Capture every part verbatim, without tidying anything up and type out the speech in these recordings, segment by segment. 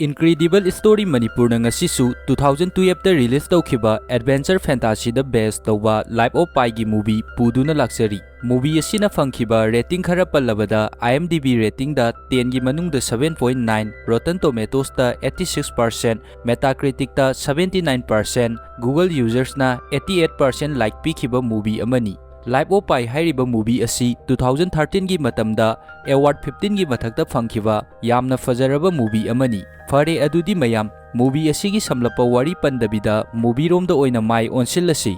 Incredible Story ꯃꯅꯤꯄꯨꯔꯅ ꯉꯁꯤꯁꯨ two thousand twelve ꯇ release ꯇꯧꯈꯤꯕ adventure fantasy ꯗ base ꯇꯧꯕ Life of Piꯒꯤ movie ꯄꯨꯗꯨꯅ ꯂꯥꯛꯆꯔꯤ꯫ Movie ꯑꯁꯤꯅ ꯐꯪꯈꯤꯕ rating ꯈꯔ ꯄꯜꯂꯕꯗ, IMDb rating ꯗ ten ꯒꯤ ꯃꯅꯨꯡꯗ seven point nine, Rotten Tomatoes ꯇ eighty six percent, Metacritic ꯇ seventy nine percent, Google users ꯅ eighty eight percent like ꯄꯤꯈꯤꯕ movie ꯑꯃꯅꯤ꯫ Life of Pi ꯍꯥꯏꯔꯤꯕ movie ꯑꯁꯤ two thousand thirteen ꯒꯤ ꯃꯇꯝꯗ award fifteen ꯒꯤ ꯃꯊꯛꯇ ꯐꯪꯈꯤꯕ ꯌꯥꯝꯅ ꯐꯖꯔꯕ movie ꯑꯃꯅꯤ꯫ ꯐꯔꯦ, ꯑꯗꯨꯗꯤ ꯃꯌꯥꯝ, movie ꯑꯁꯤꯒꯤ ꯁꯝꯂꯞꯄ ꯋꯥꯔꯤ ꯄꯟꯗꯕꯤꯗ movie ꯔꯣꯝꯗ ꯑꯣꯏꯅ ꯃꯥꯏ ꯑꯣꯟꯁꯤꯜꯂꯁꯤ꯫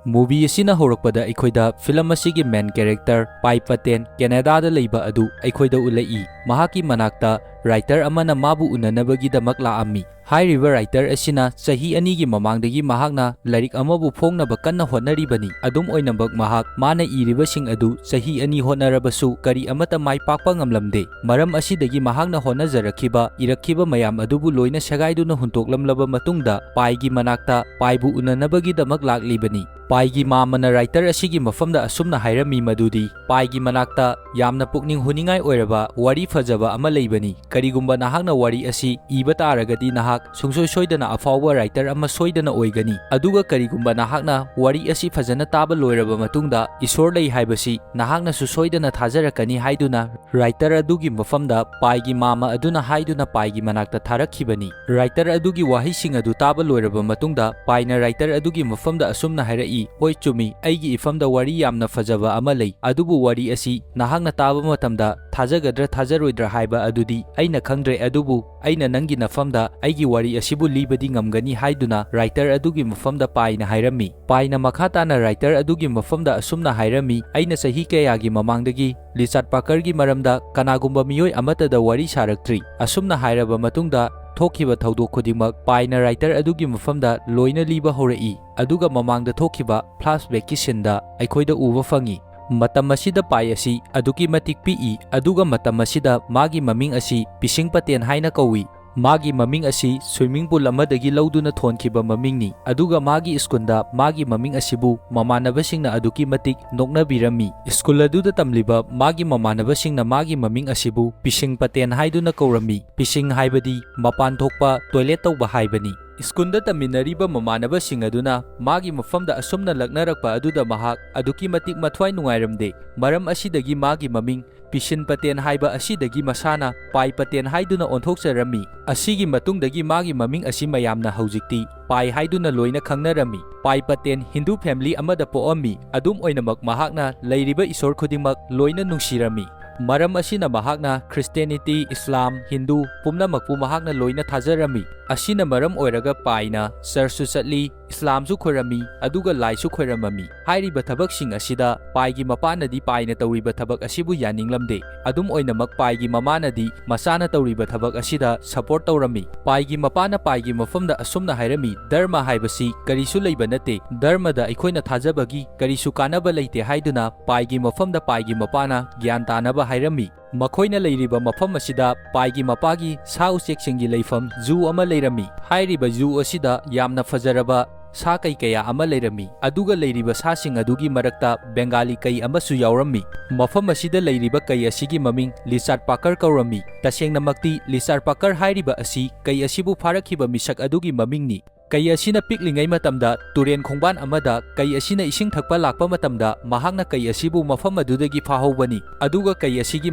Movie ꯑꯁꯤꯅ ꯍꯧꯔꯛꯄꯗ ꯑꯩꯈꯣꯏꯗ film ꯑꯁꯤꯒꯤ main character ꯄꯥꯏ ꯄꯇꯦꯟ Canada ꯗ ꯂꯩꯕ ꯑꯗꯨ ꯑꯩꯈꯣꯏꯗ ꯎꯠꯂꯛꯏ꯫ ꯃꯍꯥꯛꯀꯤ ꯃꯅꯥꯛꯇ writer ꯑꯃꯅ ꯃꯥꯕꯨ ꯎꯅꯅꯕꯒꯤꯗꯃꯛ ꯂꯥꯛꯑꯝꯃꯤ꯫ ꯍꯥꯏꯔꯤꯕ writer ꯑꯁꯤꯅ ꯆꯍꯤ ꯑꯅꯤꯒꯤ ꯃꯃꯥꯡꯗꯒꯤ ꯃꯍꯥꯛꯅ ꯂꯥꯏꯔꯤꯛ ꯑꯃꯕꯨ ꯐꯣꯡꯅꯕ ꯀꯟꯅ ꯍꯣꯠꯅꯔꯤꯕꯅꯤ꯫ ꯑꯗꯨꯝ ꯑꯣꯏꯅꯃꯛ, ꯃꯍꯥꯛ ꯃꯥꯅ ꯏꯔꯤꯕꯁꯤꯡ ꯑꯗꯨ ꯆꯍꯤ ꯑꯅꯤ ꯍꯣꯠꯅꯔꯕꯁꯨ ꯀꯔꯤ ꯑꯃꯠꯇ ꯃꯥꯏ ꯄꯥꯛꯄ ꯉꯝꯂꯝꯗꯦ꯫ ꯃꯔꯝ ꯑꯁꯤꯗꯒꯤ ꯃꯍꯥꯛꯅ ꯍꯣꯠꯅꯖꯔꯛꯈꯤꯕ, ꯏꯔꯛꯈꯤꯕ ꯃꯌꯥꯝ ꯑꯗꯨꯕꯨ ꯂꯣꯏꯅ ꯁꯦꯒꯥꯏꯗꯨꯅ ꯍꯨꯟꯇꯣꯛꯂꯝꯂꯕ ꯃꯇꯨꯡꯗ, ꯄꯥꯏꯒꯤ ꯃꯅꯥꯛꯇ ꯄꯥꯏꯕꯨ ꯎꯅꯅꯕꯒꯤꯗꯃꯛ ꯂꯥꯛꯂꯤꯕꯅꯤ꯫ ꯄꯥꯏꯒꯤ ꯃꯥꯃꯅ writer ꯑꯁꯤꯒꯤ ꯃꯐꯝꯗ ꯑꯁꯨꯝꯅ ꯍꯥꯏꯔꯝꯃꯤ ꯃꯗꯨꯗꯤ, ꯄꯥꯏꯒꯤ ꯃꯅꯥꯛꯇ ꯌꯥꯝꯅ ꯄꯨꯛꯅꯤꯡ ꯍꯨꯅꯤꯡꯉꯥꯏ ꯑꯣꯏꯔꯕ ꯋꯥꯔꯤ ꯐꯖꯕ ꯑꯃ ꯂꯩꯕꯅꯤ꯫ ꯀꯔꯤꯒꯨꯝꯕ ꯅꯍꯥꯛꯅ ꯋꯥꯔꯤ ꯑꯁꯤ ꯏꯕ ꯇꯥꯔꯒꯗꯤ, ꯅꯍꯥꯛ ꯁꯨꯡꯁꯣꯏ ꯁꯣꯏꯗꯅ ꯑꯐꯥꯎꯕ writer ꯑꯃ ꯁꯣꯏꯗꯅ ꯑꯣꯏꯒꯅꯤ꯫ ꯑꯗꯨꯒ ꯀꯔꯤꯒꯨꯝꯕ ꯅꯍꯥꯛꯅ ꯋꯥꯔꯤ ꯑꯁꯤ ꯐꯖꯅ ꯇꯥꯕ ꯂꯣꯏꯔꯕ ꯃꯇꯨꯡꯗ, ꯏꯁꯣꯔ ꯂꯩ ꯍꯥꯏꯕꯁꯤ ꯅꯍꯥꯛꯅꯁꯨ ꯁꯣꯏꯗꯅ ꯊꯥꯖꯔꯛꯀꯅꯤ ꯍꯥꯏꯗꯨꯅ writer ꯑꯗꯨꯒꯤ ꯃꯐꯝꯗ ꯄꯥꯏꯒꯤ ꯃꯥꯃ ꯑꯗꯨꯅ ꯍꯥꯏꯗꯨꯅ ꯄꯥꯏꯒꯤ ꯃꯅꯥꯛꯇ ꯊꯥꯔꯛꯈꯤꯕꯅꯤ꯫ Writer ꯑꯗꯨꯒꯤ ꯋꯥꯍꯩꯁꯤꯡ ꯑꯗꯨ ꯇꯥꯕ ꯂꯣꯏꯔꯕ ꯃꯇꯨꯡꯗ, ꯄꯥꯏꯅ writer ꯑꯗꯨꯒꯤ ꯃꯐꯝꯗ ꯑꯁꯨꯝꯅ ꯍꯥꯏꯔꯛꯏ, "ꯍꯣꯏ, ꯆꯨꯝꯃꯤ, ꯑꯩꯒꯤ ꯏꯐꯝꯗ ꯋꯥꯔꯤ ꯌꯥꯝꯅ ꯐꯖꯕ ꯑꯃ ꯂꯩ, ꯑꯗꯨꯕꯨ ꯋꯥꯔꯤ ꯑꯁꯤ ꯅꯍꯥꯛꯅ ꯇꯥꯕ ꯃꯇꯝꯗ ꯊꯥꯖꯒꯗ꯭ꯔꯥ ꯊꯥꯖꯔꯣꯏꯗ꯭ꯔꯥ ꯍꯥꯏꯕ ꯑꯗꯨꯗꯤ ꯑꯩꯅ ꯈꯪꯗ꯭ꯔꯦ, ꯑꯗꯨꯕꯨ ꯑꯩꯅ ꯅꯪꯒꯤ ꯅꯐꯝꯗ ꯑꯩꯒꯤ ꯋꯥꯔꯤ ꯑꯁꯤꯕꯨ ꯂꯤꯕꯗꯤ ꯉꯝꯒꯅꯤ" ꯍꯥꯏꯗꯨꯅ writer ꯑꯗꯨꯒꯤ ꯃꯐꯝꯗ ꯄꯥꯏꯅ ꯍꯥꯏꯔꯝꯃꯤ꯫ ꯄꯥꯏꯅ ꯃꯈꯥ ꯇꯥꯅ writer ꯑꯗꯨꯒꯤ ꯃꯐꯝꯗ ꯑꯁꯨꯝꯅ ꯍꯥꯏꯔꯝꯃꯤ, "ꯑꯩꯅ ꯆꯍꯤ ꯀꯌꯥꯒꯤ ꯃꯃꯥꯡꯗꯒꯤ ꯔꯤꯆꯥꯔꯗ ꯄꯥꯔꯀꯔꯒꯤ ꯃꯔꯝꯗ ꯀꯅꯥꯒꯨꯝꯕ ꯃꯤꯑꯣꯏ ꯑꯃꯠꯇꯗ ꯋꯥꯔꯤ ꯁꯥꯔꯛꯇ꯭ꯔꯤ꯫ ꯑꯁꯨꯝꯅ ꯍꯥꯏꯔꯕ ꯃꯇꯨꯡꯗ, ꯊꯣꯛꯈꯤꯕ ꯊꯧꯗꯣꯛ ꯈꯨꯗꯤꯡꯃꯛ ꯄꯥꯏꯅ writer ꯑꯗꯨꯒꯤ ꯃꯐꯝꯗ ꯂꯣꯏꯅ ꯂꯤꯕ ꯍꯧꯔꯛꯏ, ꯑꯗꯨꯒ ꯃꯃꯥꯡꯗ ꯊꯣꯛꯈꯤꯕ flashbackꯀꯤ sceneꯗ ꯑꯩꯈꯣꯏꯗ ꯎꯕ ꯐꯪꯏ꯫ ꯃꯇꯝ ꯑꯁꯤꯗ ꯄꯥꯏ ꯑꯁꯤ ꯑꯗꯨꯛꯀꯤ ꯃꯇꯤꯛ ꯄꯤꯛꯏ, ꯑꯗꯨꯒ ꯃꯇꯝ ꯑꯁꯤꯗ ꯃꯥꯒꯤ ꯃꯃꯤꯡ ꯑꯁꯤ ꯄꯤꯁꯤꯡ ꯄꯇꯦꯟ ꯍꯥꯏꯅ ꯀꯧꯏ꯫ ꯃꯥꯒꯤ ꯃꯃꯤꯡ ꯑꯁꯤ swimming pool ꯑꯃꯗꯒꯤ ꯂꯧꯗꯨꯅ ꯊꯣꯟꯈꯤꯕ ꯃꯃꯤꯡꯅꯤ, ꯑꯗꯨꯒ ꯃꯥꯒꯤ ꯁ꯭ꯀꯨꯜꯗ ꯃꯥꯒꯤ ꯃꯃꯤꯡ ꯑꯁꯤꯕꯨ ꯃꯃꯥꯟꯅꯕꯁꯤꯡꯅ ꯑꯗꯨꯛꯀꯤ ꯃꯇꯤꯛ ꯅꯣꯛꯅꯕꯤꯔꯝꯃꯤ꯫ ꯁ꯭ꯀꯨꯜ ꯑꯗꯨꯗ ꯇꯝꯂꯤꯕ ꯃꯥꯒꯤ ꯃꯃꯥꯟꯅꯕꯁꯤꯡꯅ ꯃꯥꯒꯤ ꯃꯃꯤꯡ ꯑꯁꯤꯕꯨ ꯄꯤꯁꯤꯡ ꯄꯇꯦꯟ ꯍꯥꯏꯗꯨꯅ ꯀꯧꯔꯝꯃꯤ꯫ ꯄꯤꯁꯤꯡ ꯍꯥꯏꯕꯗꯤ ꯃꯄꯥꯟ ꯊꯣꯛꯄ, toilet ꯇꯧꯕ ꯍꯥꯏꯕꯅꯤ꯫ ꯁ꯭ꯀꯨꯜꯗ ꯇꯝꯃꯤꯟꯅꯔꯤꯕ ꯃꯃꯥꯟꯅꯕꯁꯤꯡ ꯑꯗꯨꯅ ꯃꯥꯒꯤ ꯃꯐꯝꯗ ꯑꯁꯨꯝꯅ ꯂꯛꯅꯔꯛꯄ ꯑꯗꯨꯗ ꯃꯍꯥꯛ ꯑꯗꯨꯛꯀꯤ ꯃꯇꯤꯛ ꯃꯊ꯭ꯋꯥꯏ ꯅꯨꯡꯉꯥꯏꯔꯝꯗꯦ꯫ ꯃꯔꯝ ꯑꯁꯤꯗꯒꯤ ꯃꯥꯒꯤ ꯃꯃꯤꯡ ꯄꯤꯁꯤꯟ ꯄꯇꯦꯟ ꯍꯥꯏꯕ ꯑꯁꯤꯗꯒꯤ ꯃꯁꯥꯅ ꯄꯥꯏ ꯄꯇꯦꯟ ꯍꯥꯏꯗꯨꯅ ꯑꯣꯟꯊꯣꯛꯆꯔꯝꯃꯤ꯫ ꯑꯁꯤꯒꯤ ꯃꯇꯨꯡꯗꯒꯤ ꯃꯥꯒꯤ ꯃꯃꯤꯡ ꯑꯁꯤ ꯃꯌꯥꯝꯅ ꯍꯧꯖꯤꯛꯇꯤ ꯄꯥꯏ ꯍꯥꯏꯗꯨꯅ ꯂꯣꯏꯅ ꯈꯪꯅꯔꯝꯃꯤ꯫ ꯄꯥꯏ ꯄꯇꯦꯟ ꯍꯤꯟꯗꯨ family ꯑꯃꯗ ꯄꯣꯛꯑꯝꯃꯤ꯫ ꯑꯗꯨꯝ ꯑꯣꯏꯅꯃꯛ ꯃꯍꯥꯛꯅ ꯂꯩꯔꯤꯕ ꯏꯁꯣꯔ ꯈꯨꯗꯤꯡꯃꯛ ꯂꯣꯏꯅ ꯅꯨꯡꯁꯤꯔꯝꯃꯤ꯫ ꯃꯔꯝ ꯑꯁꯤꯅ ꯃꯍꯥꯛꯅ Christianity, ꯏꯁꯂꯥꯝ, ꯍꯤꯟꯗꯨ ꯄꯨꯝꯅꯃꯛꯄꯨ ꯃꯍꯥꯛꯅ ꯂꯣꯏꯅ ꯊꯥꯖꯔꯝꯃꯤ꯫ ꯑꯁꯤꯅ ꯃꯔꯝ ꯑꯣꯏꯔꯒ ꯄꯥꯏꯅ ꯆꯔꯆꯁꯨ ꯆꯠꯂꯤ, ꯏꯁꯂꯥꯝꯁꯨ ꯈꯣꯏꯔꯝꯃꯤ, ꯑꯗꯨꯒ ꯂꯥꯏꯁꯨ ꯈꯣꯏꯔꯝꯃꯝꯃꯤ꯫ ꯍꯥꯏꯔꯤꯕ ꯊꯕꯛꯁꯤꯡ ꯑꯁꯤꯗ ꯄꯥꯏꯒꯤ ꯃꯄꯥꯅꯗꯤ ꯄꯥꯏꯅ ꯇꯧꯔꯤꯕ ꯊꯕꯛ ꯑꯁꯤꯕꯨ ꯌꯥꯅꯤꯡꯂꯝꯗꯦ꯫ ꯑꯗꯨꯝ ꯑꯣꯏꯅꯃꯛ ꯄꯥꯏꯒꯤ ꯃꯃꯥꯅꯗꯤ ꯃꯆꯥꯅ ꯇꯧꯔꯤꯕ ꯊꯕꯛ ꯑꯁꯤꯗ support ꯇꯧꯔꯝꯃꯤ꯫ ꯄꯥꯏꯒꯤ ꯃꯄꯥꯅ ꯄꯥꯏꯒꯤ ꯃꯐꯝꯗ ꯑꯁꯨꯝꯅ ꯍꯥꯏꯔꯝꯃꯤ, "ꯙꯔꯃ ꯍꯥꯏꯕꯁꯤ ꯀꯔꯤꯁꯨ ꯂꯩꯕ ꯅꯠꯇꯦ꯫ ꯙꯔꯃꯗ ꯑꯩꯈꯣꯏꯅ ꯊꯥꯖꯕꯒꯤ ꯀꯔꯤꯁꯨ ꯀꯥꯟꯅꯕ ꯂꯩꯇꯦ" ꯍꯥꯏꯗꯨꯅ ꯄꯥꯏꯒꯤ ꯃꯐꯝꯗ ꯄꯥꯏꯒꯤ ꯃꯄꯥꯅ ꯒ꯭ꯌꯥꯟ ꯇꯥꯅꯕ ꯍꯥꯏꯔꯝꯃꯤ꯫ ꯃꯈꯣꯏꯅ ꯂꯩꯔꯤꯕ ꯃꯐꯝ ꯑꯁꯤꯗ ꯄꯥꯏꯒꯤ ꯃꯄꯥꯒꯤ ꯁꯥ ꯎꯆꯦꯛꯁꯤꯡꯒꯤ ꯂꯩꯐꯝ zoo ꯑꯃ ꯂꯩꯔꯝꯃꯤ꯫ ꯍꯥꯏꯔꯤꯕ zoo ꯑꯁꯤꯗ ꯌꯥꯝꯅ ꯐꯖꯔꯕ ꯁꯥ ꯀꯩ ꯀꯌꯥ ꯑꯃ ꯂꯩꯔꯝꯃꯤ, ꯑꯗꯨꯒ ꯂꯩꯔꯤꯕ ꯁꯥꯁꯤꯡ ꯑꯗꯨꯒꯤ ꯃꯔꯛꯇ ꯕꯦꯡꯒꯥꯂꯤ ꯀꯩ ꯑꯃꯁꯨ ꯌꯥꯎꯔꯝꯃꯤ꯫ ꯃꯐꯝ ꯑꯁꯤꯗ ꯂꯩꯔꯤꯕ ꯀꯩ ꯑꯁꯤꯒꯤ ꯃꯃꯤꯡ ꯂꯤꯆꯥꯠ ꯄꯥꯀꯔ ꯀꯧꯔꯝꯃꯤ꯫ ꯇꯁꯦꯡꯅꯃꯛꯇꯤ ꯂꯤꯆꯥꯠ ꯄꯥꯀꯔ ꯍꯥꯏꯔꯤꯕ ꯑꯁꯤ ꯀꯩ ꯑꯁꯤꯕꯨ ꯐꯥꯔꯛꯈꯤꯕ ꯃꯤꯁꯛ ꯑꯗꯨꯒꯤ ꯃꯃꯤꯡꯅꯤ꯫ ꯀꯩ ꯑꯁꯤꯅ ꯄꯤꯛꯂꯤꯉꯩ ꯃꯇꯝꯗ ꯇꯨꯔꯦꯟ ꯈꯣꯡꯕꯥꯟ ꯑꯃꯗ ꯀꯩ ꯑꯁꯤꯅ ꯏꯁꯤꯡ ꯊꯛꯄ ꯂꯥꯛꯄ ꯃꯇꯝꯗ ꯃꯍꯥꯛꯅ ꯀꯩ ꯑꯁꯤꯕꯨ ꯃꯐꯝ ꯑꯗꯨꯗꯒꯤ ꯐꯥꯍꯧꯕꯅꯤ, ꯑꯗꯨꯒ ꯀꯩ ꯑꯁꯤꯒꯤ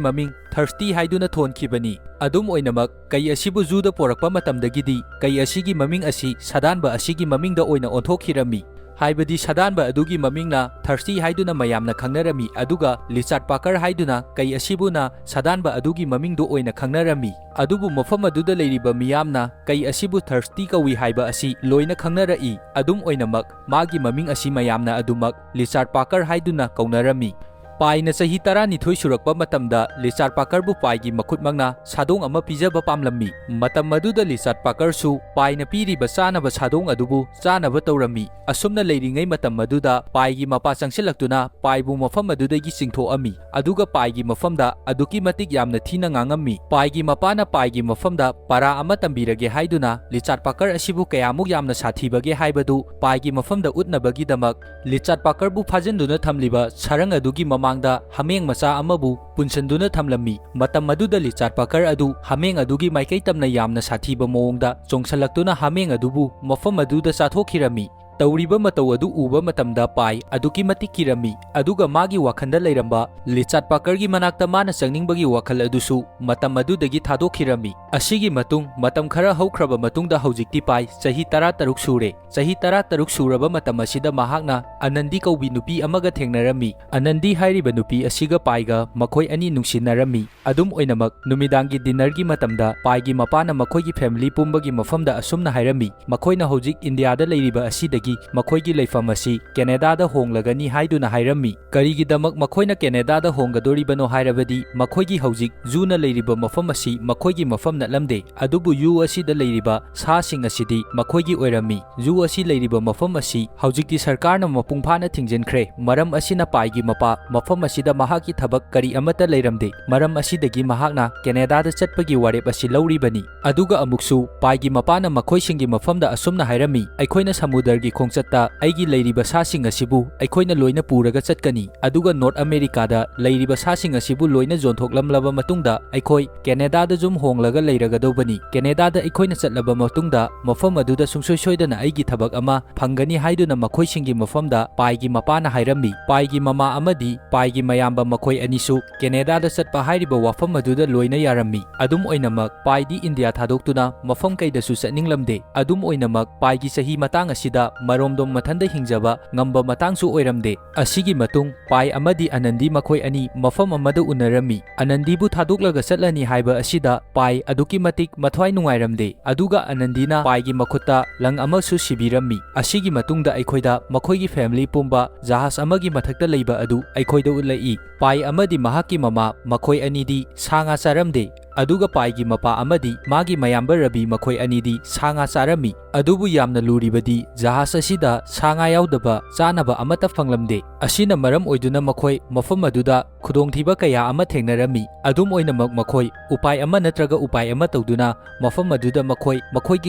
ꯃꯃꯤꯡ ꯊꯔꯁꯇꯤ ꯍꯥꯏꯗꯨꯅ ꯊꯣꯟꯈꯤꯕꯅꯤ꯫ ꯑꯗꯨꯝ ꯑꯣꯏꯅꯃꯛ, ꯀꯩ ꯑꯁꯤꯕꯨ ꯖꯨꯗ ꯄꯣꯔꯛꯄ ꯃꯇꯝꯗꯒꯤꯗꯤ ꯀꯩ ꯑꯁꯤꯒꯤ ꯃꯃꯤꯡ ꯑꯁꯤ ꯁꯥꯗꯥꯟꯕ ꯑꯁꯤꯒꯤ ꯃꯃꯤꯡꯗ ꯑꯣꯏꯅ ꯑꯣꯟꯊꯣꯛꯈꯤꯔꯝꯃꯤ꯫ ꯍꯥꯏꯕꯗꯤ ꯁꯥꯗꯥꯟꯕ ꯑꯗꯨꯒꯤ ꯃꯃꯤꯡꯅ ꯊꯔꯁꯇꯤ ꯍꯥꯏꯗꯨꯅ ꯃꯌꯥꯝꯅ ꯈꯪꯅꯔꯝꯃꯤ, ꯑꯗꯨꯒ ꯂꯤꯆꯥꯠ ꯄꯥꯀꯔ ꯍꯥꯏꯗꯨꯅ ꯀꯩ ꯑꯁꯤꯕꯨꯅ ꯁꯥꯗꯥꯟꯕ ꯑꯗꯨꯒꯤ ꯃꯃꯤꯡꯗꯨ ꯑꯣꯏꯅ ꯈꯪꯅꯔꯝꯃꯤ꯫ ꯑꯗꯨꯕꯨ ꯃꯐꯝ ꯑꯗꯨꯗ ꯂꯩꯔꯤꯕ ꯃꯤꯌꯥꯝꯅ ꯀꯩ ꯑꯁꯤꯕꯨ ꯊꯔꯁꯇꯤ ꯀꯧꯏ ꯍꯥꯏꯕ ꯑꯁꯤ ꯂꯣꯏꯅ ꯈꯪꯅꯔꯛꯏ꯫ ꯑꯗꯨꯝ ꯑꯣꯏꯅꯃꯛ, ꯃꯥꯒꯤ ꯃꯃꯤꯡ ꯑꯁꯤ ꯃꯌꯥꯝꯅ ꯑꯗꯨꯃꯛ ꯂꯤꯆꯥꯠ ꯄꯥꯀꯔ ꯍꯥꯏꯗꯨꯅ ꯀꯧꯅꯔꯝꯃꯤ꯫ ꯄꯥꯏꯅ ꯆꯍꯤ ꯇꯔꯥꯅꯤꯊꯣꯏ ꯁꯨꯔꯛꯄ ꯃꯇꯝꯗ ꯂꯤꯆꯥꯔꯗ ꯄꯥꯀꯔꯕꯨ ꯄꯥꯏꯒꯤ ꯃꯈꯨꯠꯃꯛꯅ ꯁꯥꯗꯣꯡ ꯑꯃ ꯄꯤꯖꯕ ꯄꯥꯝꯂꯝꯃꯤ꯫ ꯃꯇꯝ ꯑꯗꯨꯗ ꯂꯤꯆꯥꯔꯗ ꯄꯥꯀꯔꯁꯨ ꯄꯥꯏꯅ ꯄꯤꯔꯤꯕ ꯆꯥꯅꯕ ꯁꯥꯗꯣꯡ ꯑꯗꯨꯕꯨ ꯆꯥꯅꯕ ꯇꯧꯔꯝꯃꯤ꯫ ꯑꯁꯨꯝꯅ ꯂꯩꯔꯤꯉꯩ ꯃꯇꯝ ꯑꯗꯨꯗ ꯄꯥꯏꯒꯤ ꯃꯄꯥ ꯆꯪꯁꯤꯜꯂꯛꯇꯨꯅ ꯄꯥꯏꯕꯨ ꯃꯐꯝ ꯑꯗꯨꯗꯒꯤ ꯆꯤꯡꯊꯣꯛꯑꯝꯃꯤ꯫ ꯑꯗꯨꯒ ꯄꯥꯏꯒꯤ ꯃꯐꯝꯗ ꯑꯗꯨꯛꯀꯤ ꯃꯇꯤꯛ ꯌꯥꯝꯅ ꯊꯤꯅ ꯉꯥꯡꯉꯝꯃꯤ꯫ ꯄꯥꯏꯒꯤ ꯃꯄꯥꯅ ꯄꯥꯏꯒꯤ ꯃꯐꯝꯗ ꯄꯔꯥ ꯑꯃ ꯇꯝꯕꯤꯔꯒꯦ ꯍꯥꯏꯗꯨꯅ ꯂꯤꯆꯥꯔꯗ ꯄꯥꯀꯔ ꯑꯁꯤꯕꯨ ꯀꯌꯥꯃꯨꯛ ꯌꯥꯝꯅ ꯁꯥꯊꯤꯕꯒꯦ ꯍꯥꯏꯕꯗꯨ ꯄꯥꯏꯒꯤ ꯃꯐꯝꯗ ꯎꯠꯅꯕꯒꯤꯗꯃꯛ ꯂꯤꯆꯥꯔꯗ ꯄꯥꯀꯔꯕꯨ ꯐꯥꯖꯤꯟꯗꯨꯅ ꯊꯝꯂꯤꯕ ꯁꯔꯪ ꯑꯗꯨꯒꯤ ꯃꯃꯥꯡꯗ ꯍꯥꯃꯦꯡ ꯃꯆꯥ ꯑꯃꯕꯨ ꯄꯨꯟꯁꯤꯟꯗꯨꯅ ꯊꯝꯂꯝꯃꯤ꯫ ꯃꯇꯝ ꯑꯗꯨꯗ ꯂꯤꯆꯥꯔꯗ ꯄꯥꯀꯔ ꯑꯗꯨ ꯍꯥꯃꯦꯡ ꯑꯗꯨꯒꯤ ꯃꯥꯏꯀꯩ ꯇꯝꯅ ꯌꯥꯝꯅ ꯁꯥꯊꯤꯕ ꯃꯑꯣꯡꯗ ꯆꯣꯡꯁꯤꯜꯂꯛꯇꯨꯅ ꯍꯥꯃꯦꯡ ꯑꯗꯨꯕꯨ ꯃꯐꯝ ꯑꯗꯨꯗ ꯆꯥꯊꯣꯛꯈꯤꯔꯝꯃꯤ꯫ ꯇꯧꯔꯤꯕ ꯃꯇꯧ ꯑꯗꯨ ꯎꯕ ꯃꯇꯝꯗ ꯄꯥꯏ ꯑꯗꯨꯛꯀꯤ ꯃꯇꯤꯛ ꯀꯤꯔꯝꯃꯤ, ꯑꯗꯨꯒ ꯃꯥꯒꯤ ꯋꯥꯈꯜꯗ ꯂꯩꯔꯝꯕ ꯂꯤꯆꯥꯔꯗ ꯄꯥꯀꯔꯒꯤ ꯃꯅꯥꯛꯇ ꯃꯥꯅ ꯆꯪꯅꯤꯡꯕꯒꯤ ꯋꯥꯈꯜ ꯑꯗꯨꯁꯨ ꯃꯇꯝ ꯑꯗꯨꯗꯒꯤ ꯊꯥꯗꯣꯛꯈꯤꯔꯝꯃꯤ꯫ ꯑꯁꯤꯒꯤ ꯃꯇꯨꯡ ꯃꯇꯝ ꯈꯔ ꯍꯧꯈ꯭ꯔꯕ ꯃꯇꯨꯡꯗ ꯍꯧꯖꯤꯛꯇꯤ ꯄꯥꯏ ꯆꯍꯤ ꯇꯔꯥꯇꯔꯨꯛ ꯁꯨꯔꯦ꯫ ꯆꯍꯤ ꯇꯔꯥꯇꯔꯨꯛ ꯁꯨꯔꯕ ꯃꯇꯝ ꯑꯁꯤꯗ ꯃꯍꯥꯛꯅ ꯑꯅꯟꯗꯤ ꯀꯧꯕꯤ ꯅꯨꯄꯤ ꯑꯃꯒ ꯊꯦꯡꯅꯔꯝꯃꯤ꯫ ꯑꯅꯟꯗꯤ ꯍꯥꯏꯔꯤꯕ ꯅꯨꯄꯤ ꯑꯁꯤꯒ ꯄꯥꯏꯒ ꯃꯈꯣꯏ ꯑꯅꯤ ꯅꯨꯡꯁꯤꯅꯔꯝꯃꯤ꯫ ꯑꯗꯨꯝ ꯑꯣꯏꯅꯃꯛ, ꯅꯨꯃꯤꯗꯥꯡꯒꯤ dinnerꯒꯤ ꯃꯇꯝꯗ ꯄꯥꯏꯒꯤ ꯃꯄꯥꯅ ꯃꯈꯣꯏꯒꯤ family ꯄꯨꯝꯕꯒꯤ ꯃꯐꯝꯗ ꯑꯁꯨꯝꯅ ꯍꯥꯏꯔꯝꯃꯤ, "ꯃꯈꯣꯏꯅ ꯍꯧꯖꯤꯛ ꯏꯟꯗꯤꯌꯥꯗ ꯂꯩꯔꯤꯕ ꯑꯁꯤꯗꯒꯤ ꯃꯈꯣꯏꯒꯤ ꯂꯩꯐꯝ ꯑꯁꯤ ꯀꯦꯅꯦꯗꯥꯗ ꯍꯣꯡꯂꯒꯅꯤ" ꯍꯥꯏꯗꯨꯅ ꯍꯥꯏꯔꯝꯃꯤ꯫ ꯀꯔꯤꯒꯤꯗꯃꯛ ꯃꯈꯣꯏꯅ ꯀꯦꯅꯦꯗꯥꯗ ꯍꯣꯡꯒꯗꯣꯔꯤꯕꯅꯣ ꯍꯥꯏꯔꯕꯗꯤ, ꯃꯈꯣꯏꯒꯤ ꯍꯧꯖꯤꯛ ꯖꯨꯅ ꯂꯩꯔꯤꯕ ꯃꯐꯝ ꯑꯁꯤ ꯃꯈꯣꯏꯒꯤ ꯃꯐꯝ ꯅꯠꯂꯝꯗꯦ, ꯑꯗꯨꯕꯨ ꯖꯨ ꯑꯁꯤꯗ ꯂꯩꯔꯤꯕ ꯁꯥꯁꯤꯡ ꯑꯁꯤꯗꯤ ꯃꯈꯣꯏꯒꯤ ꯑꯣꯏꯔꯝꯃꯤ꯫ ꯖꯨ ꯑꯁꯤ ꯂꯩꯔꯤꯕ ꯃꯐꯝ ꯑꯁꯤ ꯍꯧꯖꯤꯛꯇꯤ ꯁꯔꯀꯥꯔꯅ ꯃꯄꯨꯡ ꯐꯥꯅ ꯊꯤꯡꯖꯤꯟꯈ꯭ꯔꯦ꯫ ꯃꯔꯝ ꯑꯁꯤꯅ ꯄꯥꯏꯒꯤ ꯃꯄꯥ ꯃꯐꯝ ꯑꯁꯤꯗ ꯃꯍꯥꯛꯀꯤ ꯊꯕꯛ ꯀꯔꯤ ꯑꯃꯠꯇ ꯂꯩꯔꯝꯗꯦ꯫ ꯃꯔꯝ ꯑꯁꯤꯗꯒꯤ ꯃꯍꯥꯛꯅ ꯀꯦꯅꯦꯗꯥꯗ ꯆꯠꯄꯒꯤ ꯋꯥꯔꯦꯞ ꯑꯁꯤ ꯂꯧꯔꯤꯕꯅꯤ꯫ ꯑꯗꯨꯒ ꯑꯃꯨꯛꯁꯨ ꯄꯥꯏꯒꯤ ꯃꯄꯥꯅ ꯃꯈꯣꯏꯁꯤꯡꯒꯤ ꯃꯐꯝꯗ ꯑꯁꯨꯝꯅ ꯍꯥꯏꯔꯝꯃꯤ, "ꯑꯩꯈꯣꯏꯅ ꯁꯃꯨꯗ꯭ꯔꯒꯤ ꯈꯣꯡꯆꯠꯇ ꯑꯩꯒꯤ ꯂꯩꯔꯤꯕ ꯁꯥꯁꯤꯡ ꯑꯁꯤꯕꯨ ꯑꯩꯈꯣꯏꯅ ꯂꯣꯏꯅ ꯄꯨꯔꯒ ꯆꯠꯀꯅꯤ, ꯑꯗꯨꯒ ꯅꯣꯔꯠ ꯑꯃꯦꯔꯤꯀꯥꯗ ꯂꯩꯔꯤꯕ ꯁꯥꯁꯤꯡ ꯑꯁꯤꯕꯨ ꯂꯣꯏꯅ ꯌꯣꯟꯊꯣꯛꯂꯝꯂꯕ ꯃꯇꯨꯡꯗ ꯑꯩꯈꯣꯏ ꯀꯦꯅꯦꯗꯥꯗ ꯌꯨꯝ ꯍꯣꯡꯂꯒ ꯂꯩꯔꯒꯗꯧꯕꯅꯤ꯫ ꯀꯦꯅꯦꯗꯥꯗ ꯑꯩꯈꯣꯏꯅ ꯆꯠꯂꯕ ꯃꯇꯨꯡꯗ ꯃꯐꯝ ꯑꯗꯨꯗ ꯁꯨꯡꯁꯣꯏ ꯁꯣꯏꯗꯅ ꯑꯩꯒꯤ ꯊꯕꯛ ꯑꯃ ꯐꯪꯒꯅꯤ" ꯍꯥꯏꯗꯨꯅ ꯃꯈꯣꯏꯁꯤꯡꯒꯤ ꯃꯐꯝꯗ ꯄꯥꯏꯒꯤ ꯃꯄꯥꯅ ꯍꯥꯏꯔꯝꯃꯤ꯫ ꯄꯥꯏꯒꯤ ꯃꯃꯥ ꯑꯃꯗꯤ ꯄꯥꯏꯒꯤ ꯃꯌꯥꯝꯕ ꯃꯈꯣꯏ ꯑꯅꯤꯁꯨ ꯀꯦꯅꯦꯗꯥꯗ ꯆꯠꯄ ꯍꯥꯏꯔꯤꯕ ꯋꯥꯐꯝ ꯑꯗꯨꯗ ꯂꯣꯏꯅ ꯌꯥꯔꯝꯃꯤ꯫ ꯑꯗꯨꯝ ꯑꯣꯏꯅꯃꯛ, ꯄꯥꯏꯗꯤ ꯏꯟꯗꯤꯌꯥ ꯊꯥꯗꯣꯛꯇꯨꯅ ꯃꯐꯝ ꯀꯩꯗꯁꯨ ꯆꯠꯅꯤꯡꯂꯝꯗꯦ꯫ ꯑꯗꯨꯝ ꯑꯣꯏꯅꯃꯛ, ꯄꯥꯏꯒꯤ ꯆꯍꯤ ꯃꯇꯥꯡ ꯑꯁꯤꯗ ꯃꯔꯣꯝꯗꯣꯝ ꯃꯊꯟꯗ ꯍꯤꯡꯖꯕ ꯉꯝꯕ ꯃꯇꯥꯡꯁꯨ ꯑꯣꯏꯔꯝꯗꯦ꯫ ꯑꯁꯤꯒꯤ ꯃꯇꯨꯡ ꯄꯥꯏ ꯑꯃꯗꯤ ꯑꯅꯟꯗꯤ ꯃꯈꯣꯏ ꯑꯅꯤ ꯃꯐꯝ ꯑꯃꯗ ꯎꯅꯔꯝꯃꯤ꯫ ꯑꯅꯟꯗꯤꯕꯨ ꯊꯥꯗꯣꯛꯂꯒ ꯆꯠꯂꯅꯤ ꯍꯥꯏꯕ ꯑꯁꯤꯗ ꯄꯥꯏ ꯑꯗꯨꯛꯀꯤ ꯃꯇꯤꯛ ꯃꯊ꯭ꯋꯥꯏ ꯅꯨꯡꯉꯥꯏꯔꯝꯗꯦ꯫ ꯑꯗꯨꯒ ꯑꯅꯟꯗꯤꯅ ꯄꯥꯏꯒꯤ ꯃꯈꯨꯠꯇ ꯂꯪ ꯑꯃꯁꯨ ꯁꯤꯕꯤꯔꯝꯃꯤ꯫ ꯑꯁꯤꯒꯤ ꯃꯇꯨꯡꯗ ꯑꯩꯈꯣꯏꯗ ꯃꯈꯣꯏꯒꯤ ꯐꯦꯃꯤꯂꯤ ꯄꯨꯝꯕ ꯖꯍꯥꯖ ꯑꯃꯒꯤ ꯃꯊꯛꯇ ꯂꯩꯕ ꯑꯗꯨ ꯑꯩꯈꯣꯏꯗ ꯎꯠꯂꯛꯏ꯫ ꯄꯥꯏ ꯑꯃꯗꯤ ꯃꯍꯥꯛꯀꯤ ꯃꯃꯥ ꯃꯈꯣꯏ ꯑꯅꯤꯗꯤ ꯁꯥ ꯉꯥ ꯆꯥꯔꯝꯗꯦ꯫ ꯑꯗꯨꯒ ꯄꯥꯏꯒꯤ ꯃꯄꯥ ꯑꯃꯗꯤ ꯃꯥꯒꯤ ꯃꯌꯥꯝꯕ ꯔꯕꯤ ꯃꯈꯣꯏ ꯑꯅꯤꯗꯤ ꯁꯥ ꯉꯥ ꯆꯥꯔꯝꯃꯤ꯫ ꯑꯗꯨꯕꯨ ꯌꯥꯝꯅ ꯂꯨꯔꯤꯕꯗꯤ ꯖꯍꯥꯖ ꯑꯁꯤꯗ ꯁꯥ ꯉꯥ ꯌꯥꯎꯗꯕ ꯆꯥꯅꯕ ꯑꯃꯠꯇ ꯐꯪꯂꯝꯗꯦ꯫ ꯑꯁꯤꯅ ꯃꯔꯝ ꯑꯣꯏꯗꯨꯅ ꯃꯈꯣꯏ ꯃꯐꯝ ꯑꯗꯨꯗ ꯈꯨꯗꯣꯡꯊꯤꯕ ꯀꯌꯥ ꯑꯃ ꯊꯦꯡꯅꯔꯝꯃꯤ꯫ ꯑꯗꯨꯝ ꯑꯣꯏꯅꯃꯛ ꯃꯈꯣꯏ ꯎꯄꯥꯏ ꯑꯃ ꯅꯠꯇ꯭ꯔꯒ ꯎꯄꯥꯏ ꯑꯃ ꯇꯧꯗꯨꯅ ꯃꯐꯝ ꯑꯗꯨꯗ ꯃꯈꯣꯏ ꯃꯈꯣꯏꯒꯤ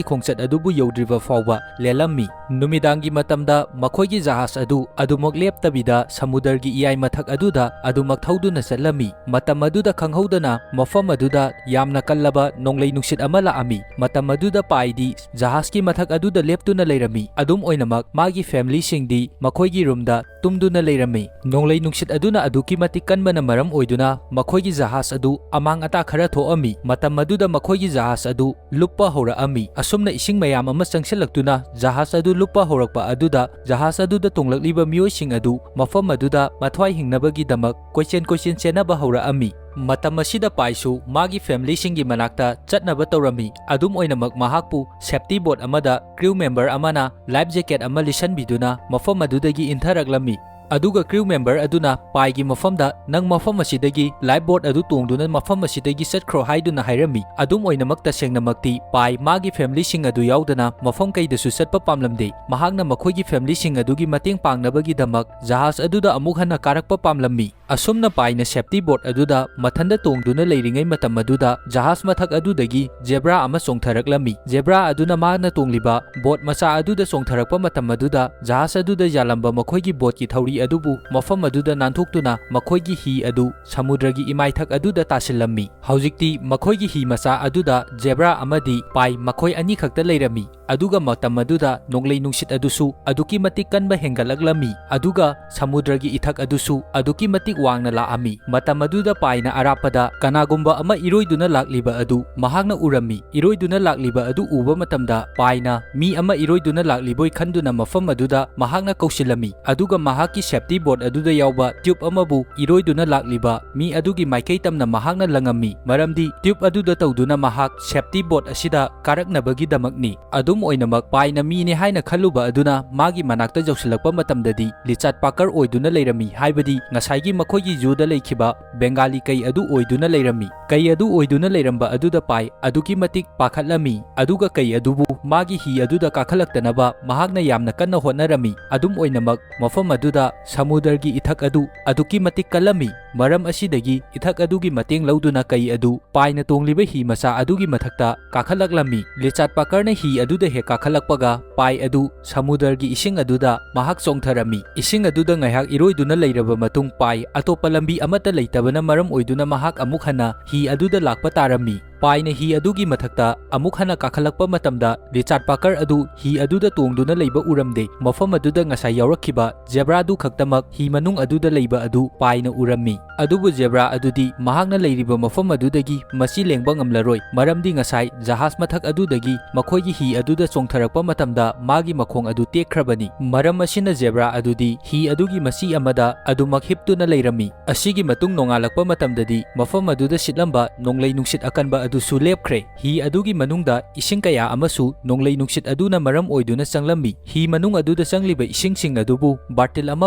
ꯈꯣꯡꯆꯠ ꯑꯗꯨꯕꯨ ꯌꯧꯗ꯭ꯔꯤꯕ ꯐꯥꯎꯕ ꯂꯦꯜꯂꯝꯃꯤ꯫ ꯅꯨꯃꯤꯗꯥꯡꯒꯤ ꯃꯇꯝꯗ ꯃꯈꯣꯏꯒꯤ ꯖꯍꯥꯖ ꯑꯗꯨ ꯑꯗꯨꯃꯛ ꯂꯦꯞꯇꯕꯤꯗ ꯁꯃꯨꯗ꯭ꯔꯒꯤ ꯏꯌꯥꯏ ꯃꯊꯛ ꯑꯗꯨꯗ ꯑꯗꯨꯃꯛ ꯊꯧꯗꯨꯅ ꯆꯠꯂꯝꯃꯤ꯫ ꯃꯇꯝ ꯑꯗꯨꯗ ꯈꯪꯍꯧꯗꯅ ꯃꯐꯝ ꯑꯗꯨꯗ ꯌꯥꯝꯅ ꯀꯜꯂꯕ ꯅꯣꯡꯂꯩ ꯅꯨꯡꯁꯤꯠ ꯑꯃ ꯂꯥꯛꯑꯝꯃꯤ꯫ ꯃꯇꯝ ꯑꯗꯨꯗ ꯄꯥꯏꯗꯤ ꯖꯍꯥꯖꯀꯤ ꯃꯊꯛ ꯑꯗꯨꯗ ꯂꯦꯞꯇꯨꯅ ꯂꯩꯔꯝꯃꯤ꯫ ꯑꯗꯨꯝ ꯑꯣꯏꯅꯃꯛ ꯃꯥꯒꯤ ꯐꯦꯃꯤꯂꯤꯁꯤꯡꯗꯤ ꯃꯈꯣꯏꯒꯤ ꯔꯨꯝꯗ ꯇꯨꯝꯗꯨꯅ ꯂꯩꯔꯝꯃꯤ꯫ ꯅꯣꯡꯂꯩ ꯅꯨꯡꯁꯤꯠ ꯑꯗꯨꯅ ꯑꯗꯨꯛꯀꯤ ꯃꯇꯤꯛ ꯀꯟꯕꯅ ꯃꯔꯝ ꯑꯣꯏꯗꯨꯅ ꯃꯈꯣꯏꯒꯤ ꯖꯍꯥꯖ ꯑꯗꯨ ꯑꯃꯥꯡ ꯑꯇꯥ ꯈꯔ ꯊꯣꯛꯑꯝꯃꯤ꯫ ꯃꯇꯝ ꯑꯗꯨꯗ ꯃꯈꯣꯏꯒꯤ ꯖꯍꯥꯖ ꯑꯗꯨ ꯂꯨꯞꯄ ꯍꯧꯔꯛꯑꯝꯃꯤ꯫ ꯑꯁꯨꯝꯅ ꯏꯁꯤꯡ ꯃꯌꯥꯝ ꯑꯃ ꯆꯪꯁꯤꯜꯂꯛꯇꯨꯅ ꯖꯍꯥꯖ ꯑꯗꯨ ꯂꯨꯞꯄ ꯍꯧꯔꯛꯄ ꯑꯗꯨꯗ ꯖꯍꯥꯖ ꯑꯗꯨꯗ ꯇꯣꯡꯂꯛꯂꯤꯕ ꯃꯤꯑꯣꯏꯁꯤꯡ ꯑꯗꯨ ꯃꯐꯝ ꯑꯗꯨꯗ ꯃꯊ꯭ꯋꯥꯏ ꯍꯤꯡꯅꯕꯒꯤꯗꯃꯛ ꯀꯣꯏꯆꯦꯟ ꯀꯣꯏꯆꯦꯟ ꯆꯦꯟꯅꯕ ꯍꯧꯔꯛꯑꯝꯃꯤ꯫ ꯃꯇꯝ ꯑꯁꯤꯗ ꯄꯥꯏꯁꯨ ꯃꯥꯒꯤ ꯐꯦꯃꯤꯂꯤꯁꯤꯡꯒꯤ ꯃꯅꯥꯛꯇ ꯆꯠꯅꯕ ꯇꯧꯔꯝꯃꯤ꯫ ꯑꯗꯨꯝ ꯑꯣꯏꯅꯃꯛ ꯃꯍꯥꯛꯄꯨ ꯁꯦꯐꯇꯤ ꯕꯣꯠ ꯑꯃꯗ ꯀ꯭ꯔꯤꯎ ꯃꯦꯝꯕꯔ ꯑꯃꯅ ꯂꯥꯏꯐ ꯖꯦꯀꯦꯠ ꯑꯃ ꯂꯤꯠꯁꯟꯕꯤꯗꯨꯅ ꯃꯐꯝ ꯑꯗꯨꯗꯒꯤ ꯏꯟꯊꯔꯛꯂꯝꯃꯤ꯫ ꯑꯗꯨꯒ ꯀ꯭ꯔꯤꯎ ꯃꯦꯝꯕꯔ ꯑꯗꯨꯅ ꯄꯥꯏꯒꯤ ꯃꯐꯝꯗ, "ꯅꯪ ꯃꯐꯝ ꯑꯁꯤꯗꯒꯤ ꯂꯥꯏꯐ ꯕꯣꯠ ꯑꯗꯨ ꯇꯣꯡꯗꯨꯅ ꯃꯐꯝ ꯑꯁꯤꯗꯒꯤ ꯆꯠꯈ꯭ꯔꯣ" ꯍꯥꯏꯗꯨꯅ ꯍꯥꯏꯔꯝꯃꯤ꯫ ꯑꯗꯨꯝ ꯑꯣꯏꯅꯃꯛ, ꯇꯁꯦꯡꯅꯃꯛꯇꯤ ꯄꯥꯏ ꯃꯥꯒꯤ ꯐꯦꯃꯤꯂꯤꯁꯤꯡ ꯑꯗꯨ ꯌꯥꯎꯗꯅ ꯃꯐꯝ ꯀꯩꯗꯁꯨ ꯆꯠꯄ ꯄꯥꯝꯂꯝꯗꯦ꯫ ꯃꯍꯥꯛꯅ ꯃꯈꯣꯏꯒꯤ ꯐꯦꯃꯤꯂꯤꯁꯤꯡ ꯑꯗꯨꯒꯤ ꯃꯇꯦꯡ ꯄꯥꯡꯅꯕꯒꯤꯗꯃꯛ ꯖꯍꯥꯖ ꯑꯗꯨꯗ ꯑꯃꯨꯛ ꯍꯟꯅ ꯀꯥꯔꯛꯄ ꯄꯥꯝꯂꯝꯃꯤ꯫ ꯑꯁꯨꯝꯅ ꯄꯥꯏꯅ ꯁꯦꯐꯇꯤ ꯕꯣꯠ ꯑꯗꯨꯗ ꯃꯊꯟꯇ ꯇꯣꯡꯗꯨꯅ ꯂꯩꯔꯤꯉꯩ ꯃꯇꯝ ꯑꯗꯨꯗ ꯖꯍꯥꯖ ꯃꯊꯛ ꯑꯗꯨꯗꯒꯤ ꯖꯦꯕ꯭ꯔꯥ ꯑꯃ ꯆꯣꯡꯊꯔꯛꯂꯝꯃꯤ꯫ ꯖꯦꯕ꯭ꯔꯥ ꯑꯗꯨꯅ ꯃꯥꯅ ꯇꯣꯡꯂꯤꯕ ꯕꯣꯠ ꯃꯆꯥ ꯑꯗꯨꯗ ꯆꯣꯡꯊꯔꯛꯄ ꯃꯇꯝ ꯑꯗꯨꯗ ꯖꯍꯥꯖ ꯑꯗꯨꯗ ꯌꯥꯜꯂꯝꯕ ꯃꯈꯣꯏꯒꯤ ꯕꯣꯠꯀꯤ ꯊꯧꯔꯤ ꯑꯗꯨꯕꯨ ꯃꯐꯝ ꯑꯗꯨꯗ ꯅꯥꯟꯊꯣꯛꯇꯨꯅ ꯃꯈꯣꯏꯒꯤ ꯍꯤ ꯑꯗꯨ ꯁꯃꯨꯗ꯭ꯔꯒꯤ ꯏꯃꯥꯏꯊꯛ ꯑꯗꯨꯗ ꯇꯥꯁꯤꯜꯂꯝꯃꯤ꯫ ꯍꯧꯖꯤꯛꯇꯤ ꯃꯈꯣꯏꯒꯤ ꯍꯤ ꯃꯆꯥ ꯑꯗꯨꯗ ꯖꯦꯕ꯭ꯔꯥ ꯑꯃꯗꯤ ꯄꯥꯏ ꯃꯈꯣꯏ ꯑꯅꯤꯈꯛꯇ ꯂꯩꯔꯝꯃꯤ꯫ ꯑꯗꯨꯒ ꯃꯇꯝ ꯑꯗꯨꯗ ꯅꯣꯡꯂꯩ ꯅꯨꯡꯁꯤꯠ ꯑꯗꯨꯁꯨ ꯑꯗꯨꯛꯀꯤ ꯃꯇꯤꯛ ꯀꯟꯕ ꯍꯦꯟꯒꯠꯂꯛꯂꯝꯃꯤ, ꯑꯗꯨꯒ ꯁꯃꯨꯗ꯭ꯔꯒꯤ ꯏꯊꯛ ꯑꯗꯨꯁꯨ ꯑꯗꯨꯛꯀꯤ ꯃꯇꯤꯛ ꯋꯥꯡꯅ ꯂꯥꯛꯑꯝꯃꯤ꯫ ꯃꯇꯝ ꯑꯗꯨꯗ ꯄꯥꯏꯅ ꯑꯔꯥꯞꯄꯗ ꯀꯅꯥꯒꯨꯝꯕ ꯑꯃ ꯏꯔꯣꯏꯗꯨꯅ ꯂꯥꯛꯂꯤꯕ ꯑꯗꯨ ꯃꯍꯥꯛꯅ ꯎꯔꯝꯃꯤ꯫ ꯏꯔꯣꯏꯗꯨꯅ ꯂꯥꯛꯂꯤꯕ ꯑꯗꯨ ꯎꯕ ꯃꯇꯝꯗ ꯄꯥꯏꯅ ꯃꯤ ꯑꯃ ꯏꯔꯣꯏꯗꯨꯅ ꯂꯥꯛꯂꯤꯕꯣꯏ ꯈꯟꯗꯨꯅ ꯃꯐꯝ ꯑꯗꯨꯗ ꯃꯍꯥꯛꯅ ꯀꯧꯁꯤꯜꯂꯝꯃꯤ, ꯑꯗꯨꯒ ꯃꯍꯥꯛꯀꯤ safety boat ꯑꯗꯨꯗ ꯌꯥꯎꯕ tube ꯑꯃꯕꯨ ꯏꯔꯣꯏꯗꯨꯅ ꯂꯥꯛꯂꯤꯕ ꯃꯤ ꯑꯗꯨꯒꯤ ꯃꯥꯏꯀꯩ ꯇꯝꯅ ꯃꯍꯥꯛꯅ ꯂꯪꯉꯝꯃꯤ, ꯃꯔꯝꯗꯤ tube ꯑꯗꯨꯗ ꯇꯧꯗꯨꯅ ꯃꯍꯥꯛ safety boat ꯑꯁꯤꯗ ꯀꯥꯔꯛꯅꯕꯒꯤꯗꯃꯛꯅꯤ꯫ ꯑꯗꯨꯝ ꯑꯣꯏꯅꯃꯛ, ꯄꯥꯏꯅ ꯃꯤꯅꯦ ꯍꯥꯏꯅ ꯈꯜꯂꯨꯕ ꯑꯗꯨꯅ ꯃꯥꯒꯤ ꯃꯅꯥꯛꯇ ꯌꯧꯁꯤꯜꯂꯛꯄ ꯃꯇꯝꯗꯗꯤ ꯂꯤꯆꯥꯠ ꯄꯥꯀꯔ ꯑꯣꯏꯗꯨꯅ ꯂꯩꯔꯝꯃꯤ, ꯍꯥꯏꯕꯗꯤ ꯉꯁꯥꯏꯒꯤ ꯃꯈꯣꯏꯒꯤ zooꯗ ꯂꯩꯈꯤꯕ ꯕꯦꯡꯒꯥꯂꯤ ꯀꯩ ꯑꯗꯨ ꯑꯣꯏꯗꯨꯅ ꯂꯩꯔꯝꯃꯤ꯫ ꯀꯩ ꯑꯗꯨ ꯑꯣꯏꯗꯨꯅ ꯂꯩꯔꯝꯕ ꯑꯗꯨꯗ ꯄꯥꯏ ꯑꯗꯨꯛꯀꯤ ꯃꯇꯤꯛ ꯄꯥꯈꯠꯂꯝꯃꯤ, ꯑꯗꯨꯒ ꯀꯩ ꯑꯗꯨꯕꯨ ꯃꯥꯒꯤ ꯍꯤ ꯑꯗꯨꯗ ꯀꯥꯈꯠꯂꯛꯇꯅꯕ ꯃꯍꯥꯛꯅ ꯌꯥꯝꯅ ꯀꯟꯅ ꯍꯣꯠꯅꯔꯝꯃꯤ꯫ ꯑꯗꯨꯝ ꯑꯣꯏꯅꯃꯛ, ꯃꯐꯝ ꯑꯗꯨꯗ ꯁꯃꯨꯗ꯭ꯔꯒꯤ ꯏꯊꯛ ꯑꯗꯨ ꯑꯗꯨꯛꯀꯤ ꯃꯇꯤꯛ ꯀꯜꯂꯝꯃꯤ, ꯃꯔꯝ ꯑꯁꯤꯗꯒꯤ ꯏꯊꯛ ꯑꯗꯨꯒꯤ ꯃꯇꯦꯡ ꯂꯧꯗꯨꯅ ꯀꯩ ꯑꯗꯨ ꯄꯥꯏꯅ ꯇꯣꯡꯂꯤꯕ ꯍꯤ ꯃꯆꯥ ꯑꯗꯨꯒꯤ ꯃꯊꯛꯇ ꯀꯥꯈꯠꯂꯛꯂꯝꯃꯤ꯫ ꯂꯤꯆꯥꯠ ꯄꯥꯀꯔꯅ ꯍꯤ ꯑꯗꯨꯗ ꯍꯦꯛ ꯀꯥꯈꯠꯂꯛꯄꯒ, ꯄꯥꯏ ꯑꯗꯨ ꯁꯃꯨꯗ꯭ꯔꯒꯤ ꯏꯁꯤꯡ ꯑꯗꯨꯗ ꯃꯍꯥꯛ ꯆꯣꯡꯊꯔꯝꯃꯤ꯫ ꯏꯁꯤꯡ ꯑꯗꯨꯗ ꯉꯥꯏꯍꯥꯛ ꯏꯔꯣꯏꯗꯨꯅ ꯂꯩꯔꯕ ꯃꯇꯨꯡ, ꯄꯥꯏ ꯑꯇꯣꯞꯄ ꯂꯝꯕꯤ ꯑꯃꯠꯇ ꯂꯩꯇꯕꯅ ꯃꯔꯝ ꯑꯣꯏꯗꯨꯅ ꯃꯍꯥꯛ ꯑꯃꯨꯛ ꯍꯟꯅ ꯍꯤ ꯑꯗꯨꯗ ꯂꯥꯛꯄ ꯇꯥꯔꯝꯃꯤ꯫ ꯄꯥꯏꯅ ꯍꯤ ꯑꯗꯨꯒꯤ ꯃꯊꯛꯇ ꯑꯃꯨꯛ ꯍꯟꯅ ꯀꯥꯈꯠꯂꯛꯄ ꯃꯇꯝꯗ, ꯂꯤꯆꯥꯠ ꯄꯥꯀꯔ ꯑꯗꯨ ꯍꯤ ꯑꯗꯨꯗ ꯇꯣꯡꯗꯨꯅ ꯂꯩꯕ ꯎꯔꯝꯗꯦ꯫ ꯃꯐꯝ ꯑꯗꯨꯗ ꯉꯁꯥꯏ ꯌꯥꯎꯔꯛꯈꯤꯕ ꯖꯦꯕ꯭ꯔꯥꯗꯨ ꯈꯛꯇꯃꯛ ꯍꯤ ꯃꯅꯨꯡ ꯑꯗꯨꯗ ꯂꯩꯕ ꯑꯗꯨ ꯄꯥꯏꯅ ꯎꯔꯝꯃꯤ꯫ ꯑꯗꯨꯕꯨ ꯖꯦꯕ꯭ꯔꯥ ꯑꯗꯨꯗꯤ ꯃꯍꯥꯛꯅ ꯂꯩꯔꯤꯕ ꯃꯐꯝ ꯑꯗꯨꯗꯒꯤ ꯃꯆꯤ ꯂꯦꯡꯕ ꯉꯝꯂꯔꯣꯏ, ꯃꯔꯝꯗꯤ ꯉꯁꯥꯏ ꯖꯍꯥꯖ ꯃꯊꯛ ꯑꯗꯨꯗꯒꯤ ꯃꯈꯣꯏꯒꯤ ꯍꯤ ꯑꯗꯨꯗ ꯆꯣꯡꯊꯔꯛꯄ ꯃꯇꯝꯗ ꯃꯥꯒꯤ ꯃꯈꯣꯡ ꯑꯗꯨ ꯇꯦꯛꯈ꯭ꯔꯕꯅꯤ꯫ ꯃꯔꯝ ꯑꯁꯤꯅ ꯖꯦꯕ꯭ꯔꯥ ꯑꯗꯨꯗꯤ ꯍꯤ ꯑꯗꯨꯒꯤ ꯃꯆꯤ ꯑꯃꯗ ꯑꯗꯨꯃꯛ ꯍꯤꯞꯇꯨꯅ ꯂꯩꯔꯝꯃꯤ꯫ ꯑꯁꯤꯒꯤ ꯃꯇꯨꯡ ꯅꯣꯡꯉꯥꯜꯂꯛꯄ ꯃꯇꯝꯗꯗꯤ ꯃꯐꯝ ꯑꯗꯨꯗ ꯁꯤꯠꯂꯝꯕ ꯅꯣꯡꯂꯩ ꯅꯨꯡꯁꯤꯠ ꯑꯀꯟꯕ ꯑꯗꯨꯁꯨ ꯂꯦꯞꯈ꯭ꯔꯦ꯫ ꯍꯤ ꯑꯗꯨꯒꯤ ꯃꯅꯨꯡꯗ ꯏꯁꯤꯡ ꯀꯌꯥ ꯑꯃꯁꯨ ꯅꯣꯡꯂꯩ ꯅꯨꯡꯁꯤꯠ ꯑꯗꯨꯅ ꯃꯔꯝ ꯑꯣꯏꯗꯨꯅ ꯆꯪꯂꯝꯃꯤ꯫ ꯍꯤ ꯃꯅꯨꯡ ꯑꯗꯨꯗ ꯆꯪꯂꯤꯕ ꯏꯁꯤꯡꯁꯤꯡ ꯑꯗꯨꯕꯨ ꯕꯥꯔꯇꯤꯜ ꯑꯃ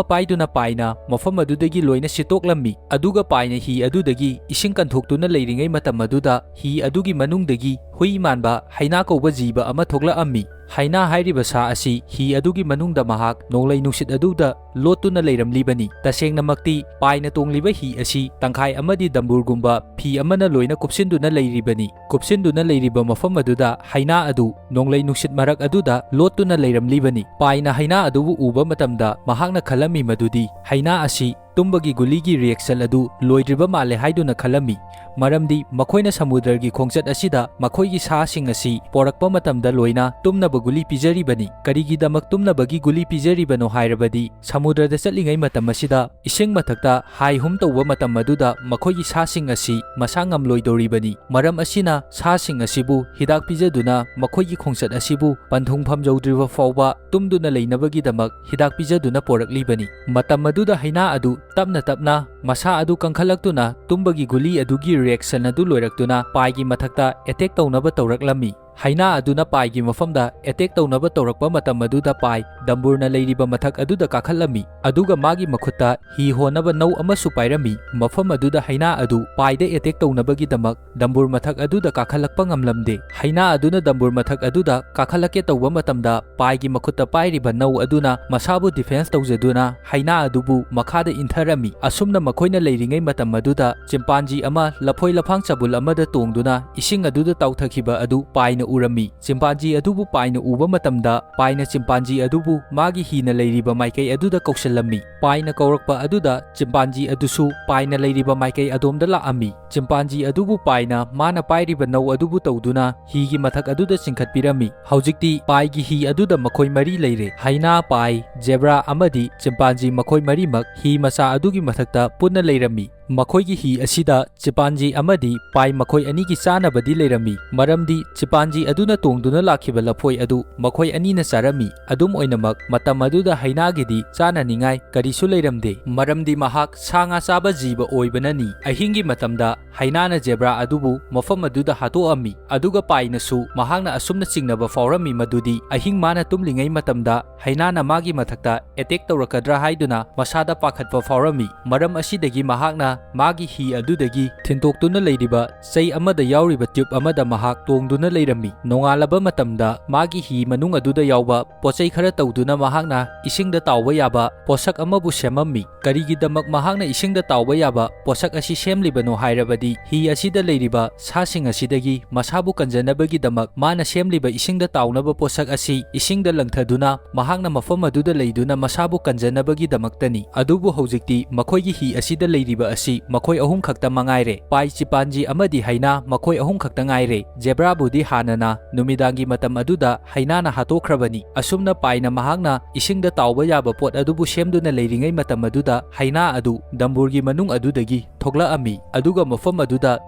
ꯄꯥꯏꯗꯨꯅ ꯄꯥꯏꯅ ꯃꯐꯝ ꯑꯗꯨꯗꯒꯤ ꯂꯣꯏꯅ ꯁꯤꯠꯇꯣꯛꯂꯝꯃꯤ꯫ ꯑꯗꯨꯒ ꯄꯥꯏꯅ ꯍꯤ ꯑꯗꯨꯗꯒꯤ ꯏꯁꯤꯡ ꯀꯟꯊꯣꯛꯇꯨꯅ ꯂꯩꯔꯤꯉꯩ ꯃꯇꯝ ꯑꯗꯨꯗ ꯍꯤ ꯑꯗꯨꯒꯤ ꯃꯅꯨꯡꯗꯒꯤ ꯍꯨꯏ ꯃꯥꯟꯕ ꯍꯩꯅꯥ ꯀꯧꯕ ꯖꯤꯕ ꯑꯃ ꯊꯣꯛꯂꯛꯑꯝꯃꯤ꯫ ꯍꯩꯅꯥ ꯍꯥꯏꯔꯤꯕ ꯁꯥ ꯑꯁꯤ ꯍꯤ ꯑꯗꯨꯒꯤ ꯃꯅꯨꯡꯗ ꯃꯍꯥꯛ ꯅꯣꯡꯂꯩ ꯅꯨꯡꯁꯤꯠ ꯑꯗꯨꯗ ꯂꯣꯠꯇꯨꯅ ꯂꯩꯔꯝꯂꯤꯕꯅꯤ꯫ ꯇꯁꯦꯡꯅꯃꯛꯇꯤ ꯄꯥꯏꯅ ꯇꯣꯡꯂꯤꯕ ꯍꯤ ꯑꯁꯤ ꯇꯪꯈꯥꯏ ꯑꯃꯗꯤ ꯗꯝꯕꯨꯔꯒꯨꯝꯕ ꯐꯤ ꯑꯃꯅ ꯂꯣꯏꯅ ꯀꯨꯞꯁꯤꯟꯗꯨꯅ ꯂꯩꯔꯤꯕꯅꯤ꯫ ꯀꯨꯞꯁꯤꯟꯗꯨꯅ ꯂꯩꯔꯤꯕ ꯃꯐꯝ ꯑꯗꯨꯗ ꯍꯩꯅꯥ ꯑꯗꯨ ꯅꯣꯡꯂꯩ ꯅꯨꯡꯁꯤꯠ ꯃꯔꯛ ꯑꯗꯨꯗ ꯂꯣꯠꯇꯨꯅ ꯂꯩꯔꯝꯂꯤꯕꯅꯤ꯫ ꯄꯥꯏꯅ ꯍꯩꯅꯥ ꯑꯗꯨꯕꯨ ꯎꯕ ꯃꯇꯝꯗ ꯃꯍꯥꯛꯅ ꯈꯜꯂꯝꯃꯤ ꯃꯗꯨꯗꯤ ꯍꯩꯅꯥ ꯑꯁꯤ ꯇꯨꯝꯕꯒꯤ ꯒꯨꯂꯤꯒꯤ ꯔꯤꯌꯦꯛꯁꯟ ꯑꯗꯨ ꯂꯣꯏꯗ꯭ꯔꯤꯕ ꯃꯥꯜꯂꯦ ꯍꯥꯏꯗꯨꯅ ꯈꯜꯂꯝꯃꯤ꯫ ꯃꯔꯝꯗꯤ ꯃꯈꯣꯏꯅ ꯁꯃꯨꯗ꯭ꯔꯒꯤ ꯈꯣꯡꯆꯠ ꯑꯁꯤꯗ ꯃꯈꯣꯏꯒꯤ ꯁꯥꯁꯤꯡ ꯑꯁꯤ ꯄꯣꯔꯛꯄ ꯃꯇꯝꯗ ꯂꯣꯏꯅ ꯇꯨꯝꯅꯕ ꯒꯨꯂꯤ ꯄꯤꯖꯔꯤꯕꯅꯤ꯫ ꯀꯔꯤꯒꯤꯗꯃꯛ ꯇꯨꯝꯅꯕꯒꯤ ꯒꯨꯂꯤ ꯄꯤꯖꯔꯤꯕꯅꯣ ꯍꯥꯏꯔꯕꯗꯤ, ꯁꯃꯨꯗ꯭ꯔꯗ ꯆꯠꯂꯤꯉꯩ ꯃꯇꯝ ꯑꯁꯤꯗ ꯏꯁꯤꯡ ꯃꯊꯛꯇ ꯍꯥꯏ ꯍꯨꯝ ꯇꯧꯕ ꯃꯇꯝ ꯑꯗꯨꯗ ꯃꯈꯣꯏꯒꯤ ꯁꯥꯁꯤꯡ ꯑꯁꯤ ꯃꯁꯥ ꯉꯝꯂꯣꯏꯗꯧꯔꯤꯕꯅꯤ꯫ ꯃꯔꯝ ꯑꯁꯤꯅ ꯁꯥꯁꯤꯡ ꯑꯁꯤꯕꯨ ꯍꯤꯗꯥꯛ ꯄꯤꯖꯗꯨꯅ ꯃꯈꯣꯏꯒꯤ ꯈꯣꯡꯆꯠ ꯑꯁꯤꯕꯨ ꯄꯟꯊꯨꯡ ꯐꯝꯖꯧꯗ꯭ꯔꯤꯕ ꯐꯥꯎꯕ ꯇꯨꯝꯗꯨꯅ ꯂꯩꯅꯕꯒꯤꯗꯃꯛ ꯍꯤꯗꯥꯛ ꯄꯤꯖꯗꯨꯅ ꯄꯣꯔꯛꯂꯤꯕꯅꯤ꯫ ꯃꯇꯝ ꯑꯗꯨꯗ ꯍꯩꯅꯥ ꯑꯗꯨ ꯇꯞꯅ ꯇꯞꯅ ꯃꯁꯥ ꯑꯗꯨ ꯀꯟꯈꯠꯂꯛꯇꯨꯅ ꯇꯨꯝꯕꯒꯤ ꯒꯨꯂꯤ ꯑꯗꯨꯒꯤ ꯔꯤꯌꯦꯛꯁꯟ ꯑꯗꯨ ꯂꯣꯏꯔꯛꯇꯨꯅ ꯄꯥꯏꯒꯤ ꯃꯊꯛꯇ ꯑꯦꯇꯦꯛ ꯇꯧꯅꯕ ꯇꯧꯔꯛꯂꯝꯃꯤ꯫ ꯍꯩꯅꯥ ꯑꯗꯨꯅ ꯄꯥꯏꯒꯤ ꯃꯐꯝꯗ ꯑꯦꯇꯦꯛ ꯇꯧꯅꯕ ꯇꯧꯔꯛꯄ ꯃꯇꯝ ꯑꯗꯨꯗ ꯄꯥꯏ ꯗꯝꯕꯨꯔꯅ ꯂꯩꯔꯤꯕ ꯃꯊꯛ ꯑꯗꯨꯗ ꯀꯥꯈꯠꯂꯝꯃꯤ꯫ ꯑꯗꯨꯒ ꯃꯥꯒꯤ ꯃꯈꯨꯠꯇ ꯍꯤ ꯍꯣꯟꯅꯕ ꯅꯧ ꯑꯃꯁꯨ ꯄꯥꯏꯔꯝꯃꯤ꯫ ꯃꯐꯝ ꯑꯗꯨꯗ ꯍꯩꯅꯥ ꯑꯗꯨ ꯄꯥꯏꯗ ꯑꯦꯇꯦꯛ ꯇꯧꯅꯕꯒꯤꯗꯃꯛ ꯗꯝꯕꯨꯔ ꯃꯊꯛ ꯑꯗꯨꯗ ꯀꯥꯈꯠꯂꯛꯄ ꯉꯝꯂꯝꯗꯦ꯫ ꯍꯩꯅꯥ ꯑꯗꯨꯅ ꯗꯝꯕꯨꯔ ꯃꯊꯛ ꯑꯗꯨꯗ ꯀꯥꯈꯠꯂꯛꯀꯦ ꯇꯧꯕ ꯃꯇꯝꯗ ꯄꯥꯏꯒꯤ ꯃꯈꯨꯠꯇ ꯄꯥꯏꯔꯤꯕ ꯅꯧ ꯑꯗꯨꯅ ꯃꯁꯥꯕꯨ ꯗꯤꯐꯦꯟꯁ ꯇꯧꯖꯗꯨꯅ ꯍꯩꯅꯥ ꯑꯗꯨꯕꯨ ꯃꯈꯥꯗ ꯏꯟꯊꯔꯝꯃꯤ꯫ ꯑꯁꯨꯝꯅ ꯃꯈꯣꯏꯅ ꯂꯩꯔꯤꯉꯩ ꯃꯇꯝ ꯑꯗꯨꯗ ꯆꯤꯝꯄꯥꯟꯖꯤ ꯑꯃ ꯂꯐꯣꯏ ꯂꯐꯥꯡ ꯆꯕꯨꯜ ꯑꯃꯗ ꯇꯣꯡꯗꯨꯅ ꯏꯁꯤꯡ ꯑꯗꯨꯗ ꯇꯥꯎꯊꯈꯤꯕ ꯑꯗꯨ ꯄꯥꯏꯅ ꯎꯔꯝꯃꯤ꯫ ꯆꯤꯝꯄꯥꯟꯖꯤ ꯑꯗꯨꯕꯨ ꯄꯥꯏꯅ ꯎꯕ ꯃꯇꯝꯗ ꯄꯥꯏꯅ ꯆꯤꯝꯄꯥꯟꯖꯤ ꯑꯗꯨꯕꯨ ꯃꯥꯒꯤ ꯍꯤꯅ ꯂꯩꯔꯤꯕ ꯃꯥꯏꯀꯩ ꯑꯗꯨꯗ ꯀꯧꯁꯜꯂꯝꯃꯤ꯫ ꯄꯥꯏꯅ ꯀꯧꯔꯛꯄ ꯑꯗꯨꯗ ꯆꯤꯝꯄꯥꯟꯖꯤ ꯑꯗꯨꯁꯨ ꯄꯥꯏꯅ ꯂꯩꯔꯤꯕ ꯃꯥꯏꯀꯩ ꯑꯗꯣꯝꯗ ꯂꯥꯛꯑꯝꯃꯤ꯫ ꯆꯤꯝꯄꯥꯟꯖꯤ ꯑꯗꯨꯕꯨ ꯄꯥꯏꯅ ꯃꯥꯅ ꯄꯥꯏꯔꯤꯕ ꯅꯧ ꯑꯗꯨꯕꯨ ꯇꯧꯗꯨꯅ ꯍꯤꯒꯤ ꯃꯊꯛ ꯑꯗꯨꯗ ꯆꯤꯡꯈꯠꯄꯤꯔꯝꯃꯤ꯫ ꯍꯧꯖꯤꯛꯇꯤ ꯄꯥꯏꯒꯤ ꯍꯤ ꯑꯗꯨꯗ ꯃꯈꯣꯏ ꯃꯔꯤ ꯂꯩꯔꯦ꯫ ꯍꯩꯅꯥ, ꯄꯥꯏ, ꯖꯦꯕ꯭ꯔꯥ ꯑꯃꯗꯤ ꯆꯤꯝꯄꯥꯟꯖꯤ ꯃꯈꯣꯏ ꯃꯔꯤꯃꯛ ꯍꯤ ꯃꯆꯥ ꯑꯗꯨꯒꯤ ꯃꯊꯛꯇ ꯄꯨꯟꯅ ꯂꯩꯔꯝꯃꯤ꯫ ꯃꯈꯣꯏꯒꯤ ꯍꯤ ꯑꯁꯤꯗ ꯆꯤꯝꯄꯥꯟꯖꯤ ꯑꯃꯗꯤ ꯄꯥꯏ ꯃꯈꯣꯏ ꯑꯅꯤꯒꯤ ꯆꯥꯅꯕꯗꯤ ꯂꯩꯔꯝꯃꯤ, ꯃꯔꯝꯗꯤ ꯆꯤꯝꯄꯥꯟꯖꯤ ꯑꯗꯨꯅ ꯇꯣꯡꯗꯨꯅ ꯂꯥꯛꯈꯤꯕ ꯂꯐꯣꯏ ꯑꯗꯨ ꯃꯈꯣꯏ ꯑꯅꯤꯅ ꯆꯥꯔꯝꯃꯤ꯫ ꯑꯗꯨꯝ ꯑꯣꯏꯅꯃꯛ, ꯃꯇꯝ ꯑꯗꯨꯗ ꯍꯩꯅꯥꯒꯤꯗꯤ ꯆꯥꯅꯅꯤꯡꯉꯥꯏ ꯀꯔꯤꯁꯨ ꯂꯩꯔꯝꯗꯦ, ꯃꯔꯝꯗꯤ ꯃꯍꯥꯛ ꯁꯥ ꯉꯥ ꯆꯥꯕ ꯖꯤꯕ ꯑꯣꯏꯕꯅꯅꯤ꯫ ꯑꯍꯤꯡꯒꯤ ꯃꯇꯝꯗ ꯍꯩꯅꯥꯅ ꯖꯦꯕ꯭ꯔꯥ ꯑꯗꯨꯕꯨ ꯃꯐꯝ ꯑꯗꯨꯗ ꯍꯥꯠꯇꯣꯛꯑꯝꯃꯤ, ꯑꯗꯨꯒ ꯄꯥꯏꯅꯁꯨ ꯃꯍꯥꯛꯅ ꯑꯁꯨꯝꯅ ꯆꯤꯡꯅꯕ ꯐꯥꯎꯔꯝꯃꯤ ꯃꯗꯨꯗꯤ ꯑꯍꯤꯡ ꯃꯥꯅ ꯇꯨꯝꯂꯤꯉꯩ ꯃꯇꯝꯗ ꯍꯩꯅꯥꯅ ꯃꯥꯒꯤ ꯃꯊꯛꯇ ꯑꯦꯇꯦꯛ ꯇꯧꯔꯛꯀꯗ꯭ꯔꯥ ꯍꯥꯏꯗꯨꯅ ꯃꯁꯥꯗ ꯄꯥꯈꯠꯄ ꯐꯥꯎꯔꯝꯃꯤ꯫ ꯃꯔꯝ ꯑꯁꯤꯗꯒꯤ ꯃꯍꯥꯛꯅ ꯃꯥꯒꯤ ꯍꯤ ꯑꯗꯨꯗꯒꯤ ꯊꯤꯟꯗꯣꯛꯇꯨꯅ ꯂꯩꯔꯤꯕ ꯆꯩ ꯑꯃꯗ ꯌꯥꯎꯔꯤꯕ ꯇ꯭ꯌꯨꯕ ꯑꯃꯗ ꯃꯍꯥꯛ ꯇꯣꯡꯗꯨꯅ ꯂꯩꯔꯝꯃꯤ꯫ ꯅꯣꯡꯉꯥꯜꯂꯕ ꯃꯇꯝꯗ ꯃꯥꯒꯤ ꯍꯤ ꯃꯅꯨꯡ ꯑꯗꯨꯗ ꯌꯥꯎꯕ ꯄꯣꯠꯆꯩ ꯈꯔ ꯇꯧꯗꯨꯅ ꯃꯍꯥꯛꯅ ꯏꯁꯤꯡꯗ ꯇꯥꯎꯕ ꯌꯥꯕ ꯄꯣꯠꯁꯛ ꯑꯃꯕꯨ ꯁꯦꯝꯃꯝꯃꯤ꯫ ꯀꯔꯤꯒꯤꯗꯃꯛ ꯃꯍꯥꯛꯅ ꯏꯁꯤꯡꯗ ꯇꯥꯎꯕ ꯌꯥꯕ ꯄꯣꯠꯁꯛ ꯑꯁꯤ ꯁꯦꯝꯂꯤꯕꯅꯣ ꯍꯥꯏꯔꯕꯗꯤ, ꯍꯤ ꯑꯁꯤꯗ ꯂꯩꯔꯤꯕ ꯁꯥꯁꯤꯡ ꯑꯁꯤꯗꯒꯤ ꯃꯁꯥꯕꯨ ꯀꯟꯖꯅꯕꯒꯤꯗꯃꯛ ꯃꯥꯅ ꯁꯦꯝꯂꯤꯕ ꯏꯁꯤꯡꯗ ꯇꯥꯎꯅꯕ ꯄꯣꯠꯁꯛ ꯑꯁꯤ ꯏꯁꯤꯡꯗ ꯂꯪꯊꯗꯨꯅ ꯃꯍꯥꯛꯅ ꯃꯐꯝ ꯑꯗꯨꯗ ꯂꯩꯗꯨꯅ ꯃꯁꯥꯕꯨ ꯀꯟꯖꯅꯕꯒꯤꯗꯃꯛꯇꯅꯤ꯫ ꯑꯗꯨꯕꯨ ꯍꯧꯖꯤꯛꯇꯤ ꯃꯈꯣꯏꯒꯤ ꯍꯤ ꯑꯁꯤꯗ ꯂꯩꯔꯤꯕ ꯑꯁꯤ ꯃꯈꯣꯏ ꯑꯍꯨꯝ ꯈꯛꯇ ꯃꯉꯥꯏꯔꯦ꯫ ꯄꯥꯏ, ꯆꯤꯄꯥꯟꯖꯤ ꯑꯃꯗꯤ ꯍꯩꯅꯥ ꯃꯈꯣꯏ ꯑꯍꯨꯝ ꯈꯛꯇ ꯉꯥꯏꯔꯦ꯫ ꯖꯦꯕ꯭ꯔꯥꯕꯨꯗꯤ ꯍꯥꯟꯅꯅ ꯅꯨꯃꯤꯗꯥꯡꯒꯤ ꯃꯇꯝ ꯑꯗꯨꯗ ꯍꯩꯅꯥꯅ ꯍꯥꯠꯇꯣꯛꯈ꯭ꯔꯕꯅꯤ꯫ ꯑꯁꯨꯝꯅ ꯄꯥꯏꯅ ꯃꯍꯥꯛꯅ ꯏꯁꯤꯡꯗ ꯇꯥꯎꯕ ꯌꯥꯕ ꯄꯣꯠ ꯑꯗꯨꯕꯨ ꯁꯦꯝꯗꯨꯅ ꯂꯩꯔꯤꯉꯩ ꯃꯇꯝ ꯑꯗꯨꯗ ꯍꯩꯅꯥ ꯑꯗꯨ ꯗꯝꯕꯨꯔꯒꯤ ꯃꯅꯨꯡ ꯑꯗꯨꯗꯒꯤ ꯊꯣꯛꯂꯛꯑꯝꯃꯤ꯫ ꯑꯗꯨꯒ ꯃꯐꯝ ꯑꯗꯨꯗ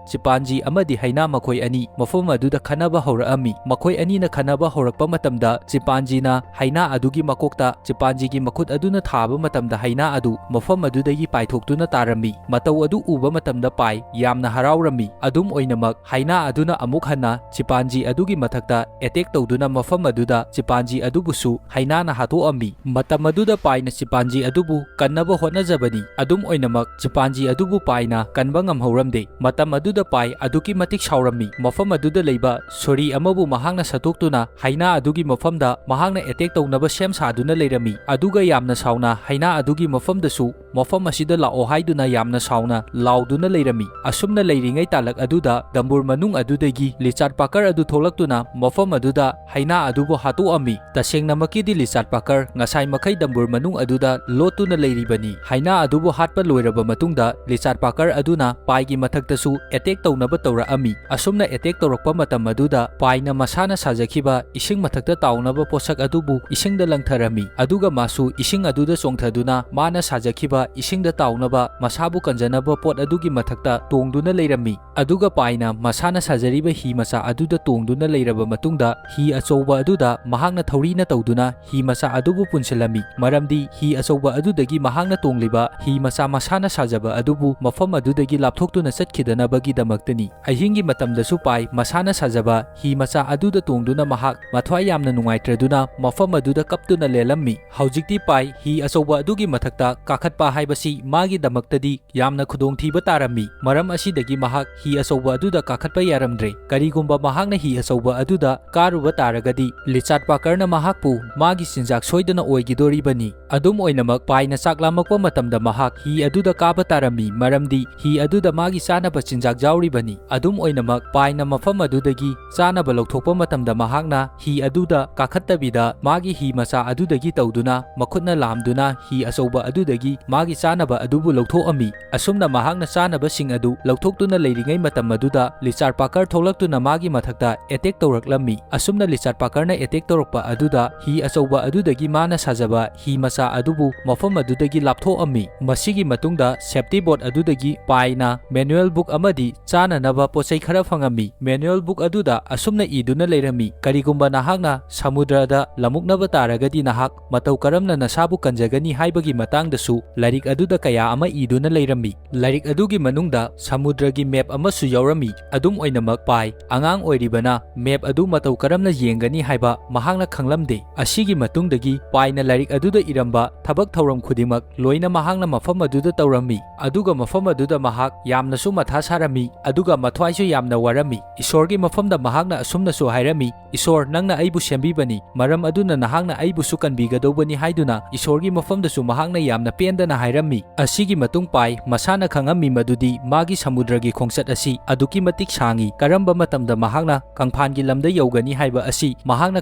ꯆꯤꯄꯥꯟꯖꯤ ꯑꯃꯗꯤ ꯍꯩꯅꯥ ꯃꯈꯣꯏ ꯑꯅꯤ ꯃꯐꯝ ꯑꯗꯨꯗ ꯈꯟꯅꯕ ꯍꯧꯔꯛꯑꯝꯃꯤ꯫ ꯃꯈꯣꯏ ꯑꯅꯤꯅ ꯈꯟꯅꯕ ꯍꯧꯔꯛꯄ ꯃꯇꯝꯗ ꯆꯤꯄꯥꯟꯖꯤꯅ ꯍꯩꯅꯥ ꯑꯗꯨꯒꯤ ꯃꯀꯣꯛꯇ ꯆꯤꯄꯥꯟꯖꯤꯒꯤ ꯃꯈꯨꯠ ꯑꯗꯨꯅ ꯊꯥꯕ ꯃꯇꯝꯗ ꯍꯩꯅꯥ ꯑꯗꯨ ꯃꯐꯝ ꯑꯗꯨꯗꯒꯤ ꯄꯥꯏꯊꯣꯛꯇꯨꯅ ꯇꯥꯔꯝꯃꯤ꯫ ꯃꯇꯧ ꯑꯗꯨ ꯎꯕ ꯃꯇꯝꯗ ꯄꯥꯏ ꯌꯥꯝꯅ ꯍꯔꯥꯎꯔꯝꯃꯤ꯫ ꯑꯗꯨꯝ ꯑꯣꯏꯅꯃꯛ, ꯍꯩꯅꯥ ꯑꯗꯨꯅ ꯑꯃꯨꯛ ꯍꯟꯅ ꯆꯤꯄꯥꯟꯖꯤ ꯑꯗꯨꯒꯤ ꯃꯊꯛꯇ ꯑꯦꯇꯦꯛ ꯇꯧꯗꯨꯅ ꯃꯐꯝ ꯑꯗꯨꯗ ꯆꯤꯄꯥꯟꯖꯤ ꯑꯗꯨꯕꯨꯁꯨ ꯍꯩꯅꯥꯅ ꯍꯥꯠꯇꯣꯛꯑꯝꯃꯤ꯫ ꯃꯇꯝ ꯑꯗꯨꯗ ꯄꯥꯏꯅ ꯆꯤꯄꯥꯟꯖꯤ ꯑꯗꯨꯕꯨ ꯀꯟꯅꯕ ꯍꯣꯠꯅꯖꯕꯅꯤ꯫ ꯑꯗꯨꯝ ꯑꯣꯏꯅꯃꯛ, ꯆꯤꯄꯥꯟꯖꯤ ꯑꯗꯨꯕꯨ ꯄꯥꯏꯅ ꯀꯟꯕ ꯉꯝꯍꯧꯔꯝꯗꯦ꯫ ꯃꯇꯝ ꯑꯗꯨꯗ ꯄꯥꯏ ꯑꯗꯨꯛꯀꯤ ꯃꯇꯤꯛ ꯁꯥꯎꯔꯝꯃꯤ꯫ ꯃꯐꯝ ꯑꯗꯨꯗ ꯂꯩꯕ ꯁꯣꯔꯤ ꯑꯃꯕꯨ ꯃꯍꯥꯛꯅ ꯁꯠꯇꯣꯛꯇꯨꯅ ꯍꯩꯅꯥ ꯑꯗꯨꯒꯤ ꯃꯐꯝꯗ ꯃꯍꯥꯛꯅ ꯑꯦꯇꯦꯛ ꯇꯧꯅꯕ ꯁꯦꯝ ꯁꯥꯗꯨꯅ ꯂꯩꯔꯝꯃꯤ꯫ ꯑꯗꯨꯒ ꯌꯥꯝꯅ ꯁꯥꯎꯅ ꯍꯩꯅꯥ ꯑꯗꯨꯒꯤ ꯃꯐꯝꯗꯁꯨ ꯃꯐꯝ ꯑꯁꯤꯗ ꯂꯥꯛꯑꯣ ꯍꯥꯏꯗꯨꯅ ꯌꯥꯝꯅ ꯁꯥꯎꯅ ꯂꯥꯎꯗꯨꯅ ꯂꯩꯔꯝꯃꯤ꯫ ꯑꯁꯨꯝꯅ ꯂꯩꯔꯤꯉꯩ ꯇꯥꯂꯛ ꯑꯗꯨꯗ ꯗꯝꯕꯨꯔ ꯃꯅꯨꯡ ꯑꯗꯨꯗꯒꯤ ꯂꯤꯆꯥꯠ ꯄꯥꯀꯔ ꯑꯗꯨ ꯊꯣꯛꯂꯛꯇꯨꯅ ꯃꯐꯝ ꯑꯗꯨꯗ ꯍꯩꯅꯥ ꯑꯗꯨꯕꯨ ꯍꯥꯠꯇꯣꯛꯑꯝꯃꯤ꯫ ꯇꯁꯦꯡꯅꯃꯛꯀꯤꯗꯤ ꯂꯤꯆꯥꯠ ꯄꯥꯀꯔ ꯉꯁꯥꯏ ꯃꯈꯩ ꯗꯝꯕꯨꯔ ꯃꯅꯨꯡ ꯑꯗꯨꯗ ꯂꯣꯠꯇꯨꯅ ꯂꯩꯔꯤꯕꯅꯤ꯫ ꯍꯩꯅꯥ ꯑꯗꯨꯕꯨ ꯍꯥꯠꯄ ꯂꯣꯏꯔꯕ ꯃꯇꯨꯡꯗ ꯂꯤꯆꯥꯠ ꯄꯥꯀꯔ ꯑꯗꯨꯅ ꯄꯥꯏꯒꯤ ꯃꯊꯛꯇꯁꯨ ꯑꯦꯇꯦꯛ ꯇꯧꯅꯕ ꯇꯧꯔꯛꯑꯝꯃꯤ꯫ ꯑꯁꯨꯝꯅ ꯑꯦꯇꯦꯛ ꯇꯧꯔꯛꯄ ꯃꯇꯝ ꯑꯗꯨꯗ ꯄꯥꯏꯅ ꯃꯁꯥꯅ ꯁꯥꯖꯈꯤꯕ ꯏꯁꯤꯡ ꯃꯊꯛꯇ ꯇꯥꯎꯅꯕ ꯄꯣꯠꯁꯛ ꯑꯗꯨꯕꯨ ꯏꯁꯤꯡꯗ ꯂꯪꯊꯔꯝꯃꯤ꯫ ꯑꯗꯨꯒ ꯃꯥꯁꯨ ꯏꯁꯤꯡ ꯑꯗꯨꯗ ꯆꯣꯡꯊꯗꯨꯅ ꯃꯥꯅ ꯁꯥꯖꯈꯤꯕ ꯏꯁꯤꯡꯗ ꯇꯥꯎꯅꯕ ꯃꯁꯥꯕꯨ ꯀꯟꯖꯅꯕ ꯄꯣꯠ ꯑꯗꯨꯒꯤ ꯃꯊꯛꯇ ꯇꯣꯡꯗꯨꯅ ꯂꯩꯔꯝꯃꯤ꯫ ꯑꯗꯨꯒ ꯄꯥꯏꯅ ꯃꯁꯥꯅ ꯁꯥꯖꯔꯤꯕ ꯍꯤ ꯃꯆꯥ ꯑꯗꯨꯗ ꯇꯣꯡꯗꯨꯅ ꯂꯩꯔꯕ ꯃꯇꯨꯡꯗ ꯍꯤ ꯑꯆꯧꯕ ꯑꯗꯨꯗ ꯃꯍꯥꯛꯅ ꯊꯧꯔꯤꯅ ꯇꯧꯗꯨꯅ ꯍꯤ ꯃꯆꯥ ꯑꯗꯨꯕꯨ ꯄꯨꯟꯁꯤꯜꯂꯝꯃꯤ꯫ ꯃꯔꯝꯗꯤ ꯍꯤ ꯑꯆꯧꯕ ꯑꯗꯨꯗꯒꯤ ꯃꯍꯥꯛꯅ ꯇꯣꯡꯂꯤꯕ ꯍꯤ ꯃꯆꯥ ꯃꯁꯥꯅ ꯁꯥꯖꯕ ꯑꯗꯨꯕꯨ ꯃꯐꯝ ꯑꯗꯨꯗꯒꯤ ꯂꯥꯞꯊꯣꯛꯇꯨꯅ ꯆꯠꯈꯤꯗꯅꯕꯒꯤꯗꯃꯛꯇꯅꯤ꯫ ꯑꯍꯤꯡꯒꯤ ꯃꯇꯝꯗꯁꯨ ꯄꯥꯏ ꯃꯁꯥꯅ ꯁꯥꯖꯕ ꯍꯤ ꯃꯆꯥ ꯑꯗꯨꯗ ꯇꯣꯡꯗꯨꯅ ꯃꯍꯥꯛ ꯃꯊ꯭ꯋꯥꯏ ꯌꯥꯝꯅ ꯅꯨꯡꯉꯥꯏꯇ꯭ꯔꯗꯨꯅ ꯃꯐꯝ ꯑꯗꯨꯗ ꯀꯞꯇꯨꯅ ꯂꯦꯜꯂꯝꯃꯤ꯫ ꯍꯧꯖꯤꯛꯇꯤ ꯄꯥꯏ ꯍꯤ ꯑꯆꯧꯕ ꯑꯗꯨꯒꯤ ꯃꯊꯛꯇ ꯀꯥꯈꯠꯄ ꯍꯥꯏꯕꯁꯤ ꯃꯥꯒꯤꯗꯃꯛꯇꯗꯤ ꯌꯥꯝ ꯌꯥꯝꯅ ꯈꯨꯗꯣꯡꯊꯤꯕ ꯇꯥꯔꯝꯃꯤ꯫ ꯃꯔꯝ ꯑꯁꯤꯗꯒꯤ ꯃꯍꯥꯛ ꯍꯤ ꯑꯆꯧꯕ ꯑꯗꯨꯗ ꯀꯥꯈꯠꯄ ꯌꯥꯔꯝꯗ꯭ꯔꯦ꯫ ꯀꯔꯤꯒꯨꯝꯕ ꯃꯍꯥꯛꯅ ꯍꯤ ꯑꯆꯧꯕ ꯑꯗꯨꯗ ꯀꯥꯔꯨꯕ ꯇꯥꯔꯒꯗꯤ, ꯂꯤꯆꯥꯔꯗ ꯄꯥꯀꯔꯅ ꯃꯍꯥꯛꯄꯨ ꯃꯥꯒꯤ ꯆꯤꯟꯖꯥꯛ ꯁꯣꯏꯗꯅ ꯑꯣꯏꯈꯤꯗꯣꯔꯤꯕꯅꯤ꯫ ꯑꯗꯨꯝ ꯑꯣꯏꯅꯃꯛ, ꯄꯥꯏꯅ ꯆꯥꯛ ꯂꯥꯝꯃꯛꯄ ꯃꯇꯝꯗ ꯃꯍꯥꯛ ꯍꯤ ꯑꯗꯨꯗ ꯀꯥꯕ ꯇꯥꯔꯝꯃꯤ, ꯃꯔꯝꯗꯤ ꯍꯤ ꯑꯗꯨꯗ ꯃꯥꯒꯤ ꯆꯥꯅꯕ ꯆꯤꯟꯖꯥꯛ ꯌꯥꯎꯔꯤꯕꯅꯤ꯫ ꯑꯗꯨꯝ ꯑꯣꯏꯅꯃꯛ, ꯄꯥꯏꯅ ꯃꯐꯝ ꯑꯗꯨꯗꯒꯤ ꯆꯥꯅꯕ ꯂꯧꯊꯣꯛꯄ ꯃꯇꯝꯗ ꯃꯍꯥꯛꯅ ꯍꯤ ꯑꯗꯨꯗ ꯀꯥꯈꯠꯇꯕꯤꯗ ꯃꯥꯒꯤ ꯍꯤ ꯃꯆꯥ ꯑꯗꯨꯗꯒꯤ ꯇꯧꯗꯨꯅ ꯃꯈꯨꯠꯅ ꯂꯥꯝꯗꯨꯅ ꯍꯤ ꯑꯆꯧꯕ ꯑꯗꯨꯗꯒꯤ ꯃꯥꯒꯤ ꯆꯥꯅꯕ ꯑꯗꯨꯕꯨ ꯂꯧꯊꯣꯛꯑꯝꯃꯤ꯫ ꯑꯁꯨꯝꯅ ꯃꯍꯥꯛꯅ ꯆꯥꯅꯕꯁꯤꯡ ꯑꯗꯨ ꯂꯧꯊꯣꯛꯇꯨꯅ ꯂꯩꯔꯤꯉꯩ ꯃꯇꯝ ꯑꯗꯨꯗ ꯂꯤꯆꯥꯔꯗ ꯄꯥꯀꯔ ꯊꯣꯛꯂꯛꯇꯨꯅ ꯃꯥꯒꯤ ꯃꯊꯛꯇ ꯑꯦꯇꯦꯛ ꯇꯧꯔꯛꯂꯝꯃꯤ꯫ ꯑꯁꯨꯝꯅ ꯂꯤꯆꯥꯔꯗ ꯄꯥꯀꯔꯅ ꯑꯦꯇꯦꯛ ꯇꯧꯔꯛꯄ ꯑꯗꯨꯗ ꯍꯤ ꯑꯆꯧꯕ ꯑꯗꯨꯗꯒꯤ ꯃꯥꯅ ꯁꯥꯖꯕ ꯍꯤ ꯃꯆꯥ ꯑꯗꯨꯕꯨ ꯃꯐꯝ ꯑꯗꯨꯗꯒꯤ ꯂꯥꯞꯊꯣꯛꯑꯝꯃꯤ꯫ ꯃꯁꯤꯒꯤ ꯃꯇꯨꯡꯗ ꯁꯦꯐꯇꯤ ꯕꯣꯠ ꯑꯗꯨꯗꯒꯤ ꯄꯥꯏꯅ ꯃꯦꯅꯨꯑꯦꯜ ꯕꯨꯛ ꯑꯃꯗꯤ ꯆꯥꯅꯅꯕ ꯄꯣꯠꯆꯩ ꯈꯔ ꯐꯪꯉꯝꯃꯤ꯫ ꯃꯦꯅꯨꯑꯦꯜ ꯕꯨꯛ ꯑꯗꯨꯗ ꯑꯁꯨꯝꯅ ꯏꯗꯨꯅ ꯂꯩꯔꯝꯃꯤ, "ꯀꯔꯤꯒꯨꯝꯕ ꯅꯍꯥꯛꯅ ꯁꯃꯨꯗ꯭ꯔꯗ ꯂꯥꯃꯨꯛꯅꯕ ꯇꯥꯔꯒꯗꯤ, ꯅꯍꯥꯛ ꯃꯇꯧ ꯀꯔꯝꯅ ꯅꯁꯥꯕꯨ ꯀꯟꯖꯒꯅꯤ?" ꯍꯥꯏꯕꯒꯤ ꯃꯇꯥꯡꯗꯁꯨ ꯂꯥꯏꯔꯤꯛ ꯑꯗꯨꯗ ꯀꯌꯥ ꯑꯃ ꯏꯗꯨꯅ ꯂꯩꯔꯝꯃꯤ꯫ ꯂꯥꯏꯔꯤꯛ ꯑꯗꯨꯒꯤ ꯃꯅꯨꯡꯗ ꯁꯃꯨꯗ꯭ꯔꯒꯤ ꯃꯦꯞ ꯑꯃꯁꯨ ꯌꯥꯎꯔꯝꯃꯤ꯫ ꯑꯗꯨꯝ ꯑꯣꯏꯅꯃꯛ, ꯄꯥꯏ ꯑꯉꯥꯡ ꯑꯣꯏꯔꯤꯕꯅ ꯃꯦꯞ ꯑꯗꯨ ꯃꯇꯧ ꯀꯔꯝꯅ ꯌꯦꯡꯒꯅꯤ ꯍꯥꯏꯕ ꯃꯍꯥꯛꯅ ꯈꯪꯂꯝꯗꯦ꯫ ꯑꯁꯤꯒꯤ ꯃꯇꯨꯡꯗꯒꯤ ꯄꯥꯏꯅ ꯂꯥꯏꯔꯤꯛ ꯑꯗꯨꯗ ꯏꯔꯝꯕ ꯊꯕꯛ ꯊꯧꯔꯝ ꯈꯨꯗꯤꯡꯃꯛ ꯂꯣꯏꯅ ꯃꯍꯥꯛꯅ ꯃꯐꯝ ꯑꯗꯨꯗ ꯇꯧꯔꯝꯃꯤ꯫ ꯑꯗꯨꯒ ꯃꯐꯝ ꯑꯗꯨꯗ ꯃꯍꯥꯛ ꯌꯥꯝꯅꯁꯨ ꯃꯊꯥ ꯁꯥꯔꯝꯃꯤ, ꯑꯗꯨꯒ ꯃꯊ꯭ꯋꯥꯏꯁꯨ ꯌꯥꯝꯅ ꯋꯥꯔꯝꯃꯤ꯫ ꯏꯁꯣꯔꯒꯤ ꯃꯐꯝꯗ ꯃꯍꯥꯛꯅ ꯑꯁꯨꯝꯅꯁꯨ ꯍꯥꯏꯔꯝꯃꯤ, "ꯏꯁꯣꯔ, ꯅꯪꯅ ꯑꯩꯕꯨ ꯁꯦꯝꯕꯤꯕꯅꯤ, ꯃꯔꯝ ꯑꯗꯨꯅ ꯅꯍꯥꯛꯅ ꯑꯩꯕꯨꯁꯨ ꯀꯟꯕꯤꯒꯗꯧꯕꯅꯤ" ꯍꯥꯏꯗꯨꯅ ꯏꯁꯣꯔꯒꯤ ꯃꯐꯝꯗꯁꯨ ꯃꯍꯥꯛꯅ ꯌꯥꯝꯅ ꯄꯦꯟꯗꯅ ꯍꯥꯏꯔꯝꯃꯤ꯫ ꯑꯁꯤꯒꯤ ꯃꯇꯨꯡ ꯄꯥꯏ ꯃꯁꯥꯅ ꯈꯪꯉꯝꯃꯤ ꯃꯗꯨꯗꯤ ꯃꯥꯒꯤ ꯁꯃꯨꯗ꯭ꯔꯒꯤ ꯈꯣꯡꯆꯠ ꯑꯁꯤ ꯑꯗꯨꯛꯀꯤ ꯃꯇꯤꯛ ꯁꯥꯡꯏ, ꯀꯔꯝꯕ ꯃꯇꯝꯗ ꯃꯍꯥꯛꯅ ꯀꯪꯐꯥꯟꯒꯤ ꯂꯝꯗ ꯌꯧꯒꯅꯤ ꯍꯥꯏꯕ ꯑꯁꯤ ꯃꯍꯥꯛꯅ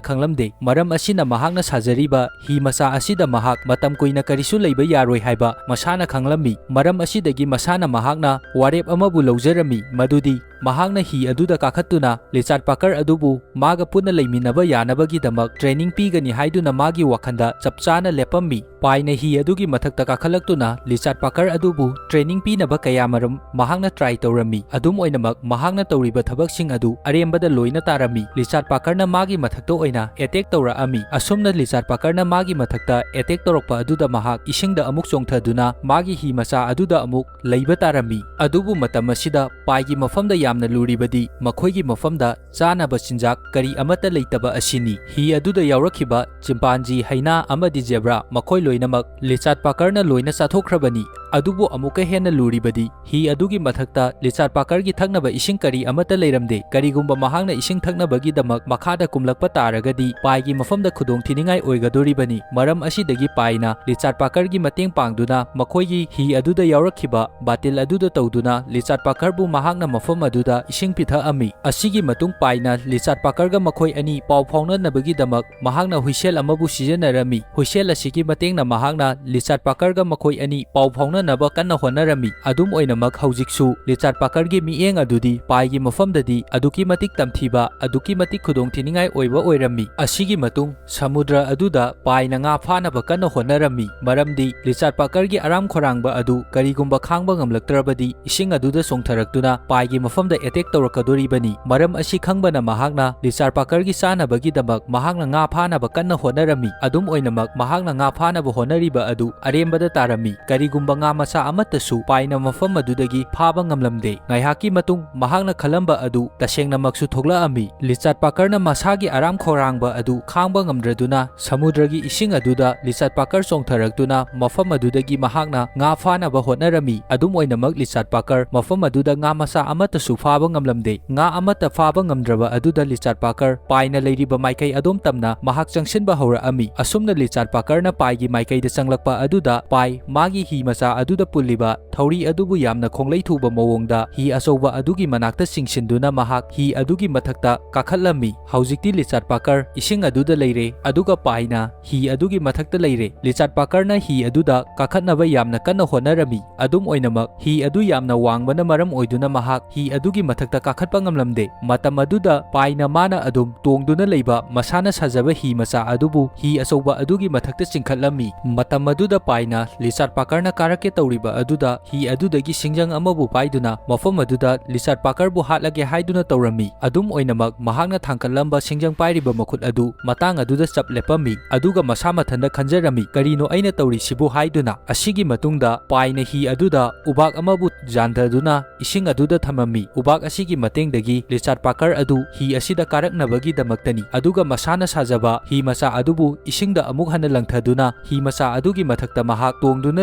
ꯈꯪꯂꯝꯗꯦ꯫ ꯃꯔꯝ ꯑꯁꯤꯅ ꯃꯍꯥꯛꯅ ꯁꯥꯖꯔꯤꯕ ꯍꯤ ꯃꯆꯥ ꯑꯁꯤꯗ ꯃꯍꯥꯛ ꯃꯇꯝ ꯀꯨꯏꯅ ꯀꯔꯤꯁꯨ ꯂꯩꯕ ꯌꯥꯔꯣꯏ ꯍꯥꯏꯕ ꯃꯁꯥꯅ ꯈꯪꯂꯝꯃꯤ꯫ ꯃꯔꯝ ꯑꯁꯤꯗꯒꯤ ꯃꯁꯥꯅ ꯃꯍꯥꯛꯅ ꯋꯥꯔꯦꯞ ꯑꯃꯕꯨ ꯂꯧꯖꯔꯝꯃꯤ, ꯃꯗꯨꯗꯤ ꯃꯍꯥꯛꯅ ꯍꯤ ꯑꯗꯨꯗ ꯀꯥꯈꯠꯇꯨꯅ ꯂꯤꯆꯥꯔꯗ ꯄꯥꯀꯔ ꯑꯗꯨꯕꯨ ꯃꯥꯒ ꯄꯨꯟꯅ ꯂꯩꯃꯤꯟꯅꯕ ꯌꯥꯅꯕꯒꯤꯗꯃꯛ ꯇ꯭ꯔꯦꯅꯤꯡ ꯄꯤꯒꯅꯤ ꯍꯥꯏꯗꯨꯅ ꯃꯥꯒꯤ ꯋꯥꯈꯜꯗ ꯆꯞ ꯆꯥꯅ ꯂꯦꯞꯄꯝꯃꯤ꯫ ꯄꯥꯏꯅ ꯍꯤ ꯑꯗꯨꯒꯤ ꯃꯊꯛꯇ ꯀꯥꯈꯠꯂꯛꯇꯨꯅ ꯂꯤꯆꯥꯔꯗ ꯄꯥꯀꯔ ꯑꯗꯨꯕꯨ ꯇ꯭ꯔꯦꯅꯤꯡ ꯄꯤꯅꯕ ꯀꯌꯥꯃꯔꯨꯝ ꯃꯍꯥꯛꯅ ꯇ꯭ꯔꯥꯏ ꯇꯧꯔꯝꯃꯤ꯫ ꯑꯗꯨꯝ ꯑꯣꯏꯅꯃꯛ, ꯃꯍꯥꯛꯅ ꯇꯧꯔꯤꯕ ꯊꯕꯛꯁꯤꯡ ꯑꯗꯨ ꯑꯔꯦꯝꯕꯗ ꯂꯣꯏꯅ ꯇꯥꯔꯝꯃꯤ꯫ ꯂꯤꯆꯥꯔꯗ ꯄꯥꯀꯔꯅ ꯃꯥꯒꯤ ꯃꯊꯛꯇ ꯑꯣꯏꯅ ꯑꯦꯇꯦꯛ ꯇꯧꯔꯛꯑꯝꯃꯤ꯫ ꯑꯁꯨꯝꯅ ꯂꯤꯆꯥꯔꯗ ꯄꯥꯀꯔꯅ ꯃꯥꯒꯤ ꯃꯊꯛꯇ ꯑꯦꯇꯦꯛ ꯇꯧꯔꯛꯄ ꯑꯗꯨꯗ ꯃꯍꯥꯛ ꯏꯁꯤꯡꯗ ꯑꯃꯨꯛ ꯆꯣꯡꯊꯗꯨꯅ ꯃꯥꯒꯤ ꯍꯤ ꯃꯆꯥ ꯑꯗꯨꯗ ꯑꯃꯨꯛ ꯂꯩꯕ ꯇꯥꯔꯝꯃꯤ꯫ ꯑꯗꯨꯕꯨ ꯃꯇꯝ ꯑꯁꯤꯗ ꯄꯥꯏꯒꯤ ꯃꯐꯝꯗ ꯌꯥꯝ ꯌꯥꯝꯅ ꯂꯨꯔꯤꯕꯗꯤ ꯃꯈꯣꯏꯒꯤ ꯃꯐꯝꯗ ꯆꯥꯅꯕ ꯆꯤꯟꯖꯥꯛ ꯀꯔꯤ ꯑꯃꯠꯇ ꯂꯩꯇꯕ ꯑꯁꯤꯅꯤ꯫ ꯍꯤ ꯑꯗꯨꯗ ꯌꯥꯎꯔꯛꯈꯤꯕ ꯆꯤꯝꯄꯥꯟꯖꯤ, ꯍꯩꯅꯥ ꯑꯃꯗꯤ ꯖꯦꯕ꯭ꯔꯥ, ꯃꯈꯣꯏ ꯂꯣꯏꯅꯃꯛ ꯂꯤꯆꯥꯠ ꯄꯥꯀꯔꯅ ꯂꯣꯏꯅ ꯆꯥꯊꯣꯛꯈ꯭ꯔꯕꯅꯤ꯫ ꯑꯗꯨꯕꯨ ꯑꯃꯨꯛꯀ ꯍꯦꯟꯅ ꯂꯨꯔꯤꯕꯗꯤ ꯍꯤ ꯑꯗꯨꯒꯤ ꯃꯊꯛꯇ ꯂꯤꯆꯥꯠ ꯄꯥꯀꯔꯒꯤ ꯊꯛꯅꯕ ꯏꯁꯤꯡ ꯀꯔꯤ ꯑꯃꯠꯇ ꯂꯩꯔꯝꯗꯦ꯫ ꯀꯔꯤꯒꯨꯝꯕ ꯃꯍꯥꯛꯅ ꯏꯁꯤꯡ ꯊꯛꯅꯕꯒꯤꯗꯃꯛ ꯃꯈꯥꯗ ꯀꯨꯝꯂꯛꯄ ꯇꯥꯔꯒꯗꯤ ꯄꯥꯏꯒꯤ ꯃꯐꯝꯗ ꯈꯨꯗꯣꯡꯊꯤꯅꯤꯡꯉꯥꯏ ꯑꯣꯏꯒꯗꯣꯔꯤꯕꯅꯤ꯫ ꯃꯔꯝ ꯑꯁꯤꯗꯒꯤ ꯄꯥꯏꯅ ꯂꯤꯆꯥꯠ ꯄꯥꯀꯔꯒꯤ ꯃꯇꯦꯡ ꯄꯥꯡꯗꯨꯅ ꯃꯈꯣꯏꯒꯤ ꯍꯤ ꯑꯗꯨꯗ ꯌꯥꯎꯔꯛꯈꯤꯕ ꯕꯥꯇꯤꯜ ꯑꯗꯨꯗ ꯇꯧꯗꯨꯅ ꯂꯤꯆꯥꯠ ꯄꯥꯀꯔꯕꯨ ꯃꯍꯥꯛꯅ ꯃꯐꯝ ꯑꯗꯨꯗ ꯏꯁꯤꯡ ꯄꯤꯊꯛꯑꯝꯃꯤ꯫ ꯑꯁꯤꯒꯤ ꯃꯇꯨꯡ ꯄꯥꯏꯅ ꯂꯤꯆꯥꯠ ꯄꯥꯀꯔꯒ ꯃꯈꯣꯏ ꯑꯅꯤ ꯄꯥꯎ ꯐꯥꯎꯅꯅꯕꯒꯤꯗꯃꯛ ꯃꯍꯥꯛꯅ ꯍꯨꯏꯁꯦꯜ ꯑꯃꯕꯨ ꯁꯤꯖꯤꯟꯅꯔꯝꯃꯤ꯫ ꯍꯨꯏꯁꯦꯜ ꯑꯁꯤꯒꯤ ꯃꯇꯦꯡꯅ ꯃꯍꯥꯛꯅ ꯂꯤꯆꯥꯠ ꯄꯥꯀꯔꯒ ꯃꯈꯣꯏ ꯑꯅꯤ ꯄꯥꯎ ꯐꯥꯎꯅꯅꯕ ꯀꯟꯅ ꯍꯣꯠꯅꯔꯝꯃꯤ꯫ ꯑꯗꯨꯝ ꯑꯣꯏꯅꯃꯛ ꯍꯧꯖꯤꯛꯁꯨ ꯂꯤꯆꯥꯠ ꯄꯥꯀꯔꯒꯤ ꯃꯤꯠꯌꯦꯡ ꯑꯗꯨꯗꯤ ꯄꯥꯏꯒꯤ ꯃꯐꯝꯗꯗꯤ ꯑꯗꯨꯛꯀꯤ ꯃꯇꯤꯛ ꯇꯝꯊꯤꯕ, ꯑꯗꯨꯛꯀꯤ ꯃꯇꯤꯛ ꯈꯨꯗꯣꯡꯊꯤꯅꯤꯡꯉꯥꯏ ꯑꯣꯏꯕ ꯑꯣꯏꯔꯝꯃꯤ꯫ ꯑꯁꯤꯒꯤ ꯃꯇꯨꯡ ꯁꯃꯨꯗ꯭ꯔ ꯑꯗꯨꯗ ꯄꯥꯏꯅ ꯉꯥ ꯐꯥꯅꯕ ꯀꯟꯅ ꯍꯣꯠꯅꯔꯝꯃꯤ, ꯃꯔꯝꯗꯤ ꯂꯤꯆꯥꯠ ꯄꯥꯀꯔꯒꯤ ꯑꯔꯥꯝ ꯈꯧꯔꯥꯡꯕ ꯑꯗꯨ ꯀꯔꯤꯒꯨꯝꯕ ꯈꯥꯡꯕ ꯉꯝꯂꯛꯇ꯭ꯔꯕꯗꯤ ꯏꯁꯤꯡ ꯑꯗꯨꯗ ꯆꯣꯡꯊꯔꯛꯇꯨꯅ ꯄꯥꯏꯒꯤ ꯃꯐꯝꯗ ꯑꯦꯇꯦꯛ ꯇꯧꯔꯛꯀꯗꯣꯔꯤꯕꯅꯤ꯫ ꯃꯔꯝ ꯑꯁꯤ ꯈꯪꯕꯅ ꯃꯍꯥꯛꯅ ꯂꯤꯆꯥꯠ ꯄꯥꯀꯔꯒꯤ ꯆꯥꯅꯕꯒꯤꯗꯃꯛ ꯃꯍꯥꯛꯅ ꯉꯥ ꯐꯥꯅꯕ ꯀꯟꯅ ꯍꯣꯠꯅꯔꯝꯃꯤ꯫ ꯑꯗꯨꯝ ꯑꯣꯏꯅꯃꯛ ꯃꯍꯥꯛꯅ ꯉꯥ ꯐꯥꯅꯕ ꯍꯣꯠꯅꯔꯤꯕ ꯑꯗꯨ ꯑꯔꯦꯝꯕꯗ ꯇꯥꯔꯝꯃꯤ꯫ ꯀꯔꯤꯒꯨꯝꯕ ꯉꯥ ꯃꯆꯥ ꯑꯃꯠꯇꯁꯨ ꯄꯥꯏꯅ ꯃꯐꯝ ꯑꯗꯨꯗꯒꯤ ꯐꯥꯕ ꯉꯝꯂꯝꯗꯦ꯫ ꯉꯥꯏꯍꯥꯛꯀꯤ ꯃꯇꯨꯡ ꯃꯍꯥꯛꯅ ꯈꯜꯂꯝꯕ ꯑꯗꯨ ꯇꯁꯦꯡꯅꯃꯛꯁꯨ ꯊꯣꯛꯂꯛꯑꯝꯃꯤ꯫ ꯂꯤꯆꯥꯠ ꯄꯥꯀꯔꯅ ꯃꯁꯥꯒꯤ ꯑꯔꯥꯝ ꯈꯧꯔꯥꯡꯕ ꯑꯗꯨ ꯈꯥꯡꯕ ꯉꯝꯗ꯭ꯔꯗꯨꯅ ꯁꯃꯨꯗ꯭ꯔꯒꯤ ꯏꯁꯤꯡ ꯑꯗꯨꯗ ꯂꯤꯆꯥꯠ ꯄꯥꯀꯔ ꯆꯣꯡꯊꯔꯛꯇꯨꯅ ꯃꯐꯝ ꯑꯗꯨꯗꯒꯤ ꯃꯍꯥꯛꯅ ꯉꯥ ꯐꯥꯅꯕ ꯍꯣꯠꯅꯔꯝꯃꯤ꯫ ꯑꯗꯨꯝ ꯑꯣꯏꯅꯃꯛ ꯂꯤꯆꯥꯠ ꯄꯥꯀꯔ ꯃꯐꯝ ꯑꯗꯨꯗ ꯉꯥ ꯃꯆꯥ ꯑꯃꯠꯇꯁꯨ ꯐꯥꯕ ꯉꯝꯂꯝꯗꯦ꯫ ꯉꯥ ꯑꯃꯠꯇ ꯐꯥꯕ ꯉꯝꯗ꯭ꯔꯕ ꯑꯗꯨꯗ ꯂꯤꯆꯥꯠ ꯄꯥꯀꯔ ꯄꯥꯏꯅ ꯂꯩꯔꯤꯕ ꯃꯥꯏꯀꯩ ꯑꯗꯣꯝ ꯇꯝꯅ ꯃꯍꯥꯛ ꯆꯪꯁꯤꯟꯕ ꯍꯧꯔꯛꯑꯝꯃꯤ꯫ ꯑꯁꯨꯝꯅ ꯂꯤꯆꯥꯠ ꯄꯥꯀꯔꯅ ꯄꯥꯏꯒꯤ ꯃꯥꯏꯀꯩꯗ ꯆꯪꯂꯛꯄ ꯑꯗꯨꯗ ꯄꯥꯏ ꯃꯥꯒꯤ ꯍꯤ ꯃꯆꯥ ꯑꯗꯨꯗ ꯄꯨꯜꯂꯤꯕ ꯊꯧꯔꯤ ꯑꯗꯨꯕꯨ ꯌꯥꯝꯅ ꯈꯣꯡꯂꯩ ꯊꯨꯕ ꯃꯑꯣꯡꯗ ꯍꯤ ꯑꯆꯧꯕ ꯑꯗꯨꯒꯤ ꯃꯅꯥꯛꯇ ꯆꯤꯡꯁꯤꯟꯗꯨꯅ ꯃꯍꯥꯛ ꯍꯤ ꯑꯗꯨꯒꯤ ꯃꯊꯛꯇ ꯀꯥꯈꯠꯂꯝꯃꯤ꯫ ꯍꯧꯖꯤꯛꯇꯤ ꯂꯤꯆꯥꯠ ꯄꯥꯀꯔ ꯏꯁꯤꯡ ꯑꯗꯨꯗ ꯂꯩꯔꯦ, ꯑꯗꯨꯒ ꯄꯥꯏꯅ ꯍꯤ ꯑꯗꯨꯒꯤ ꯃꯊꯛꯇ ꯂꯩꯔꯦ꯫ ꯂꯤꯆꯥꯠ ꯄꯥꯀꯔꯅ ꯍꯤ ꯑꯗꯨꯗ ꯀꯥꯈꯠꯅꯕ ꯌꯥꯝꯅ ꯀꯟꯅ ꯍꯣꯠꯅꯔꯝꯃꯤ꯫ ꯑꯗꯨꯝ ꯑꯣꯏꯅꯃꯛ, ꯍꯤ ꯑꯗꯨ ꯌꯥꯝꯅ ꯋꯥꯡꯕꯅ ꯃꯔꯝ ꯑꯣꯏꯗꯨꯅ ꯃꯍꯥꯛ ꯍꯤ ꯑꯗꯨꯒꯤ ꯃꯊꯛꯇ ꯀꯥꯈꯠꯄ ꯉꯝꯂꯝꯗꯦ꯫ ꯃꯇꯝ ꯑꯗꯨꯗ ꯄꯥꯏꯅ ꯃꯥꯅ ꯑꯗꯨꯝ ꯇꯣꯡꯗꯨꯅ ꯂꯩꯕ ꯃꯁꯥꯅ ꯁꯥꯖꯕ ꯍꯤ ꯃꯆꯥ ꯑꯗꯨꯕꯨ ꯍꯤ ꯑꯆꯧꯕ ꯑꯗꯨꯒꯤ ꯃꯊꯛꯇ ꯆꯤꯡꯈꯠꯂꯝꯃꯤ꯫ ꯃꯇꯝ ꯑꯗꯨꯗ ꯄꯥꯏꯅ ꯂꯤꯆꯥꯠ ꯄꯥꯀꯔꯅ ꯀꯥꯔꯛꯀꯦ ꯇꯧꯔꯤꯕ ꯑꯗꯨꯗ ꯍꯤ ꯑꯗꯨꯗꯒꯤ ꯁꯤꯡꯖꯪ ꯑꯃꯕꯨ ꯄꯥꯏꯗꯨꯅ ꯃꯐꯝ ꯑꯗꯨꯗ ꯂꯤꯆꯥꯠ ꯄꯥꯀꯔꯕꯨ ꯍꯥꯠꯂꯒꯦ ꯍꯥꯏꯗꯨꯅ ꯇꯧꯔꯝꯃꯤ꯫ ꯑꯗꯨꯝ ꯑꯣꯏꯅꯃꯛ, ꯃꯍꯥꯛꯅ ꯊꯥꯡꯒꯠꯂꯝꯕ ꯁꯤꯡꯖꯪ ꯄꯥꯏꯔꯤꯕ ꯃꯈꯨꯠ ꯑꯗꯨ ꯃꯇꯥꯡ ꯑꯗꯨꯗ ꯆꯞ ꯂꯦꯞꯄꯝꯃꯤ, ꯑꯗꯨꯒ ꯃꯁꯥ ꯃꯊꯟꯇ ꯈꯟꯖꯔꯝꯃꯤ, "ꯀꯔꯤꯅꯣ ꯑꯩꯅ ꯇꯧꯔꯤꯁꯤꯕꯨ?" ꯍꯥꯏꯗꯨꯅ꯫ ꯑꯁꯤꯒꯤ ꯃꯇꯨꯡꯗ ꯄꯥꯏꯅ ꯍꯤ ꯑꯗꯨꯗ ꯎꯕꯥꯛ ꯑꯃꯕꯨ ꯌꯥꯟꯊꯗꯨꯅ ꯏꯁꯤꯡ ꯑꯗꯨꯗ ꯊꯝꯃꯝꯃꯤ꯫ ꯎꯕꯥꯛ ꯑꯁꯤꯒꯤ ꯃꯇꯦꯡꯗꯒꯤ ꯂꯤꯆꯥꯔꯗ ꯄꯥꯀꯔ ꯑꯗꯨ ꯍꯤ ꯑꯁꯤꯗ ꯀꯥꯔꯛꯅꯕꯒꯤꯗꯃꯛꯇꯅꯤ, ꯑꯗꯨꯒ ꯃꯁꯥꯅ ꯁꯥꯖꯕ ꯍꯤ ꯃꯆꯥ ꯑꯗꯨꯕꯨ ꯏꯁꯤꯡꯗ ꯑꯃꯨꯛ ꯍꯟꯅ ꯂꯪꯊꯗꯨꯅ ꯍꯤ ꯃꯆꯥ ꯑꯗꯨꯒꯤ ꯃꯊꯛꯇ ꯃꯍꯥꯛ ꯇꯣꯡꯗꯨꯅ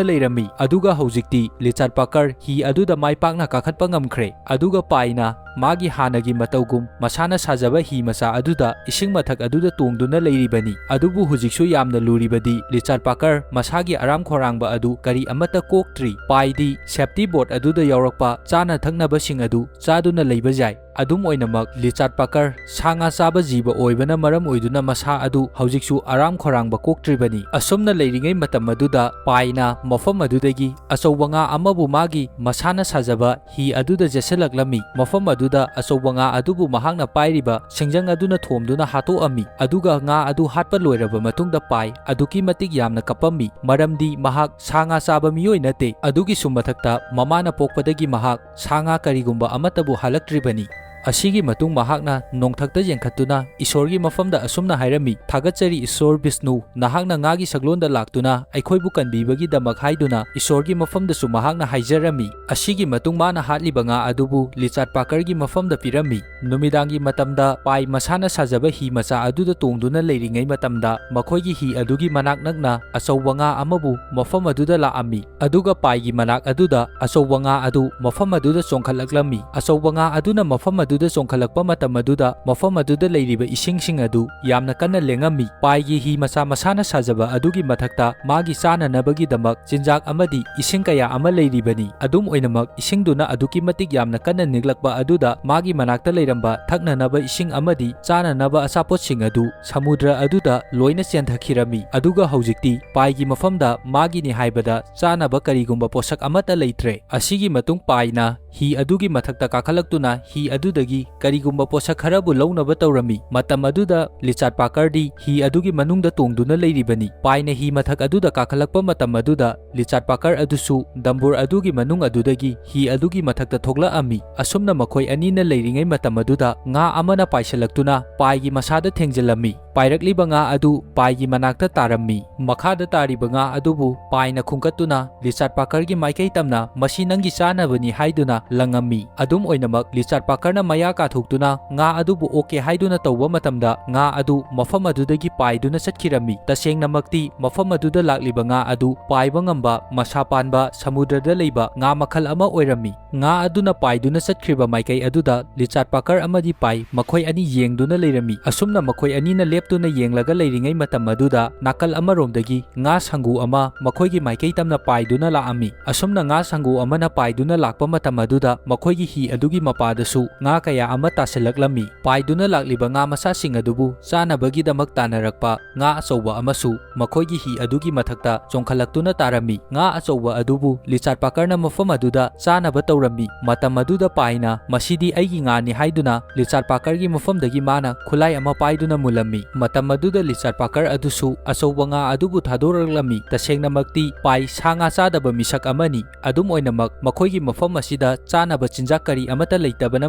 ꯂꯩꯔꯝꯃꯤ꯫ ꯑꯗꯨꯒ ꯍꯧꯖꯤꯛꯇꯤ ꯂꯤꯆꯥꯔꯗ ꯄꯥꯀꯔ ꯍꯤ ꯑꯗꯨꯗ ꯃꯥꯏ ꯄꯥꯛꯅ ꯀꯥꯈꯠꯄ ꯉꯝꯈ꯭ꯔꯦ, ꯑꯗꯨꯒ ꯄꯥꯏꯅ ꯃꯥꯒꯤ ꯍꯥꯟꯅꯒꯤ ꯃꯇꯧꯒꯨꯝ ꯃꯁꯥꯅ ꯁꯥꯖꯕ ꯍꯤ ꯃꯆꯥ ꯑꯗꯨꯗ ꯏꯁꯤꯡ ꯃꯊꯛ ꯑꯗꯨꯗ ꯇꯣꯡꯗꯨꯅ ꯂꯩꯔꯤꯕꯅꯤ꯫ ꯑꯗꯨꯕꯨ ꯍꯧꯖꯤꯛꯁꯨ ꯌꯥꯝꯅ ꯂꯨꯔꯤꯕꯗꯤ ꯂꯤꯆꯥꯔꯗ ꯄꯥꯀꯔ ꯃꯁꯥꯒꯤ ꯑꯔꯥꯝ ꯈꯧꯔꯥꯡꯕ ꯑꯗꯨ ꯀꯔꯤ ꯑꯃꯠꯇ ꯀꯣꯛꯇ꯭ꯔꯤ꯫ ꯄꯥꯏꯗꯤ ꯁꯦꯐꯇꯤ ꯕꯣꯠ ꯑꯗꯨꯗ ꯌꯥꯎꯔꯛꯄ ꯆꯥꯅ ꯊꯛꯅꯕꯁꯤꯡ ꯑꯗꯨ ꯆꯥꯗꯨꯅ ꯂꯩꯕ ꯌꯥꯏ꯫ ꯑꯗꯨꯝ ꯑꯣꯏꯅꯃꯛ, ꯂꯤꯆꯥꯔꯗ ꯄꯥꯀꯔ ꯁꯥ ꯉꯥ ꯆꯥꯕ ꯖꯤꯕ ꯑꯣꯏꯕꯅ ꯃꯔꯝ ꯑꯣꯏꯗꯨꯅ ꯃꯁꯥ ꯑꯗꯨ ꯍꯧꯖꯤꯛꯁꯨ ꯑꯔꯥꯝ ꯈꯧꯔꯥꯡꯕ ꯀꯣꯛꯇ꯭ꯔꯤꯕꯅꯤ꯫ ꯑꯁꯨꯝꯅ ꯂꯩꯔꯤꯉꯩ ꯃꯇꯝ ꯑꯗꯨꯗ ꯄꯥꯏꯅ ꯃꯐꯝ ꯑꯗꯨꯗꯒꯤ ꯑꯆꯧꯕ ꯉꯥ ꯑꯃꯕꯨ ꯃꯥꯒꯤ ꯃꯁꯥꯅ ꯁꯥꯖꯕ ꯍꯤ ꯑꯗꯨꯗ ꯆꯦꯠꯁꯤꯜꯂꯛꯂꯝꯃꯤ꯫ ꯃꯐꯝ ꯑꯗꯨꯗ ꯑꯆꯧꯕ ꯉꯥ ꯑꯗꯨꯕꯨ ꯃꯍꯥꯛꯅ ꯄꯥꯏꯔꯤꯕ ꯁꯤꯡꯖꯪ ꯑꯗꯨꯅ ꯊꯣꯝꯗꯨꯅ ꯍꯥꯠꯇꯣꯛꯑꯝꯃꯤ꯫ ꯑꯗꯨꯒ ꯉꯥ ꯑꯗꯨ ꯍꯥꯠꯄ ꯂꯣꯏꯔꯕ ꯃꯇꯨꯡꯗ ꯄꯥꯏ ꯑꯗꯨꯛꯀꯤ ꯃꯇꯤꯛ ꯌꯥꯝꯅ ꯀꯞꯄꯝꯃꯤ, ꯃꯔꯝꯗꯤ ꯃꯍꯥꯛ ꯁꯥ ꯉꯥ ꯆꯥꯕ ꯃꯤꯑꯣꯏ ꯅꯠꯇꯦ꯫ ꯑꯗꯨꯒꯤꯁꯨ ꯃꯊꯛꯇ ꯃꯃꯥꯅ ꯄꯣꯛꯄꯗꯒꯤ ꯃꯍꯥꯛ ꯁꯥ ꯉꯥ ꯀꯔꯤꯒꯨꯝꯕ ꯑꯃꯠꯇꯕꯨ ꯍꯥꯠꯂꯛꯇ꯭ꯔꯤꯕꯅꯤ꯫ ꯑꯁꯤꯒꯤ ꯃꯇꯨꯡ ꯃꯍꯥꯛꯅ ꯅꯣꯡꯊꯛꯇ ꯌꯦꯡꯈꯠꯇꯨꯅ ꯏꯁꯣꯔꯒꯤ ꯃꯐꯝꯗ ꯑꯁꯨꯝꯅ ꯍꯥꯏꯔꯝꯃꯤ, "ꯊꯥꯒꯠꯆꯔꯤ ꯏꯁꯣꯔ ꯕꯤꯁꯅꯨ, ꯅꯍꯥꯛꯅ ꯉꯥꯒꯤ ꯁꯛꯂꯣꯟꯗ ꯂꯥꯛꯇꯨꯅ ꯑꯩꯈꯣꯏꯕꯨ ꯀꯟꯕꯤꯕꯒꯤꯗꯃꯛ" ꯍꯥꯏꯗꯨꯅ ꯏꯁꯣꯔꯒꯤ ꯃꯐꯝꯗꯁꯨ ꯃꯍꯥꯛꯅ ꯍꯥꯏꯖꯔꯝꯃꯤ꯫ ꯑꯁꯤꯒꯤ ꯃꯇꯨꯡ ꯃꯥꯅ ꯍꯥꯠꯂꯤꯕ ꯉꯥ ꯑꯗꯨꯕꯨ ꯂꯤꯆꯥꯔꯗ ꯄꯥꯀꯔꯒꯤ ꯃꯐꯝꯗ ꯄꯤꯔꯝꯃꯤ꯫ ꯅꯨꯃꯤꯗꯥꯡꯒꯤ ꯃꯇꯝꯗ ꯄꯥꯏ ꯃꯁꯥꯅ ꯁꯥꯖꯕ ꯍꯤ ꯃꯆꯥ ꯑꯗꯨꯗ ꯇꯣꯡꯗꯨꯅ ꯂꯩꯔꯤꯉꯩ ꯃꯇꯝꯗ ꯃꯈꯣꯏꯒꯤ ꯍꯤ ꯑꯗꯨꯒꯤ ꯃꯅꯥꯛ ꯅꯛꯅ ꯑꯆꯧꯕ ꯉꯥ ꯑꯃꯕꯨ ꯃꯐꯝ ꯑꯗꯨꯗ ꯂꯥꯛꯑꯝꯃꯤ꯫ ꯑꯗꯨꯒ ꯄꯥꯏꯒꯤ ꯃꯅꯥꯛ ꯑꯗꯨꯗ ꯑꯆꯧꯕ ꯉꯥ ꯑꯗꯨ ꯃꯐꯝ ꯑꯗꯨꯗ ꯆꯣꯡꯈꯠꯂꯛꯂꯝꯃꯤ꯫ ꯑꯆꯧꯕ ꯉꯥ ꯑꯗꯨꯅ ꯃꯐꯝ ꯑꯗꯨꯗ ꯆꯣꯡꯈꯠꯂꯛꯄ ꯃꯇꯝ ꯑꯗꯨꯗ ꯃꯐꯝ ꯑꯗꯨꯗ ꯂꯩꯔꯤꯕ ꯏꯁꯤꯡꯁꯤꯡ ꯑꯗꯨ ꯌꯥꯝꯅ ꯀꯟꯅ ꯂꯦꯡꯉꯝꯃꯤ꯫ ꯄꯥꯏꯒꯤ ꯍꯤ ꯃꯆꯥ ꯃꯁꯥꯅ ꯁꯥꯖꯕ ꯑꯗꯨꯒꯤ ꯃꯊꯛꯇ ꯃꯥꯒꯤ ꯆꯥꯅꯅꯕꯒꯤꯗꯃꯛ ꯆꯤꯟꯖꯥꯛ ꯑꯃꯗꯤ ꯏꯁꯤꯡ ꯀꯌꯥ ꯑꯃ ꯂꯩꯔꯤꯕꯅꯤ꯫ ꯑꯗꯨꯝ ꯑꯣꯏꯅꯃꯛ, ꯏꯁꯤꯡꯗꯨꯅ ꯑꯗꯨꯛꯀꯤ ꯃꯇꯤꯛ ꯌꯥꯝꯅ ꯀꯟꯅ ꯅꯤꯛꯂꯛꯄ ꯑꯗꯨꯗ ꯃꯥꯒꯤ ꯃꯅꯥꯛꯇ ꯂꯩꯔꯝꯕ ꯊꯛꯅꯅꯕ ꯏꯁꯤꯡ ꯑꯃꯗꯤ ꯆꯥꯅꯅꯕ ꯑꯆꯥꯄꯣꯠꯁꯤꯡ ꯑꯗꯨ ꯁꯃꯨꯗ꯭ꯔ ꯑꯗꯨꯗ ꯂꯣꯏꯅ ꯆꯦꯟꯊꯈꯤꯔꯝꯃꯤ꯫ ꯑꯗꯨꯒ ꯍꯧꯖꯤꯛꯇꯤ ꯄꯥꯏꯒꯤ ꯃꯐꯝꯗ ꯃꯥꯒꯤꯅꯤ ꯍꯥꯏꯕꯗ ꯆꯥꯅꯕ ꯀꯔꯤꯒꯨꯝꯕ ꯄꯣꯠꯁꯛ ꯑꯃꯠꯇ ꯂꯩꯇ꯭ꯔꯦ꯫ ꯑꯁꯤꯒꯤ ꯃꯇꯨꯡ ꯄꯥꯏꯅ ꯍꯤ ꯑꯗꯨꯒꯤ ꯃꯊꯛꯇ ꯀꯥꯈꯠꯂꯛꯇꯨꯅ ꯍꯤ ꯑꯗꯨꯗ ꯀꯔꯤꯒꯨꯝꯕ ꯄꯣꯠꯁꯛ ꯈꯔꯕꯨ ꯂꯧꯅꯕ ꯇꯧꯔꯝꯃꯤ꯫ ꯃꯇꯝ ꯑꯗꯨꯗ ꯂꯤꯆꯥꯠ ꯄꯥꯀꯔꯗꯤ ꯍꯤ ꯑꯗꯨꯒꯤ ꯃꯅꯨꯡꯗ ꯇꯣꯡꯗꯨꯅ ꯂꯩꯔꯤꯕꯅꯤ꯫ ꯄꯥꯏꯅ ꯍꯤ ꯃꯊꯛ ꯑꯗꯨꯗ ꯀꯥꯈꯠꯂꯛꯄ ꯃꯇꯝ ꯑꯗꯨꯗ ꯂꯤꯆꯥꯠ ꯄꯥꯀꯔ ꯑꯗꯨꯁꯨ ꯗꯝꯕꯨꯔ ꯑꯗꯨꯒꯤ ꯃꯅꯨꯡ ꯑꯗꯨꯗꯒꯤ ꯍꯤ ꯑꯗꯨꯒꯤ ꯃꯊꯛꯇ ꯊꯣꯛꯂꯛꯑꯝꯃꯤ꯫ ꯑꯁꯨꯝꯅ ꯃꯈꯣꯏ ꯑꯅꯤꯅ ꯂꯩꯔꯤꯉꯩ ꯃꯇꯝ ꯑꯗꯨꯗ ꯉꯥ ꯑꯃꯅ ꯄꯥꯏꯁꯤꯜꯂꯛꯇꯨꯅ ꯄꯥꯏꯒꯤ ꯃꯁꯥꯗ ꯊꯦꯡꯖꯤꯜꯂꯝꯃꯤ꯫ ꯄꯥꯏꯔꯛꯂꯤꯕ ꯉꯥ ꯑꯗꯨ ꯄꯥꯏꯒꯤ ꯃꯅꯥꯛꯇ ꯇꯥꯔꯝꯃꯤ꯫ ꯃꯈꯥꯗ ꯇꯥꯔꯤꯕ ꯉꯥ ꯑꯗꯨꯕꯨ ꯄꯥꯏꯅ ꯈꯨꯟꯒꯠꯇꯨꯅ ꯂꯤꯆꯥꯠ ꯄꯥꯀꯔꯒꯤ ꯃꯥꯏꯀꯩ ꯇꯝꯅ "ꯃꯁꯤ ꯅꯪꯒꯤ ꯆꯥꯅꯕꯅꯤ" ꯍꯥꯏꯗꯨꯅ ꯂꯪꯉꯝꯃꯤ꯫ ꯑꯗꯨꯝ ꯑꯣꯏꯅꯃꯛ, ꯂꯤꯆꯥꯠ ꯄꯥꯀꯔꯅ ꯃꯌꯥ ꯀꯥꯊꯣꯛꯇꯨꯅ ꯉꯥ ꯑꯗꯨꯕꯨ "ꯑꯣꯀꯦ" ꯍꯥꯏꯗꯨꯅ ꯇꯧꯕ ꯃꯇꯝꯗ, ꯉꯥ ꯑꯗꯨ ꯃꯐꯝ ꯑꯗꯨꯗꯒꯤ ꯄꯥꯏꯗꯨꯅ ꯆꯠꯈꯤꯔꯝꯃꯤ꯫ ꯇꯁꯦꯡꯅꯃꯛꯇꯤ, ꯃꯐꯝ ꯑꯗꯨꯗ ꯂꯥꯛꯂꯤꯕ ꯉꯥ ꯑꯗꯨ ꯄꯥꯏꯕ ꯉꯝꯕ, ꯃꯁꯥ ꯄꯥꯟꯕ, ꯁꯃꯨꯗ꯭ꯔꯗ ꯂꯩꯕ ꯉꯥ ꯃꯈꯜ ꯑꯃ ꯑꯣꯏꯔꯝꯃꯤ꯫ ꯉꯥ ꯑꯗꯨꯅ ꯄꯥꯏꯗꯨꯅ ꯆꯠꯈ꯭ꯔꯤꯕ ꯃꯥꯏꯀꯩ ꯑꯗꯨꯗ ꯂꯤꯆꯥꯠ ꯄꯥꯀꯔ ꯑꯃꯗꯤ ꯄꯥꯏ ꯃꯈꯣꯏ ꯑꯅꯤ ꯌꯦꯡꯗꯨꯅ ꯂꯩꯔꯝꯃꯤ꯫ ꯑꯁꯨꯝꯅ ꯃꯈꯣꯏ ꯑꯅꯤꯅ ꯂꯦꯞꯇꯨꯅ ꯌꯦꯡꯂꯒ ꯂꯩꯔꯤꯉꯩ ꯃꯇꯝ ꯑꯗꯨꯗ, ꯅꯥꯀꯜ ꯑꯃꯔꯣꯝꯗꯒꯤ ꯉꯥ ꯁꯪꯒꯨ ꯑꯃ ꯃꯈꯣꯏꯒꯤ ꯃꯥꯏꯀꯩ ꯇꯝꯅ ꯄꯥꯏꯗꯨꯅ ꯂꯥꯛꯑꯝꯃꯤ꯫ ꯑꯁꯨꯝꯅ ꯉꯥ ꯁꯪꯒꯨ ꯑꯃꯅ ꯄꯥꯏꯗꯨꯅ ꯂꯥꯛꯄ ꯃꯇꯝ ꯑꯗꯨꯗ, ꯃꯈꯣꯏꯒꯤ ꯍꯤ ꯑꯗꯨꯒꯤ ꯃꯄꯥꯗꯁꯨ ꯉꯥ ꯀꯌꯥ ꯑꯃ ꯇꯥꯁꯤꯜꯂꯛꯂꯝꯃꯤ꯫ ꯄꯥꯏꯗꯨꯅ ꯂꯥꯛꯂꯤꯕ ꯉꯥ ꯃꯆꯥꯁꯤꯡ ꯑꯗꯨꯕꯨ ꯆꯥꯅꯕꯒꯤꯗꯃꯛ ꯇꯥꯟꯅꯔꯛꯄ ꯉꯥ ꯑꯆꯧꯕ ꯑꯃꯁꯨ ꯃꯈꯣꯏꯒꯤ ꯍꯤ ꯑꯗꯨꯒꯤ ꯃꯊꯛꯇ ꯆꯣꯡꯈꯠꯂꯛꯇꯨꯅ ꯇꯥꯔꯝꯃꯤ꯫ ꯉꯥ ꯑꯆꯧꯕ ꯑꯗꯨꯕꯨ ꯂꯤꯆꯥꯠ ꯄꯥꯀꯔꯅ ꯃꯐꯝ ꯑꯗꯨꯗ ꯆꯥꯅꯕ ꯇꯧꯔꯝꯃꯤ꯫ ꯃꯇꯝ ꯑꯗꯨꯗ ꯄꯥꯏꯅ "ꯃꯁꯤꯗꯤ ꯑꯩꯒꯤ ꯉꯥꯅꯤ" ꯍꯥꯏꯗꯨꯅ ꯂꯤꯆꯥꯠ ꯄꯥꯀꯔꯒꯤ ꯃꯐꯝꯗꯒꯤ ꯃꯥꯅ ꯈꯨꯠꯂꯥꯏ ꯑꯃ ꯄꯥꯏꯗꯨꯅ ꯃꯨꯜꯂꯝꯃꯤ꯫ ꯃꯇꯝ ꯑꯗꯨꯗ ꯂꯤꯆꯥꯠ ꯄꯥꯀꯔ ꯑꯗꯨꯁꯨ ꯑꯆꯧꯕ ꯉꯥ ꯑꯗꯨꯕꯨ ꯊꯥꯗꯣꯔꯛꯂꯝꯃꯤ꯫ ꯇꯁꯦꯡꯅꯃꯛꯇꯤ ꯄꯥꯏ ꯁꯥ ꯉꯥ ꯆꯥꯗꯕ ꯃꯤꯁꯛ ꯑꯃꯅꯤ꯫ ꯑꯗꯨꯝ ꯑꯣꯏꯅꯃꯛ, ꯃꯈꯣꯏꯒꯤ ꯃꯐꯝ ꯑꯁꯤꯗ ꯆꯥꯅꯕ ꯆꯤꯟꯖꯥꯛ ꯀꯔꯤ ꯑꯃꯠꯇ ꯂꯩꯇꯕꯅ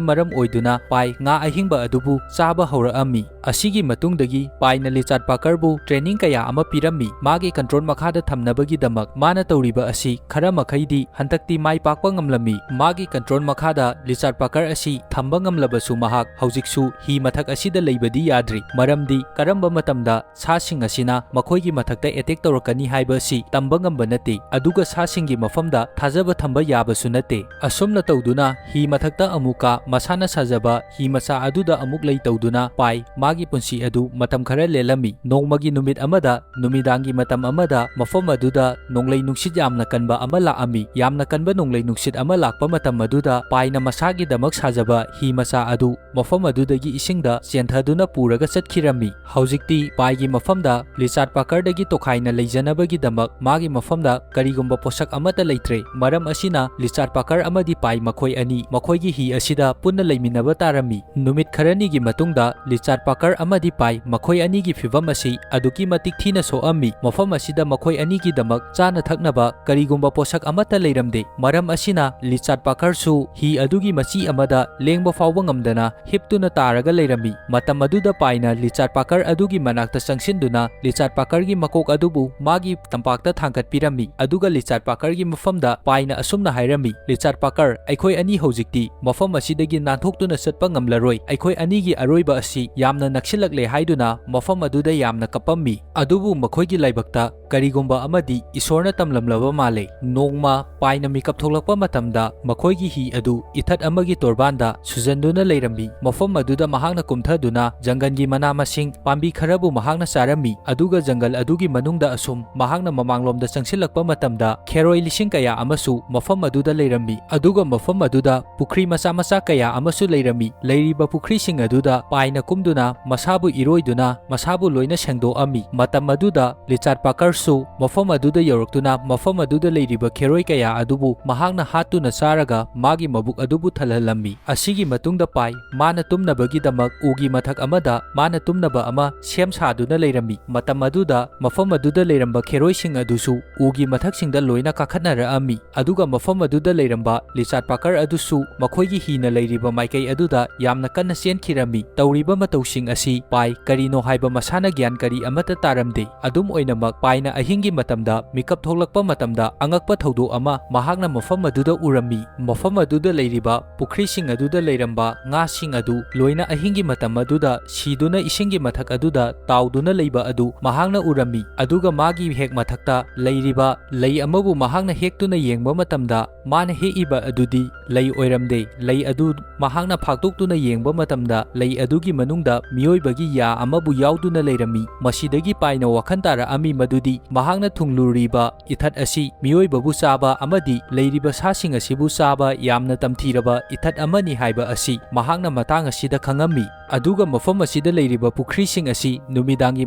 ꯃꯔꯝ ꯑꯣꯏꯗꯨꯅ ꯄꯥꯏ ꯉꯥ ꯑꯍꯤꯡꯕ ꯑꯗꯨꯕꯨ ꯆꯥꯕ ꯍꯧꯔꯛꯑꯝꯃꯤ꯫ ꯑꯁꯤꯒꯤ ꯃꯇꯨꯡꯗꯒꯤ ꯄꯥꯏꯅ ꯂꯤꯆꯥꯠ ꯄꯥꯀꯔꯕꯨ training ꯀꯌꯥ ꯑꯃ ꯄꯤꯔꯝꯃꯤ꯫ ꯃꯥꯒꯤ control ꯃꯈꯥꯗ ꯊꯝꯅꯕꯒꯤꯗꯃꯛ ꯃꯥꯅ ꯇꯧꯔꯤꯕ ꯑꯁꯤ ꯈꯔ ꯃꯈꯩꯗꯤ ꯍꯟꯗꯛꯇꯤ ꯃꯥꯏ ꯄꯥꯛꯄ ꯉꯝꯂꯝꯃꯤ꯫ ꯃꯥꯒꯤ control ꯃꯈꯥꯗ ꯂꯤꯆꯥꯠ ꯄꯥꯀꯔ ꯑꯁꯤ ꯊꯝꯕ ꯉꯝꯂꯕꯁꯨ, ꯃꯍꯥꯛ ꯍꯧꯖꯤꯛꯁꯨ ꯍꯤ ꯃꯊꯛ ꯑꯁꯤꯗ ꯂꯩꯕꯗꯤ ꯌꯥꯗ꯭ꯔꯤ꯫ ꯃꯔꯝꯗꯤ ꯀꯔꯝꯕ ꯃꯇꯝꯗ ꯁꯥꯁꯤꯡ ꯑꯁꯤꯅ ꯃꯈꯣꯏꯒꯤ ꯃꯊꯛꯇ attack ꯇꯧꯔꯛꯀꯅꯤ ꯍꯥꯏꯕ ꯑꯁꯤ ꯇꯝꯕ ꯉꯝꯕ ꯅꯠꯇꯦ, ꯑꯗꯨꯒ ꯁꯥꯁꯤꯡꯒꯤ ꯃꯐꯝꯗ ꯊꯥꯖꯕ ꯊꯝꯕ ꯌꯥꯕꯁꯨ ꯅꯠꯇꯦ꯫ ꯑꯁꯨꯝꯅ ꯇꯧꯗꯨꯅ ꯍꯤ ꯃꯊꯛꯇ ꯑꯃꯨꯛꯀ ꯃꯁꯥꯅ ꯁꯥꯖꯕ ꯍꯤ ꯃꯆꯥ ꯑꯗꯨꯗ ꯑꯃꯨꯛ ꯂꯩ ꯇꯧꯗꯨꯅ ꯄꯥꯏ ꯃꯥꯒꯤ ꯄꯨꯟꯁꯤ ꯑꯗꯨ ꯃꯇꯝ ꯈꯔ ꯂꯦꯜꯂꯝꯃꯤ꯫ ꯅꯣꯡꯃꯒꯤ ꯅꯨꯃꯤꯠ ꯑꯃꯗ, ꯅꯨꯃꯤꯗꯥꯡꯒꯤ ꯃꯇꯝ ꯑꯃꯗ, ꯃꯐꯝ ꯑꯗꯨꯗ ꯅꯣꯡꯂꯩ ꯅꯨꯡꯁꯤꯠ ꯌꯥꯝꯅ ꯀꯟꯕ ꯑꯃ ꯂꯥꯛꯑꯝꯃꯤ꯫ ꯌꯥꯝꯅ ꯀꯟꯕ ꯅꯣꯡꯂꯩ ꯅꯨꯡꯁꯤꯠ ꯑꯃ ꯂꯥꯛꯄ ꯃꯇꯝ ꯑꯗꯨꯗ ꯄꯥꯏꯅ ꯃꯁꯥꯒꯤꯗꯃꯛ ꯁꯥꯖꯕ ꯍꯤ ꯃꯆꯥ ꯑꯗꯨ ꯃꯐꯝ ꯑꯗꯨꯗꯒꯤ ꯏꯁꯤꯡꯗ ꯆꯦꯟꯊꯗꯨꯅ ꯄꯨꯔꯒ ꯆꯠꯈꯤꯔꯝꯃꯤ꯫ ꯍꯧꯖꯤꯛꯇꯤ ꯄꯥꯏꯒꯤ ꯃꯐꯝꯗ ꯂꯤꯆꯥꯠ ꯄꯥꯀꯔꯗꯒꯤ ꯇꯣꯈꯥꯏꯅ ꯂꯩꯖꯅꯕꯒꯤꯗꯃꯛ ꯃꯥꯒꯤ ꯃꯐꯝꯗ ꯀꯔꯤꯒꯨꯝꯕ ꯄꯣꯠꯁꯛ ꯑꯃꯠꯇ ꯂꯩꯇ꯭ꯔꯦ꯫ ꯃꯔꯝ ꯑꯁꯤꯅ ꯂꯤꯆꯥꯠ ꯄꯥꯀꯔ ꯑꯃꯗꯤ ꯄꯥꯏ ꯃꯈꯣꯏ ꯑꯅꯤ ꯃꯈꯣꯏꯒꯤ ꯍꯤ ꯑꯁꯤꯗ ꯄꯨꯟꯅ ꯂꯩꯃꯤꯟꯅ ꯃꯤꯟꯅꯕ ꯇꯥꯔꯝꯃꯤ꯫ ꯅꯨꯃꯤꯠ ꯈꯔꯅꯤꯒꯤ ꯃꯇꯨꯡꯗ ꯂꯤꯆꯥꯔꯗ ꯄꯥꯀꯔ ꯑꯃꯗꯤ ꯄꯥꯏ, ꯃꯈꯣꯏ ꯑꯅꯤꯒꯤ ꯐꯤꯚꯝ ꯑꯁꯤ ꯑꯗꯨꯛꯀꯤ ꯃꯇꯤꯛ ꯊꯤꯅ ꯁꯣꯛꯑꯝꯃꯤ꯫ ꯃꯐꯝ ꯑꯁꯤꯗ ꯃꯈꯣꯏ ꯑꯅꯤꯒꯤꯗꯃꯛ ꯆꯥꯅ ꯊꯛꯅꯕ ꯀꯔꯤꯒꯨꯝꯕ ꯄꯣꯠꯁꯛ ꯑꯃꯠꯇ ꯂꯩꯔꯝꯗꯦ꯫ ꯃꯔꯝ ꯑꯁꯤꯅ ꯂꯤꯆꯥꯔꯗ ꯄꯥꯀꯔꯁꯨ ꯍꯤ ꯑꯗꯨꯒꯤ ꯃꯆꯤ ꯑꯃꯗ ꯂꯦꯡꯕ ꯐꯥꯎꯕ ꯉꯝꯗꯅ ꯍꯤꯞꯇꯨꯅ ꯇꯥꯔꯒ ꯂꯩꯔꯝꯃꯤ꯫ ꯃꯇꯝ ꯑꯗꯨꯗ ꯄꯥꯏꯅ ꯂꯤꯆꯥꯔꯗ ꯄꯥꯀꯔ ꯑꯗꯨꯒꯤ ꯃꯅꯥꯛꯇ ꯆꯪꯁꯤꯟꯗꯨꯅ ꯂꯤꯆꯥꯔꯗ ꯄꯥꯀꯔꯒꯤ ꯃꯀꯣꯛ ꯑꯗꯨꯕꯨ ꯃꯥꯒꯤ ꯇꯝꯄꯥꯛꯇ ꯊꯥꯡꯒꯠꯄꯤꯔꯝꯃꯤ꯫ ꯑꯗꯨꯒ ꯂꯤꯆꯥꯔꯗ ꯄꯥꯀꯔꯒꯤ ꯃꯐꯝꯗ ꯄꯥꯏꯅ ꯑꯁꯨꯝꯅ ꯍꯥꯏꯔꯝꯃꯤ, "ꯂꯤꯆꯥꯔꯗ ꯄꯥꯀꯔ, ꯑꯩꯈꯣꯏ ꯑꯅꯤ ꯍꯧꯖꯤꯛꯇꯤ ꯃꯐꯝ ꯑꯁꯤꯗꯒꯤ ꯅꯥꯟꯊꯣꯛꯇꯨꯅ ꯆꯠꯄ ꯉꯝꯂꯔꯣꯏ꯫ ꯑꯩꯈꯣꯏ ꯑꯅꯤꯒꯤ ꯑꯔꯣꯏꯕ ꯑꯁꯤ ꯌꯥꯝꯅ ꯅꯛꯁꯤꯜꯂꯛꯂꯦ" ꯍꯥꯏꯗꯨꯅ ꯃꯐꯝ ꯑꯗꯨꯗ ꯌꯥꯝꯅ ꯀꯞꯄꯝꯃꯤ꯫ ꯑꯗꯨꯕꯨ ꯃꯈꯣꯏꯒꯤ ꯂꯥꯏꯕꯛꯇ ꯀꯔꯤꯒꯨꯝꯕ ꯑꯃꯗꯤ ꯏꯁꯣꯔꯅ ꯇꯝꯂꯝꯂꯕ ꯃꯥꯜꯂꯦ꯫ ꯅꯣꯡꯃ ꯄꯥꯏꯅ ꯃꯤꯀꯞ ꯊꯣꯛꯂꯛꯄ ꯃꯇꯝꯗ ꯃꯈꯣꯏꯒꯤ ꯍꯤ ꯑꯗꯨ ꯏꯊꯠ ꯑꯃꯒꯤ ꯇꯣꯔꯕꯥꯟꯗ ꯁꯨꯖꯟꯗꯨꯅ ꯂꯩꯔꯝꯃꯤ꯫ ꯃꯐꯝ ꯑꯗꯨꯗ ꯃꯍꯥꯛꯅ ꯀꯨꯝꯊꯗꯨꯅ ꯖꯪꯒꯜꯒꯤ ꯃꯅꯥ ꯃꯁꯤꯡ ꯄꯥꯝꯕꯤ ꯈꯔꯕꯨ ꯃꯍꯥꯛꯅ ꯆꯥꯔꯝꯃꯤ꯫ ꯑꯗꯨꯒ ꯖꯪꯒꯜ ꯑꯗꯨꯒꯤ ꯃꯅꯨꯡꯗ ꯑꯁꯨꯝ ꯃꯍꯥꯛꯅ ꯃꯃꯥꯡꯂꯣꯝꯗ ꯆꯪꯁꯤꯜꯂꯛꯄ ꯃꯇꯝꯗ ꯈꯦꯔꯣꯏ ꯂꯤꯁꯤꯡ ꯀꯌꯥ ꯑꯃꯁꯨ ꯃꯐꯝ ꯑꯗꯨꯗ ꯂꯩꯔꯝꯃꯤ꯫ ꯑꯗꯨꯒ ꯃꯐꯝ ꯑꯗꯨꯗ ꯄꯨꯈ꯭ꯔꯤ ꯃꯆꯥ ꯃꯆꯥ ꯀꯌꯥ ꯑꯃꯁꯨ ꯂꯩꯔꯝꯃꯤ꯫ ꯂꯩꯔꯤꯕ ꯄꯨꯈ꯭ꯔꯤꯁꯤꯡ ꯑꯗꯨꯗ ꯄꯥꯏꯅ ꯀꯨꯝꯗꯨꯅ ꯃꯁꯥꯕꯨ ꯏꯔꯣꯏꯗꯨꯅ ꯃꯁꯥꯕꯨ ꯂꯣꯏꯅ ꯁꯦꯡꯗꯣꯛꯑꯝꯃꯤ꯫ ꯃꯇꯝ ꯑꯗꯨꯗ ꯂꯤꯆꯥꯔꯗ ꯄꯥꯀꯔꯁꯨ ꯃꯐꯝ ꯑꯗꯨꯗ ꯌꯧꯔꯛꯇꯨꯅ ꯃꯐꯝ ꯑꯗꯨꯗ ꯂꯩꯔꯤꯕ ꯈꯦꯔꯣꯏ ꯀꯌꯥ ꯑꯗꯨꯕꯨ ꯃꯍꯥꯛꯅ ꯍꯥꯠꯇꯨꯅ ꯆꯥꯔꯒ ꯃꯥꯒꯤ ꯃꯕꯨꯛ ꯑꯗꯨꯕꯨ ꯊꯜꯍꯜꯂꯝꯃꯤ꯫ ꯑꯁꯤꯒꯤ ꯃꯇꯨꯡꯗ ꯄꯥꯏ ꯃꯥꯅ ꯇꯨꯝꯅꯕꯒꯤꯗꯃꯛ ꯎꯒꯤ ꯃꯊꯛ ꯑꯃꯗ ꯃꯥꯅ ꯇꯨꯝꯅꯕ ꯑꯃ ꯁꯦꯝ ꯁꯥꯗꯨꯅ ꯂꯩꯔꯝꯃꯤ꯫ ꯃꯇꯝ ꯑꯗꯨꯗ ꯃꯐꯝ ꯑꯗꯨꯗ ꯂꯩꯔꯝꯕ ꯈꯦꯔꯣꯏꯁꯤꯡ ꯑꯗꯨꯁꯨ ꯎꯒꯤ ꯃꯊꯛꯁꯤꯡꯗ ꯂꯣꯏꯅ ꯀꯥꯈꯠꯅꯔꯛꯑꯝꯃꯤ꯫ ꯑꯗꯨꯒ ꯃꯐꯝ ꯑꯗꯨꯗ ꯂꯩꯔꯝꯕ ꯂꯤꯆꯥꯔꯗ ꯄꯥꯀꯔ ꯑꯗꯨꯁꯨ ꯃꯈꯣꯏꯒꯤ ꯍꯤꯅ ꯂꯩꯔꯤꯕ ꯃꯥꯏꯀꯩ ꯑꯗꯨꯗ ꯌꯥꯝꯅ ꯀꯟꯅ ꯆꯦꯟꯈꯤꯔꯝꯃꯤ꯫ ꯇꯧꯔꯤꯕ ꯃꯇꯧꯁꯤꯡ ꯑꯁꯤ ꯄꯥꯏ ꯀꯔꯤꯅꯣ ꯍꯥꯏꯕ ꯃꯁꯥꯅ ꯒ꯭ꯌꯥꯟ ꯀꯔꯤ ꯑꯃꯠꯇ ꯇꯥꯔꯝꯗꯦ꯫ ꯑꯗꯨꯝ ꯑꯣꯏꯅꯃꯛ, ꯄꯥꯏꯅ ꯑꯍꯤꯡꯒꯤ ꯃꯇꯝꯗ ꯃꯤꯀꯞ ꯊꯣꯛꯂꯛꯄ ꯃꯇꯝꯗ ꯑꯉꯛꯄ ꯊꯧꯗꯣꯛ ꯑꯃ ꯃꯍꯥꯛꯅ ꯃꯐꯝ ꯑꯗꯨꯗ ꯎꯔꯝꯃꯤ꯫ ꯃꯐꯝ ꯑꯗꯨꯗ ꯂꯩꯔꯤꯕ ꯄꯨꯈ꯭ꯔꯤꯁꯤꯡ ꯑꯗꯨꯗ ꯂꯩꯔꯝꯕ ꯉꯥꯁꯤꯡ ꯑꯗꯨ ꯂꯣꯏꯅ ꯑꯍꯤꯡꯒꯤ ꯃꯇꯝ ꯑꯗꯨꯗ ꯁꯤꯗꯨꯅ ꯏꯁꯤꯡꯒꯤ ꯃꯊꯛ ꯑꯗꯨꯗ ꯇꯥꯎꯗꯨꯅ ꯂꯩꯕ ꯑꯗꯨ ꯃꯍꯥꯛꯅ ꯎꯔꯝꯃꯤ꯫ ꯑꯗꯨꯒ ꯃꯥꯒꯤ ꯍꯦꯛ ꯃꯊꯛꯇ ꯂꯩꯔꯤꯕ ꯂꯩ ꯑꯃꯕꯨ ꯃꯍꯥꯛꯅ ꯍꯦꯛꯇꯨꯅ ꯌꯦꯡꯕ ꯃꯇꯝꯗ, ꯃꯥꯅ ꯍꯦꯛꯏꯕ ꯑꯗꯨꯗꯤ ꯂꯩ ꯑꯣꯏꯔꯝꯗꯦ꯫ ꯂꯩ ꯑꯗꯨ ꯃꯍꯥꯛꯅ ꯐꯥꯛꯇꯣꯛꯇꯨꯅ ꯌꯦꯡꯕ ꯃꯇꯝꯗ, ꯂꯩ ꯑꯗꯨꯒꯤ ꯃꯅꯨꯡꯗ ꯃꯤꯑꯣꯏꯕꯒꯤ ꯌꯥ ꯑꯃꯕꯨ ꯌꯥꯎꯗꯨꯅ ꯂꯩꯔꯝꯃꯤ꯫ ꯃꯁꯤꯗꯒꯤ ꯄꯥꯏꯅ ꯋꯥꯈꯜ ꯇꯥꯔꯛꯑꯝꯃꯤ ꯃꯗꯨꯗꯤ ꯃꯍꯥꯛꯅ ꯊꯨꯡꯂꯨꯔꯤꯕ ꯏꯊꯠ ꯑꯁꯤ ꯃꯤꯑꯣꯏꯕꯕꯨ ꯆꯥꯕ ꯑꯃꯗꯤ ꯂꯩꯔꯤꯕ ꯁꯥꯁꯤꯡ ꯑꯁꯤꯕꯨ ꯆꯥꯕ ꯌꯥꯝꯅ ꯇꯝꯊꯤꯔꯕ ꯏꯊꯠ ꯑꯃꯅꯤ ꯍꯥꯏꯕ ꯑꯁꯤ ꯃꯍꯥꯛꯅ ꯃꯇꯥꯡ ꯑꯁꯤꯗ ꯈꯪꯉꯝꯃꯤ꯫ ꯑꯗꯨꯒ ꯃꯐꯝ ꯑꯁꯤꯗ ꯂꯩꯔꯤꯕ ꯄꯨꯈ꯭ꯔꯤꯁꯤꯡ ꯑꯁꯤ ꯅꯨꯃꯤꯗꯥꯡꯒꯤ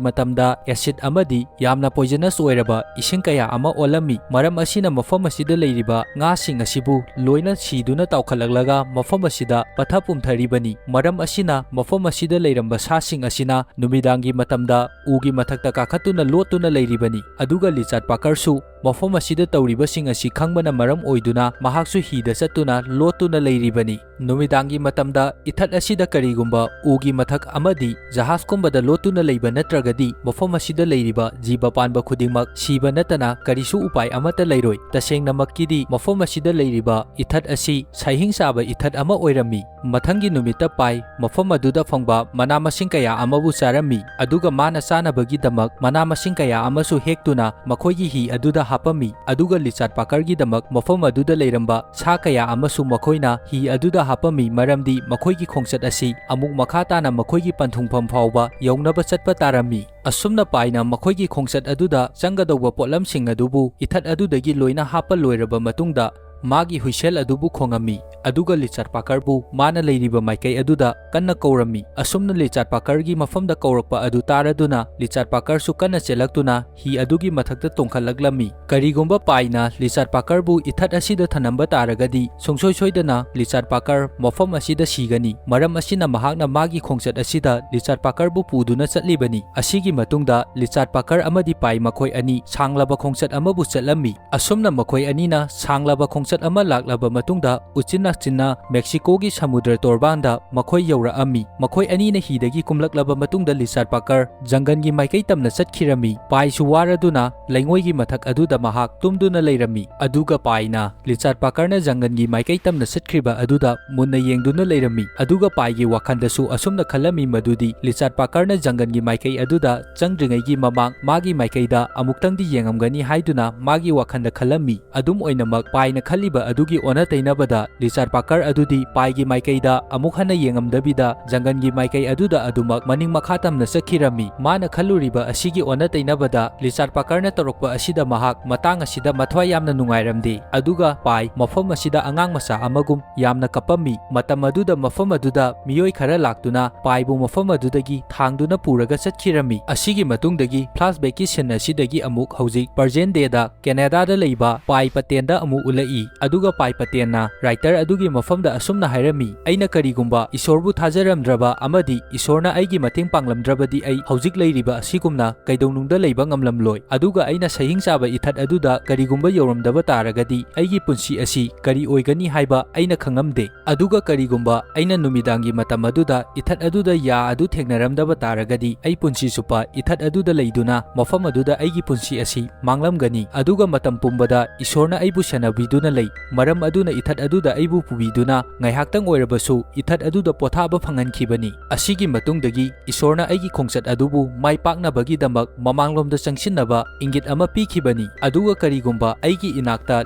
ꯃꯇꯝꯗ ꯑꯦꯁꯤꯗ ꯑꯃꯗꯤ ꯌꯥꯝꯅ poisonous ꯑꯣꯏꯔꯕ ꯏꯁꯤꯡ ꯀꯌꯥ ꯑꯃ ꯑꯣꯜꯂꯝꯃꯤ꯫ ꯃꯔꯝ ꯑꯁꯤꯅ ꯃꯐꯝ ꯑꯁꯤꯗ ꯂꯩꯔꯤꯕ ꯉꯥꯁꯤꯡ ꯑꯁꯤꯕꯨ ꯂꯣꯏꯅ ꯁꯤꯗꯨꯅ ꯇꯥꯎꯈꯠꯂꯛꯂꯒ ꯃꯐꯝ ꯑꯁꯤꯗ ꯄꯠꯊ ꯄꯨꯝꯊꯔꯤꯕꯅꯤ꯫ ꯃꯔꯝ ꯑꯁꯤꯅ ꯃꯐꯝ ꯑꯁꯤꯗ ꯂꯩꯔꯝꯕ ꯁꯥꯁꯤꯡ ꯑꯁꯤꯅ ꯅꯨꯃꯤꯗꯥꯡꯒꯤ ꯃꯇꯝꯗ ꯎꯒꯤ ꯃꯊꯛꯇ ꯀꯥꯈꯠꯇꯨꯅ ꯂꯣꯠꯇꯨꯅ ꯂꯩꯔꯤꯕꯅꯤ꯫ ꯑꯗꯨꯒ ꯂꯤꯆꯥꯠ ꯄꯥꯀꯔꯁꯨ ꯃꯐꯝ ꯑꯁꯤꯗ ꯇꯧꯔꯤꯕꯁꯤꯡ ꯑꯁꯤ ꯈꯪꯕꯅ ꯃꯔꯝ ꯑꯣꯏꯗꯨꯅ ꯃꯍꯥꯛꯁꯨ ꯍꯤꯗ ꯆꯠꯇꯨꯅ ꯂꯣꯠꯇꯨꯅ ꯂꯩꯔꯤꯕꯅꯤ꯫ ꯅꯨꯃꯤꯗꯥꯡꯒꯤ ꯃꯇꯝꯗ ꯏꯊꯠ ꯑꯁꯤꯗ ꯀꯔꯤꯒꯨꯝꯕ ꯎꯒꯤ ꯃꯊꯛ ꯑꯃꯗꯤ ꯖꯍꯥꯖꯀꯨꯝꯕꯗ ꯂꯣꯠꯇꯨꯅ ꯂꯩꯕ ꯅꯠꯇ꯭ꯔꯒꯗꯤ ꯃꯐꯝ ꯑꯁꯤꯗ ꯂꯩꯔꯤꯕ ꯖꯤꯕ ꯄꯥꯟꯕ ꯈꯨꯗꯤꯡꯃꯛ ꯁꯤꯕ ꯅꯠꯇꯅ ꯀꯔꯤꯁꯨ ꯎꯄꯥꯏ ꯑꯃꯠꯇ ꯂꯩꯔꯣꯏ꯫ ꯇꯁꯦꯡꯅꯃꯛꯀꯤꯗꯤ ꯃꯐꯝ ꯑꯁꯤꯗ ꯂꯩꯔꯤꯕ ꯏꯊꯠ ꯑꯁꯤ ꯁꯩꯍꯤꯡ ꯆꯥꯕ ꯏꯊꯠ ꯑꯃ ꯑꯣꯏꯔꯝꯃꯤ꯫ ꯃꯊꯪꯒꯤ ꯅꯨꯃꯤꯠꯇ ꯄꯥꯏ ꯃꯐꯝ ꯑꯗꯨꯗ ꯐꯪꯕ ꯃꯅꯥ ꯃꯁꯤꯡ ꯀꯌꯥ ꯑꯃꯕꯨ ꯆꯥꯔꯝꯃꯤ, ꯑꯗꯨꯒ ꯃꯥꯅ ꯆꯥꯅꯕꯒꯤꯗꯃꯛ ꯃꯅꯥ ꯃꯁꯤꯡ ꯀꯌꯥ ꯑꯃꯁꯨ ꯍꯦꯛꯇꯨꯅ ꯃꯈꯣꯏꯒꯤ ꯍꯤ ꯑꯗꯨꯗ ꯍꯥꯞꯄꯝꯃꯤ꯫ ꯑꯗꯨꯒ ꯂꯤꯆꯥꯠ ꯄꯥꯀꯔꯒꯤꯗꯃꯛ ꯃꯐꯝ ꯑꯗꯨꯗ ꯂꯩꯔꯝꯕ ꯁꯥ ꯀꯌꯥ ꯑꯃꯁꯨ ꯃꯈꯣꯏꯅ ꯍꯤ ꯑꯗꯨꯗ ꯍꯥꯞꯄꯝꯃꯤ, ꯃꯔꯝꯗꯤ ꯃꯈꯣꯏꯒꯤ ꯈꯣꯡꯆꯠ ꯑꯁꯤ ꯑꯃꯨꯛ ꯃꯈꯥ ꯇꯥꯅ ꯃꯈꯣꯏꯒꯤ ꯄꯟꯊꯨꯡꯐꯝ ꯐꯥꯎꯕ ꯌꯧꯅꯕ ꯆꯠꯄ ꯇꯥꯔꯝꯃꯤ꯫ ꯑꯁꯨꯝꯅ ꯄꯥꯏꯅ ꯃꯈꯣꯏꯒꯤ ꯈꯣꯡꯆꯠ ꯑꯗꯨꯗ ꯆꯪꯒꯗꯧꯕ ꯄꯣꯠꯂꯝꯁꯤꯡ ꯑꯗꯨꯕꯨ ꯏꯊꯠ ꯑꯗꯨꯗꯒꯤ ꯂꯣꯏꯅ ꯍꯥꯞꯄ ꯂꯣꯏꯔꯕ ꯃꯇꯨꯡꯗ, ꯃꯥꯒꯤ ꯍꯨꯏꯁꯦꯜ ꯑꯗꯨꯕꯨ ꯈꯣꯡꯉꯝꯃꯤ, ꯑꯗꯨꯒ ꯂꯤꯆꯥꯠ ꯄꯥꯀꯔꯕꯨ ꯃꯥꯅ ꯂꯩꯔꯤꯕ ꯃꯥꯏꯀꯩ ꯑꯗꯨꯗ ꯀꯟꯅ ꯀꯧꯔꯝꯃꯤ꯫ ꯑꯁꯨꯝꯅ ꯂꯤꯆꯥꯠ ꯄꯥꯀꯔꯒꯤ ꯃꯐꯝꯗ ꯀꯧꯔꯛꯄ ꯑꯗꯨ ꯇꯥꯔꯗꯨꯅ ꯂꯤꯆꯥꯠ ꯄꯥꯀꯔꯁꯨ ꯀꯟꯅ ꯆꯦꯜꯂꯛꯇꯨꯅ ꯍꯤ ꯑꯗꯨꯒꯤ ꯃꯊꯛꯇ ꯇꯣꯡꯈꯠꯂꯛꯂꯝꯃꯤ꯫ ꯀꯔꯤꯒꯨꯝꯕ ꯄꯥꯏꯅ ꯂꯤꯆꯥꯠ ꯄꯥꯀꯔꯕꯨ ꯏꯊꯠ ꯑꯁꯤꯗ ꯊꯅꯝꯕ ꯇꯥꯔꯒꯗꯤ ꯁꯨꯡꯁꯣꯏ ꯁꯣꯏꯗꯅ ꯂꯤꯆꯥꯠ ꯄꯥꯀꯔ ꯃꯐꯝ ꯑꯁꯤꯗ ꯁꯤꯒꯅꯤ꯫ ꯃꯔꯝ ꯑꯁꯤꯅ ꯃꯍꯥꯛꯅ ꯃꯥꯒꯤ ꯈꯣꯡꯆꯠ ꯑꯁꯤꯗ ꯂꯤꯆꯥꯠ ꯄꯥꯀꯔꯕꯨ ꯄꯨꯗꯨꯅ ꯆꯠꯂꯤꯕꯅꯤ꯫ ꯑꯁꯤꯒꯤ ꯃꯇꯨꯡꯗ ꯂꯤꯆꯥꯠ ꯄꯥꯀꯔ ꯑꯃꯗꯤ ꯄꯥꯏ ꯃꯈꯣꯏ ꯑꯅꯤ ꯁꯥꯡꯂꯕ ꯈꯣꯡꯆꯠ ꯑꯃꯕꯨ ꯆꯠꯂꯝꯃꯤ꯫ ꯑꯁꯨꯝꯅ ꯃꯈꯣꯏ ꯑꯅꯤꯅ ꯁꯥꯡꯂꯕ ꯈꯣꯡꯆꯠ ꯑꯃ ꯂꯥꯛꯂꯕ ꯃꯇꯨꯡꯗ ꯎꯆꯤꯟ ꯅꯥꯆꯤꯟꯅ ꯃꯦꯛꯁꯤꯀꯣꯒꯤ ꯁꯃꯨꯗ꯭ꯔ ꯇꯣꯔꯕꯥꯟꯗ ꯃꯈꯣꯏ ꯌꯧꯔꯛꯑꯝꯃꯤ꯫ ꯃꯈꯣꯏ ꯑꯅꯤꯅ ꯍꯤꯗꯒꯤ ꯀꯨꯝꯂꯛꯂꯕ ꯃꯇꯨꯡꯗ ꯂꯤꯆꯥꯠ ꯄꯥꯀꯔ ꯖꯪꯒꯜꯒꯤ ꯃꯥꯏꯀꯩ ꯇꯝꯅ ꯆꯠꯈꯤꯔꯝꯃꯤ꯫ ꯄꯥꯏꯁꯨ ꯋꯥꯔꯗꯨꯅ ꯂꯩꯉꯣꯏꯒꯤ ꯃꯊꯛ ꯑꯗꯨꯗ ꯃꯍꯥꯛ ꯇꯨꯝꯗꯨꯅ ꯂꯩꯔꯝꯃꯤ꯫ ꯑꯗꯨꯒ ꯄꯥꯏꯅ ꯂꯤꯆꯥꯠ ꯄꯥꯀꯔꯅ ꯖꯪꯒꯜꯒꯤ ꯃꯥꯏꯀꯩ ꯇꯝꯅ ꯆꯠꯈ꯭ꯔꯤꯕ ꯑꯗꯨꯗ ꯃꯨꯟꯅ ꯌꯦꯡꯗꯨꯅ ꯂꯩꯔꯝꯃꯤ꯫ ꯑꯗꯨꯒ ꯄꯥꯏꯒꯤ ꯋꯥꯈꯜꯗꯁꯨ ꯑꯁꯨꯝꯅ ꯈꯜꯂꯝꯃꯤ ꯃꯗꯨꯗꯤ ꯂꯤꯆꯥꯠ ꯄꯥꯀꯔꯅ ꯖꯪꯒꯜꯒꯤ ꯃꯥꯏꯀꯩ ꯑꯗꯨꯗ ꯆꯪꯗ꯭ꯔꯤꯉꯩꯒꯤ ꯃꯃꯥꯡ ꯃꯥꯒꯤ ꯃꯥꯏꯀꯩꯗ ꯑꯃꯨꯛꯇꯪꯗꯤ ꯌꯦꯡꯉꯝꯒꯅꯤ ꯍꯥꯏꯗꯨꯅ ꯃꯥꯒꯤ ꯋꯥꯈꯜꯗ ꯈꯜꯂꯝꯃꯤ꯫ ꯑꯗꯨꯝ ꯑꯣꯏꯅꯃꯛ, ꯄꯥꯏꯅ ꯈꯜꯂꯤꯕ ꯑꯗꯨꯒꯤ ꯑꯣꯟꯅ ꯇꯩꯅꯕꯗ, ꯂꯤꯆꯥꯠ ꯄꯥꯀꯔ ꯑꯗꯨꯗꯤ ꯄꯥꯏꯒꯤ ꯃꯥꯏꯀꯩꯗ ꯑꯃꯨꯛ ꯍꯟꯅ ꯌꯦꯡꯉꯝꯗꯕꯤꯗ ꯖꯪꯒꯜꯒꯤ ꯃꯥꯏꯀꯩ ꯑꯗꯨꯗ ꯑꯗꯨꯃꯛ ꯃꯅꯤꯡ ꯃꯈꯥ ꯇꯝꯅ ꯆꯠꯈꯤꯔꯝꯃꯤ꯫ ꯃꯥꯅ ꯈꯜꯂꯨꯔꯤꯕ ꯑꯁꯤꯒꯤ ꯑꯣꯟꯅ ꯇꯩꯅꯕꯗ, ꯂꯤꯆꯥꯠ ꯄꯥꯀꯔꯅ ꯇꯧꯔꯛꯄ ꯑꯁꯤꯗ ꯃꯍꯥꯛ ꯃꯇꯥꯡ ꯑꯁꯤꯗ ꯃꯊ꯭ꯋꯥꯏ ꯌꯥꯝꯅ ꯅꯨꯡꯉꯥꯏꯔꯝꯗꯦ꯫ ꯑꯗꯨꯒ ꯄꯥꯏ ꯃꯐꯝ ꯑꯁꯤꯗ ꯑꯉꯥꯡ ꯃꯆꯥ ꯑꯃꯒꯨꯝ ꯌꯥꯝꯅ ꯀꯞꯄꯝꯃꯤ꯫ ꯃꯇꯝ ꯑꯗꯨꯗ ꯃꯐꯝ ꯑꯗꯨꯗ ꯃꯤꯑꯣꯏ ꯈꯔ ꯂꯥꯛꯇꯨꯅ ꯄꯥꯏꯕꯨ ꯃꯐꯝ ꯑꯗꯨꯗꯒꯤ ꯊꯥꯡꯗꯨꯅ ꯄꯨꯔꯒ ꯆꯠꯈꯤꯔꯝꯃꯤ꯫ ꯑꯁꯤꯒꯤ ꯃꯇꯨꯡꯗꯒꯤ flashbackꯀꯤ scene ꯑꯁꯤꯗꯒꯤ ꯑꯃꯨꯛ ꯍꯧꯖꯤꯛ present dayꯗ ꯀꯦꯅꯦꯗꯥꯗ ꯂꯩꯕ ꯄꯥꯏ ꯄꯇꯦꯟꯗ ꯑꯃꯨꯛ ꯎꯠꯂꯛꯏ꯫ ꯑꯗꯨꯒ ꯄꯥꯏ ꯄꯇꯦꯟꯅ ꯔꯥꯏꯇꯔ ꯑꯗꯨꯒꯤ ꯃꯐꯝꯗ ꯑꯁꯨꯝꯅ ꯍꯥꯏꯔꯝꯃꯤ, "ꯑꯩꯅ ꯀꯔꯤꯒꯨꯝꯕ ꯏꯁꯣꯔꯕꯨ ꯊꯥꯖꯔꯝꯗ꯭ꯔꯕ ꯑꯃꯗꯤ ꯏꯁꯣꯔꯅ ꯑꯩꯒꯤ ꯃꯇꯦꯡ ꯄꯥꯡꯂꯝꯗ꯭ꯔꯕꯗꯤ ꯑꯩ ꯍꯧꯖꯤꯛ ꯂꯩꯔꯤꯕ ꯑꯁꯤꯒꯨꯝꯅ ꯀꯩꯗꯧꯅꯨꯡꯗ ꯂꯩꯕ ꯉꯝꯂꯝꯂꯣꯏ꯫ ꯑꯗꯨꯒ ꯑꯩꯅ ꯁꯍꯤꯡ ꯆꯥꯕ ꯏꯊꯠ ꯑꯗꯨꯗ ꯀꯔꯤꯒꯨꯝꯕ ꯌꯧꯔꯝꯗꯕ ꯇꯥꯔꯒꯗꯤ ꯑꯩꯒꯤ ꯄꯨꯟꯁꯤ ꯑꯁꯤ ꯀꯔꯤ ꯑꯣꯏꯒꯅꯤ ꯍꯥꯏꯕ ꯑꯩꯅ ꯈꯪꯉꯝꯗꯦ꯫ ꯑꯗꯨꯒ ꯀꯔꯤꯒꯨꯝꯕ ꯑꯩꯅ ꯅꯨꯃꯤꯗꯥꯡꯒꯤ ꯃꯇꯝ ꯑꯗꯨꯗ ꯏꯊꯠ ꯑꯗꯨꯗ ꯌꯥ ꯑꯗꯨ ꯊꯦꯡꯅꯔꯝꯗꯕ ꯇꯥꯔꯒꯗꯤ ꯑꯩ ꯄꯨꯟꯁꯤ ꯆꯨꯞꯄ ꯏꯊꯠ ꯑꯗꯨꯗ ꯂꯩꯗꯨꯅ ꯃꯐꯝ ꯑꯗꯨꯗ ꯑꯩꯒꯤ ꯄꯨꯟꯁꯤ ꯑꯁꯤ ꯃꯥꯡꯂꯝꯒꯅꯤ꯫ ꯑꯗꯨꯒ ꯃꯇꯝ ꯄꯨꯝꯕꯗ ꯏꯁꯣꯔꯅ ꯑꯩꯕꯨ ꯁꯦꯟꯅꯕꯤꯗꯨꯅ ꯂꯩ꯫ ꯃꯔꯝ ꯑꯗꯨꯅ ꯏꯊꯠ ꯑꯗꯨꯗ ꯑꯩꯕꯨ ꯄꯨꯕꯤꯗꯨꯅ ꯉꯥꯏꯍꯥꯛꯇꯪ ꯑꯣꯏꯔꯕꯁꯨ ꯏꯊꯠ ꯑꯗꯨꯗ ꯄꯣꯊꯥꯕ ꯐꯪꯍꯟꯈꯤꯕꯅꯤ꯫ ꯑꯁꯤꯒꯤ ꯃꯇꯨꯡꯗꯒꯤ ꯏꯁꯣꯔꯅ ꯑꯩꯒꯤ ꯈꯣꯡꯆꯠ ꯑꯗꯨꯕꯨ ꯃꯥꯏ ꯄꯥꯛꯅꯕꯒꯤꯗꯃꯛ ꯃꯃꯥꯡꯂꯣꯝꯗ ꯆꯪꯁꯤꯟꯅꯕ ꯏꯪꯒꯤꯠ ꯑꯃ ꯄꯤꯈꯤꯕꯅꯤ꯫ ꯑꯗꯨꯒ ꯀꯔꯤꯒꯨꯝꯕ ꯑꯩꯒꯤ ꯏꯅꯥꯛꯇ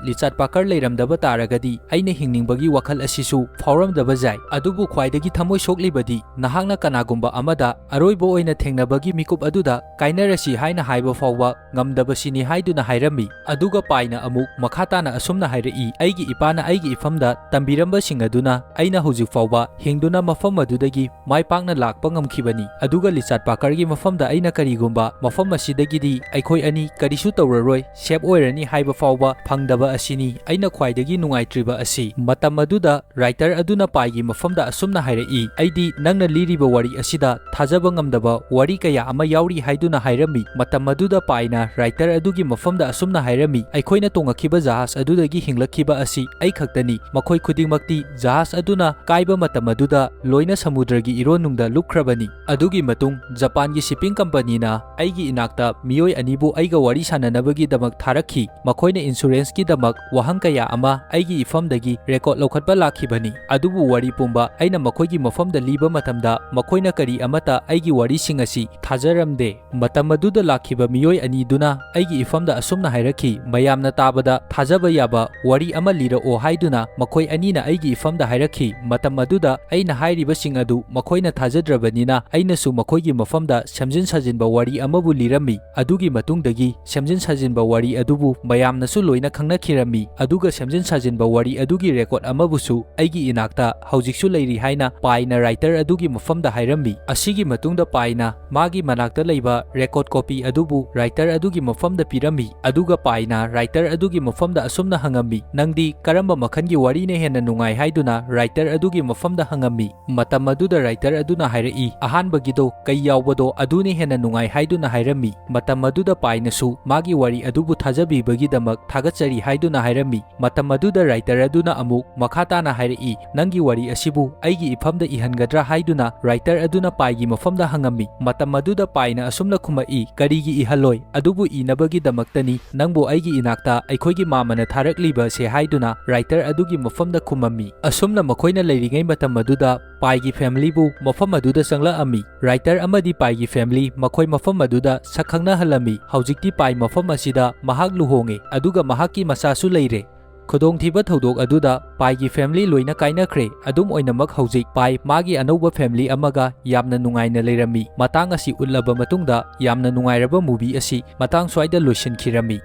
ꯂꯤꯆꯥꯠ ꯄꯥꯀꯔ ꯂꯩꯔꯝꯗꯕ ꯇꯥꯔꯒꯗꯤ ꯑꯩꯅ ꯍꯤꯡꯅꯤꯡꯕꯒꯤ ꯋꯥꯈꯜ ꯑꯁꯤꯁꯨ ꯐꯥꯎꯔꯝꯗꯕ ꯌꯥꯏ꯫ ꯑꯗꯨꯕꯨ ꯈ꯭ꯋꯥꯏꯗꯒꯤ ꯊꯃꯣꯏ ꯁꯣꯛꯂꯤꯕꯗꯤ ꯅꯍꯥꯛꯅ ꯀꯅꯥꯒꯨꯝꯕ ꯑꯃꯗ ꯑꯔꯣꯏꯕ ꯑꯣꯏꯅ ꯊꯦꯡꯅꯕꯒꯤ ꯃꯤꯀꯨꯞ ꯑꯗꯨꯗ ꯀꯥꯏꯅꯔꯁꯤ ꯍꯥꯏꯅ ꯍꯥꯏꯕ ꯐꯥꯎꯕ ꯉꯝꯗꯕꯁꯤꯅꯤ" ꯍꯥꯏꯗꯨꯅ ꯍꯥꯏꯔꯝꯃꯤ꯫ ꯑꯗꯨꯒ ꯄꯥꯏꯅ ꯑꯃꯨꯛ ꯃꯈꯥ ꯇꯥꯅ ꯑꯁꯨꯝꯅ ꯍꯥꯏꯔꯛꯏ, "ꯑꯩꯒꯤ ꯏꯄꯥꯅ ꯑꯩꯒꯤ ꯏꯐꯝꯗ ꯇꯝꯕꯤꯔꯝꯕꯁꯤꯡ ꯑꯗꯨꯅ ꯑꯩꯅ ꯍꯧꯖꯤꯛ ꯐꯥꯎꯕ ꯍꯤꯡꯗꯨꯅ ꯃꯐꯝ ꯑꯗꯨꯗꯒꯤ ꯃꯥꯏ ꯄꯥꯛꯅ ꯂꯥꯛꯄ ꯉꯝꯈꯤꯕꯅꯤ꯫ ꯑꯗꯨꯒ ꯂꯤꯆꯥꯠ ꯄꯥꯀꯔꯒꯤ ꯃꯐꯝꯗ ꯑꯩꯅ ꯀꯔꯤꯒꯨꯝꯕ ꯃꯐꯝ ꯑꯁꯤꯗꯒꯤꯗꯤ ꯑꯩꯈꯣꯏ ꯑꯅꯤ ꯀꯔꯤꯁꯨ ꯇꯧꯔꯔꯣꯏ, ꯁꯦꯞ ꯑꯣꯏꯔꯅꯤ ꯍꯥꯏꯕ ꯐꯥꯎꯕ ꯐꯪꯗꯕ ꯑꯁꯤꯅꯤ ꯑꯩꯅ ꯈ꯭ꯋꯥꯏꯗꯒꯤ ꯅꯨꯡꯉꯥꯏꯇ꯭ꯔꯤꯕ ꯑꯁꯤ"꯫ ꯃꯇꯝ ꯑꯗꯨꯗ ꯔꯥꯏꯇꯔ ꯑꯗꯨꯅ ꯄꯥꯏꯒꯤ ꯃꯐꯝꯗ ꯑꯁꯨꯝꯅ ꯍꯥꯏꯔꯛꯏ, "ꯑꯩꯗꯤ ꯅꯪꯅ ꯂꯤꯔꯤꯕ ꯋꯥꯔꯤ ꯑꯁꯤꯗ ꯊꯥꯖꯕ ꯉꯝꯗꯕ ꯋꯥꯔꯤ ꯀꯌꯥ ꯑꯃ ꯌꯥꯎꯔꯤ" ꯍꯥꯏꯗꯨꯅ ꯍꯥꯏꯔꯝꯃꯤ꯫ ꯃꯇꯝ ꯑꯗꯨꯗ ꯄꯥꯏꯅ ꯔꯥꯏꯇꯔ ꯑꯗꯨꯒꯤ ꯃꯐꯝꯗ ꯑꯁꯨꯝꯅ ꯍꯥꯏꯔꯝꯃꯤ, "ꯑꯩꯈꯣꯏꯅ ꯇꯣꯡꯉꯛꯈꯤꯕ ꯖꯍꯥꯖ ꯑꯗꯨꯗꯒꯤ ꯍꯤꯡꯂꯛꯈꯤꯕ ꯑꯁꯤ ꯑꯩ ꯈꯛꯇꯅꯤ꯫ ꯃꯈꯣꯏ ꯈꯨꯗꯤꯡꯃꯛꯇꯤ ꯖꯍꯥꯖ ꯑꯗꯨꯅ ꯀꯥꯏꯕ ꯃꯇꯝ ꯑꯗꯨꯗ ꯂꯣꯏꯅ ꯁꯃꯨꯗ꯭ꯔꯒꯤ ꯏꯔꯣꯟꯅꯨꯡꯗ ꯂꯨꯞꯈ꯭ꯔꯕꯅꯤ꯫ ꯑꯗꯨꯒꯤ ꯃꯇꯨꯡ ꯖꯄꯥꯟꯒꯤ ꯁꯤꯞꯄꯤꯡ ꯀꯝꯄꯅꯤꯅ ꯑꯩꯒꯤ ꯏꯅꯥꯛꯇ ꯃꯤꯑꯣꯏ ꯑꯅꯤꯕꯨ ꯑꯩꯒ ꯋꯥꯔꯤ ꯁꯥꯟꯅꯅꯕꯒꯤꯗꯃꯛ ꯊꯥꯔꯛꯈꯤ꯫ ꯃꯈꯣꯏꯅ ꯏꯟꯁꯨꯔꯦꯟꯁꯀꯤꯗꯃꯛ ꯋꯥꯍꯪ ꯀꯌꯥ ꯑꯃ ꯑꯩꯒꯤ ꯏꯐꯝꯗꯒꯤ ꯔꯦꯀꯣꯔꯗ ꯂꯧꯈꯠꯄ ꯂꯥꯛꯈꯤꯕꯅꯤ꯫ ꯑꯗꯨꯕꯨ ꯋꯥꯔꯤ ꯄꯨꯝꯕ ꯑꯩꯅ ꯃꯈꯣꯏꯒꯤ ꯃꯐꯝꯗ ꯂꯤꯕ ꯃꯇꯝꯗ ꯃꯈꯣꯏꯅ ꯀꯔꯤ ꯑꯃꯠꯇ ꯑꯩꯒꯤ ꯋꯥꯔꯤꯁꯤꯡ ꯑꯁꯤ ꯊꯥꯖꯔꯝꯗꯦ꯫ ꯃꯇꯝ ꯑꯗꯨꯗ ꯂꯥꯛꯈꯤꯕ ꯃꯤꯑꯣꯏ ꯑꯅꯤꯗꯨꯅ ꯑꯩꯒꯤ ꯏꯐꯝꯗ ꯑꯁꯨꯝꯅ ꯍꯥꯏꯔꯛꯈꯤ, "ꯃꯌꯥꯝꯅ ꯇꯥꯕꯗ ꯊꯥꯖꯕ ꯌꯥꯕ ꯋꯥꯔꯤ ꯑꯃ ꯂꯤꯔꯛꯑꯣ" ꯍꯥꯏꯗꯨꯅ ꯃꯈꯣꯏ ꯑꯅꯤꯅ ꯑꯩꯒꯤ ꯏꯐꯝꯗ ꯍꯥꯏꯔꯛꯈꯤ꯫ ꯃꯇꯝ ꯑꯗꯨꯗ ꯑꯩꯅ ꯍꯥꯏꯔꯤꯕꯁꯤꯡ ꯑꯗꯨ ꯃꯈꯣꯏꯅ ꯊꯥꯖꯗ꯭ꯔꯕꯅꯤꯅ ꯑꯩꯅꯁꯨ ꯃꯈꯣꯏꯒꯤ ꯃꯐꯝꯗ ꯁꯦꯝꯖꯤꯟ ꯁꯥꯖꯤꯟꯕ ꯋꯥꯔꯤ ꯑꯃꯕꯨ ꯂꯤꯔꯝꯃꯤ꯫ ꯑꯗꯨꯒꯤ ꯃꯇꯨꯡꯗꯒꯤ ꯁꯦꯝꯖꯤꯟ ꯁꯥꯖꯤꯟꯕ ꯋꯥꯔꯤ ꯑꯗꯨꯕꯨ ꯃꯌꯥꯝꯅꯁꯨ ꯂꯣꯏꯅ ꯈꯪꯅꯈꯤꯔꯝꯃꯤ꯫ ꯑꯗꯨꯒ ꯁꯦꯝꯖꯤꯟ ꯁꯥꯖꯤꯟꯕ ꯋꯥꯔꯤ ꯑꯗꯨꯒꯤ ꯔꯦꯀꯣꯔꯗ ꯑꯃꯕꯨꯁꯨ ꯑꯩꯒꯤ ꯏꯅꯥꯛꯇ ꯍꯧꯖꯤꯛꯁꯨ ꯂꯩꯔꯤ ꯍꯥꯏꯅ ꯄꯥꯏꯅ ꯔꯥꯏꯇꯔ ꯑꯗꯨꯒꯤ ꯃꯐꯝꯗ ꯍꯥꯏꯔꯝꯃꯤ꯫ ꯑꯁꯤꯒꯤ ꯃꯇꯨꯡꯗ ꯄꯥꯏꯅ ꯃꯥꯒꯤ ꯃꯅꯥꯛꯇ ꯂꯩꯕ ꯔꯦꯀꯣꯔꯗ ꯀꯣꯄꯤ ꯑꯗꯨꯕꯨ ꯔꯥꯏꯇꯔ ꯑꯗꯨꯒꯤ ꯃꯐꯝꯗ ꯄꯤꯔꯝꯃꯤ꯫ ꯑꯗꯨꯒ ꯄꯥꯏꯅ ꯔꯥꯏꯇꯔ ꯑꯗꯨꯒꯤ ꯃꯐꯝꯗ ꯑꯁꯨꯝꯅ ꯍꯪꯉꯝꯃꯤ, ꯅꯪꯗꯤ ꯀꯔꯝꯕ ꯃꯈꯜꯒꯤ ꯋꯥꯔꯤꯅ ꯍꯦꯟꯅ ꯅꯨꯡꯉꯥꯏ ꯍꯥꯏꯗꯨꯅ writer ꯑꯗꯨꯒꯤ ꯃꯐꯝꯗ ꯍꯪꯉꯝꯃꯤ꯫ ꯃꯇꯝ ꯑꯗꯨꯗ writer ꯑꯗꯨꯅ ꯍꯥꯏꯔꯛꯏ, "ꯑꯍꯥꯟꯕꯒꯤꯗꯣ, ꯀꯩ ꯌꯥꯎꯕꯗꯣ, ꯑꯗꯨꯅ ꯍꯦꯟꯅ ꯅꯨꯡꯉꯥꯏ" ꯍꯥꯏꯗꯨꯅ ꯍꯥꯏꯔꯝꯃꯤ꯫ ꯃꯇꯝ ꯑꯗꯨꯗ ꯄꯥꯏꯅꯁꯨ ꯃꯥꯒꯤ ꯋꯥꯔꯤ ꯑꯗꯨꯕꯨ ꯊꯥꯖꯕꯤꯕꯒꯤꯗꯃꯛ ꯊꯥꯒꯠꯆꯔꯤ ꯍꯥꯏꯗꯨꯅ ꯍꯥꯏꯔꯝꯃꯤ꯫ ꯃꯇꯝ ꯑꯗꯨꯗ writer ꯑꯗꯨꯅ ꯑꯃꯨꯛ ꯃꯈꯥ ꯇꯥꯅ ꯍꯥꯏꯔꯛꯏ, "ꯅꯪꯒꯤ ꯋꯥꯔꯤ ꯑꯁꯤꯕꯨ ꯑꯩꯒꯤ ꯏꯐꯝꯗ ꯏꯍꯟꯒꯗ꯭ꯔꯥ?" ꯍꯥꯏꯗꯨꯅ writer ꯑꯗꯨꯅ ꯄꯥꯏꯒꯤ ꯃꯐꯝꯗ ꯍꯪꯉꯝꯃꯤ꯫ ꯃꯇꯝ ꯑꯗꯨꯗ ꯄꯥꯏꯅ ꯑꯁꯨꯝꯅ ꯈꯨꯝꯃꯛꯏ, "ꯀꯔꯤꯒꯤ ꯏꯍꯜꯂꯣꯏ? ꯑꯗꯨꯕꯨ ꯏꯅꯕꯒꯤꯗꯃꯛꯇꯅꯤ ꯅꯪꯕꯨ ꯑꯩꯒꯤ ꯏꯅꯥꯛꯇ ꯑꯩꯈꯣꯏꯒꯤ ꯃꯥꯃꯅ ꯊꯥꯔꯛꯂꯤꯕꯁꯦ" ꯍꯥꯏꯗꯨꯅ writer ꯑꯗꯨꯒꯤ ꯃꯐꯝꯗ ꯈꯨꯝꯃꯝꯃꯤ꯫ ꯑꯁꯨꯝꯅ ꯃꯈꯣꯏꯅ ꯂꯩꯔꯤꯉꯩ ꯃꯇꯝ ꯑꯗꯨꯗ ꯄꯥꯏꯒꯤ familyꯕꯨ ꯃꯐꯝ ꯑꯗꯨꯗ ꯆꯪꯂꯛꯑꯝꯃꯤ꯫ Writer ꯑꯃꯗꯤ ꯄꯥꯏꯒꯤ family ꯃꯈꯣꯏ ꯃꯐꯝ ꯑꯗꯨꯗ ꯁꯛ ꯈꯪꯅꯍꯜꯂꯝꯃꯤ꯫ ꯍꯧꯖꯤꯛꯇꯤ ꯄꯥꯏ ꯃꯐꯝ ꯑꯁꯤꯗ ꯃꯍꯥꯛ ꯂꯨꯍꯣꯡꯉꯦ, ꯑꯗꯨꯒ ꯃꯍꯥꯛꯀꯤ ꯃꯆꯥꯁꯨ ꯂꯩꯔꯦ꯫ ꯈꯨꯗꯣꯡꯊꯤꯕ ꯊꯧꯗꯣꯛ ꯑꯗꯨꯗ ꯄꯥꯏꯒꯤ family ꯂꯣꯏꯅ ꯀꯥꯏꯅꯈ꯭ꯔꯦ꯫ ꯑꯗꯨꯝ ꯑꯣꯏꯅꯃꯛ, ꯍꯧꯖꯤꯛ ꯄꯥꯏ ꯃꯥꯒꯤ ꯑꯅꯧꯕ family ꯑꯃꯒ ꯌꯥꯝꯅ ꯅꯨꯡꯉꯥꯏꯅ ꯂꯩꯔꯝꯃꯤ꯫ ꯃꯇꯥꯡ ꯑꯁꯤ ꯎꯠꯂꯕ ꯃꯇꯨꯡꯗ, ꯌꯥꯝꯅ ꯅꯨꯡꯉꯥꯏꯔꯕ movie ꯑꯁꯤ ꯃꯇꯥꯡ ꯁ꯭ꯋꯥꯏꯗ ꯂꯣꯏꯁꯤꯟꯈꯤꯔꯝꯃꯤ꯫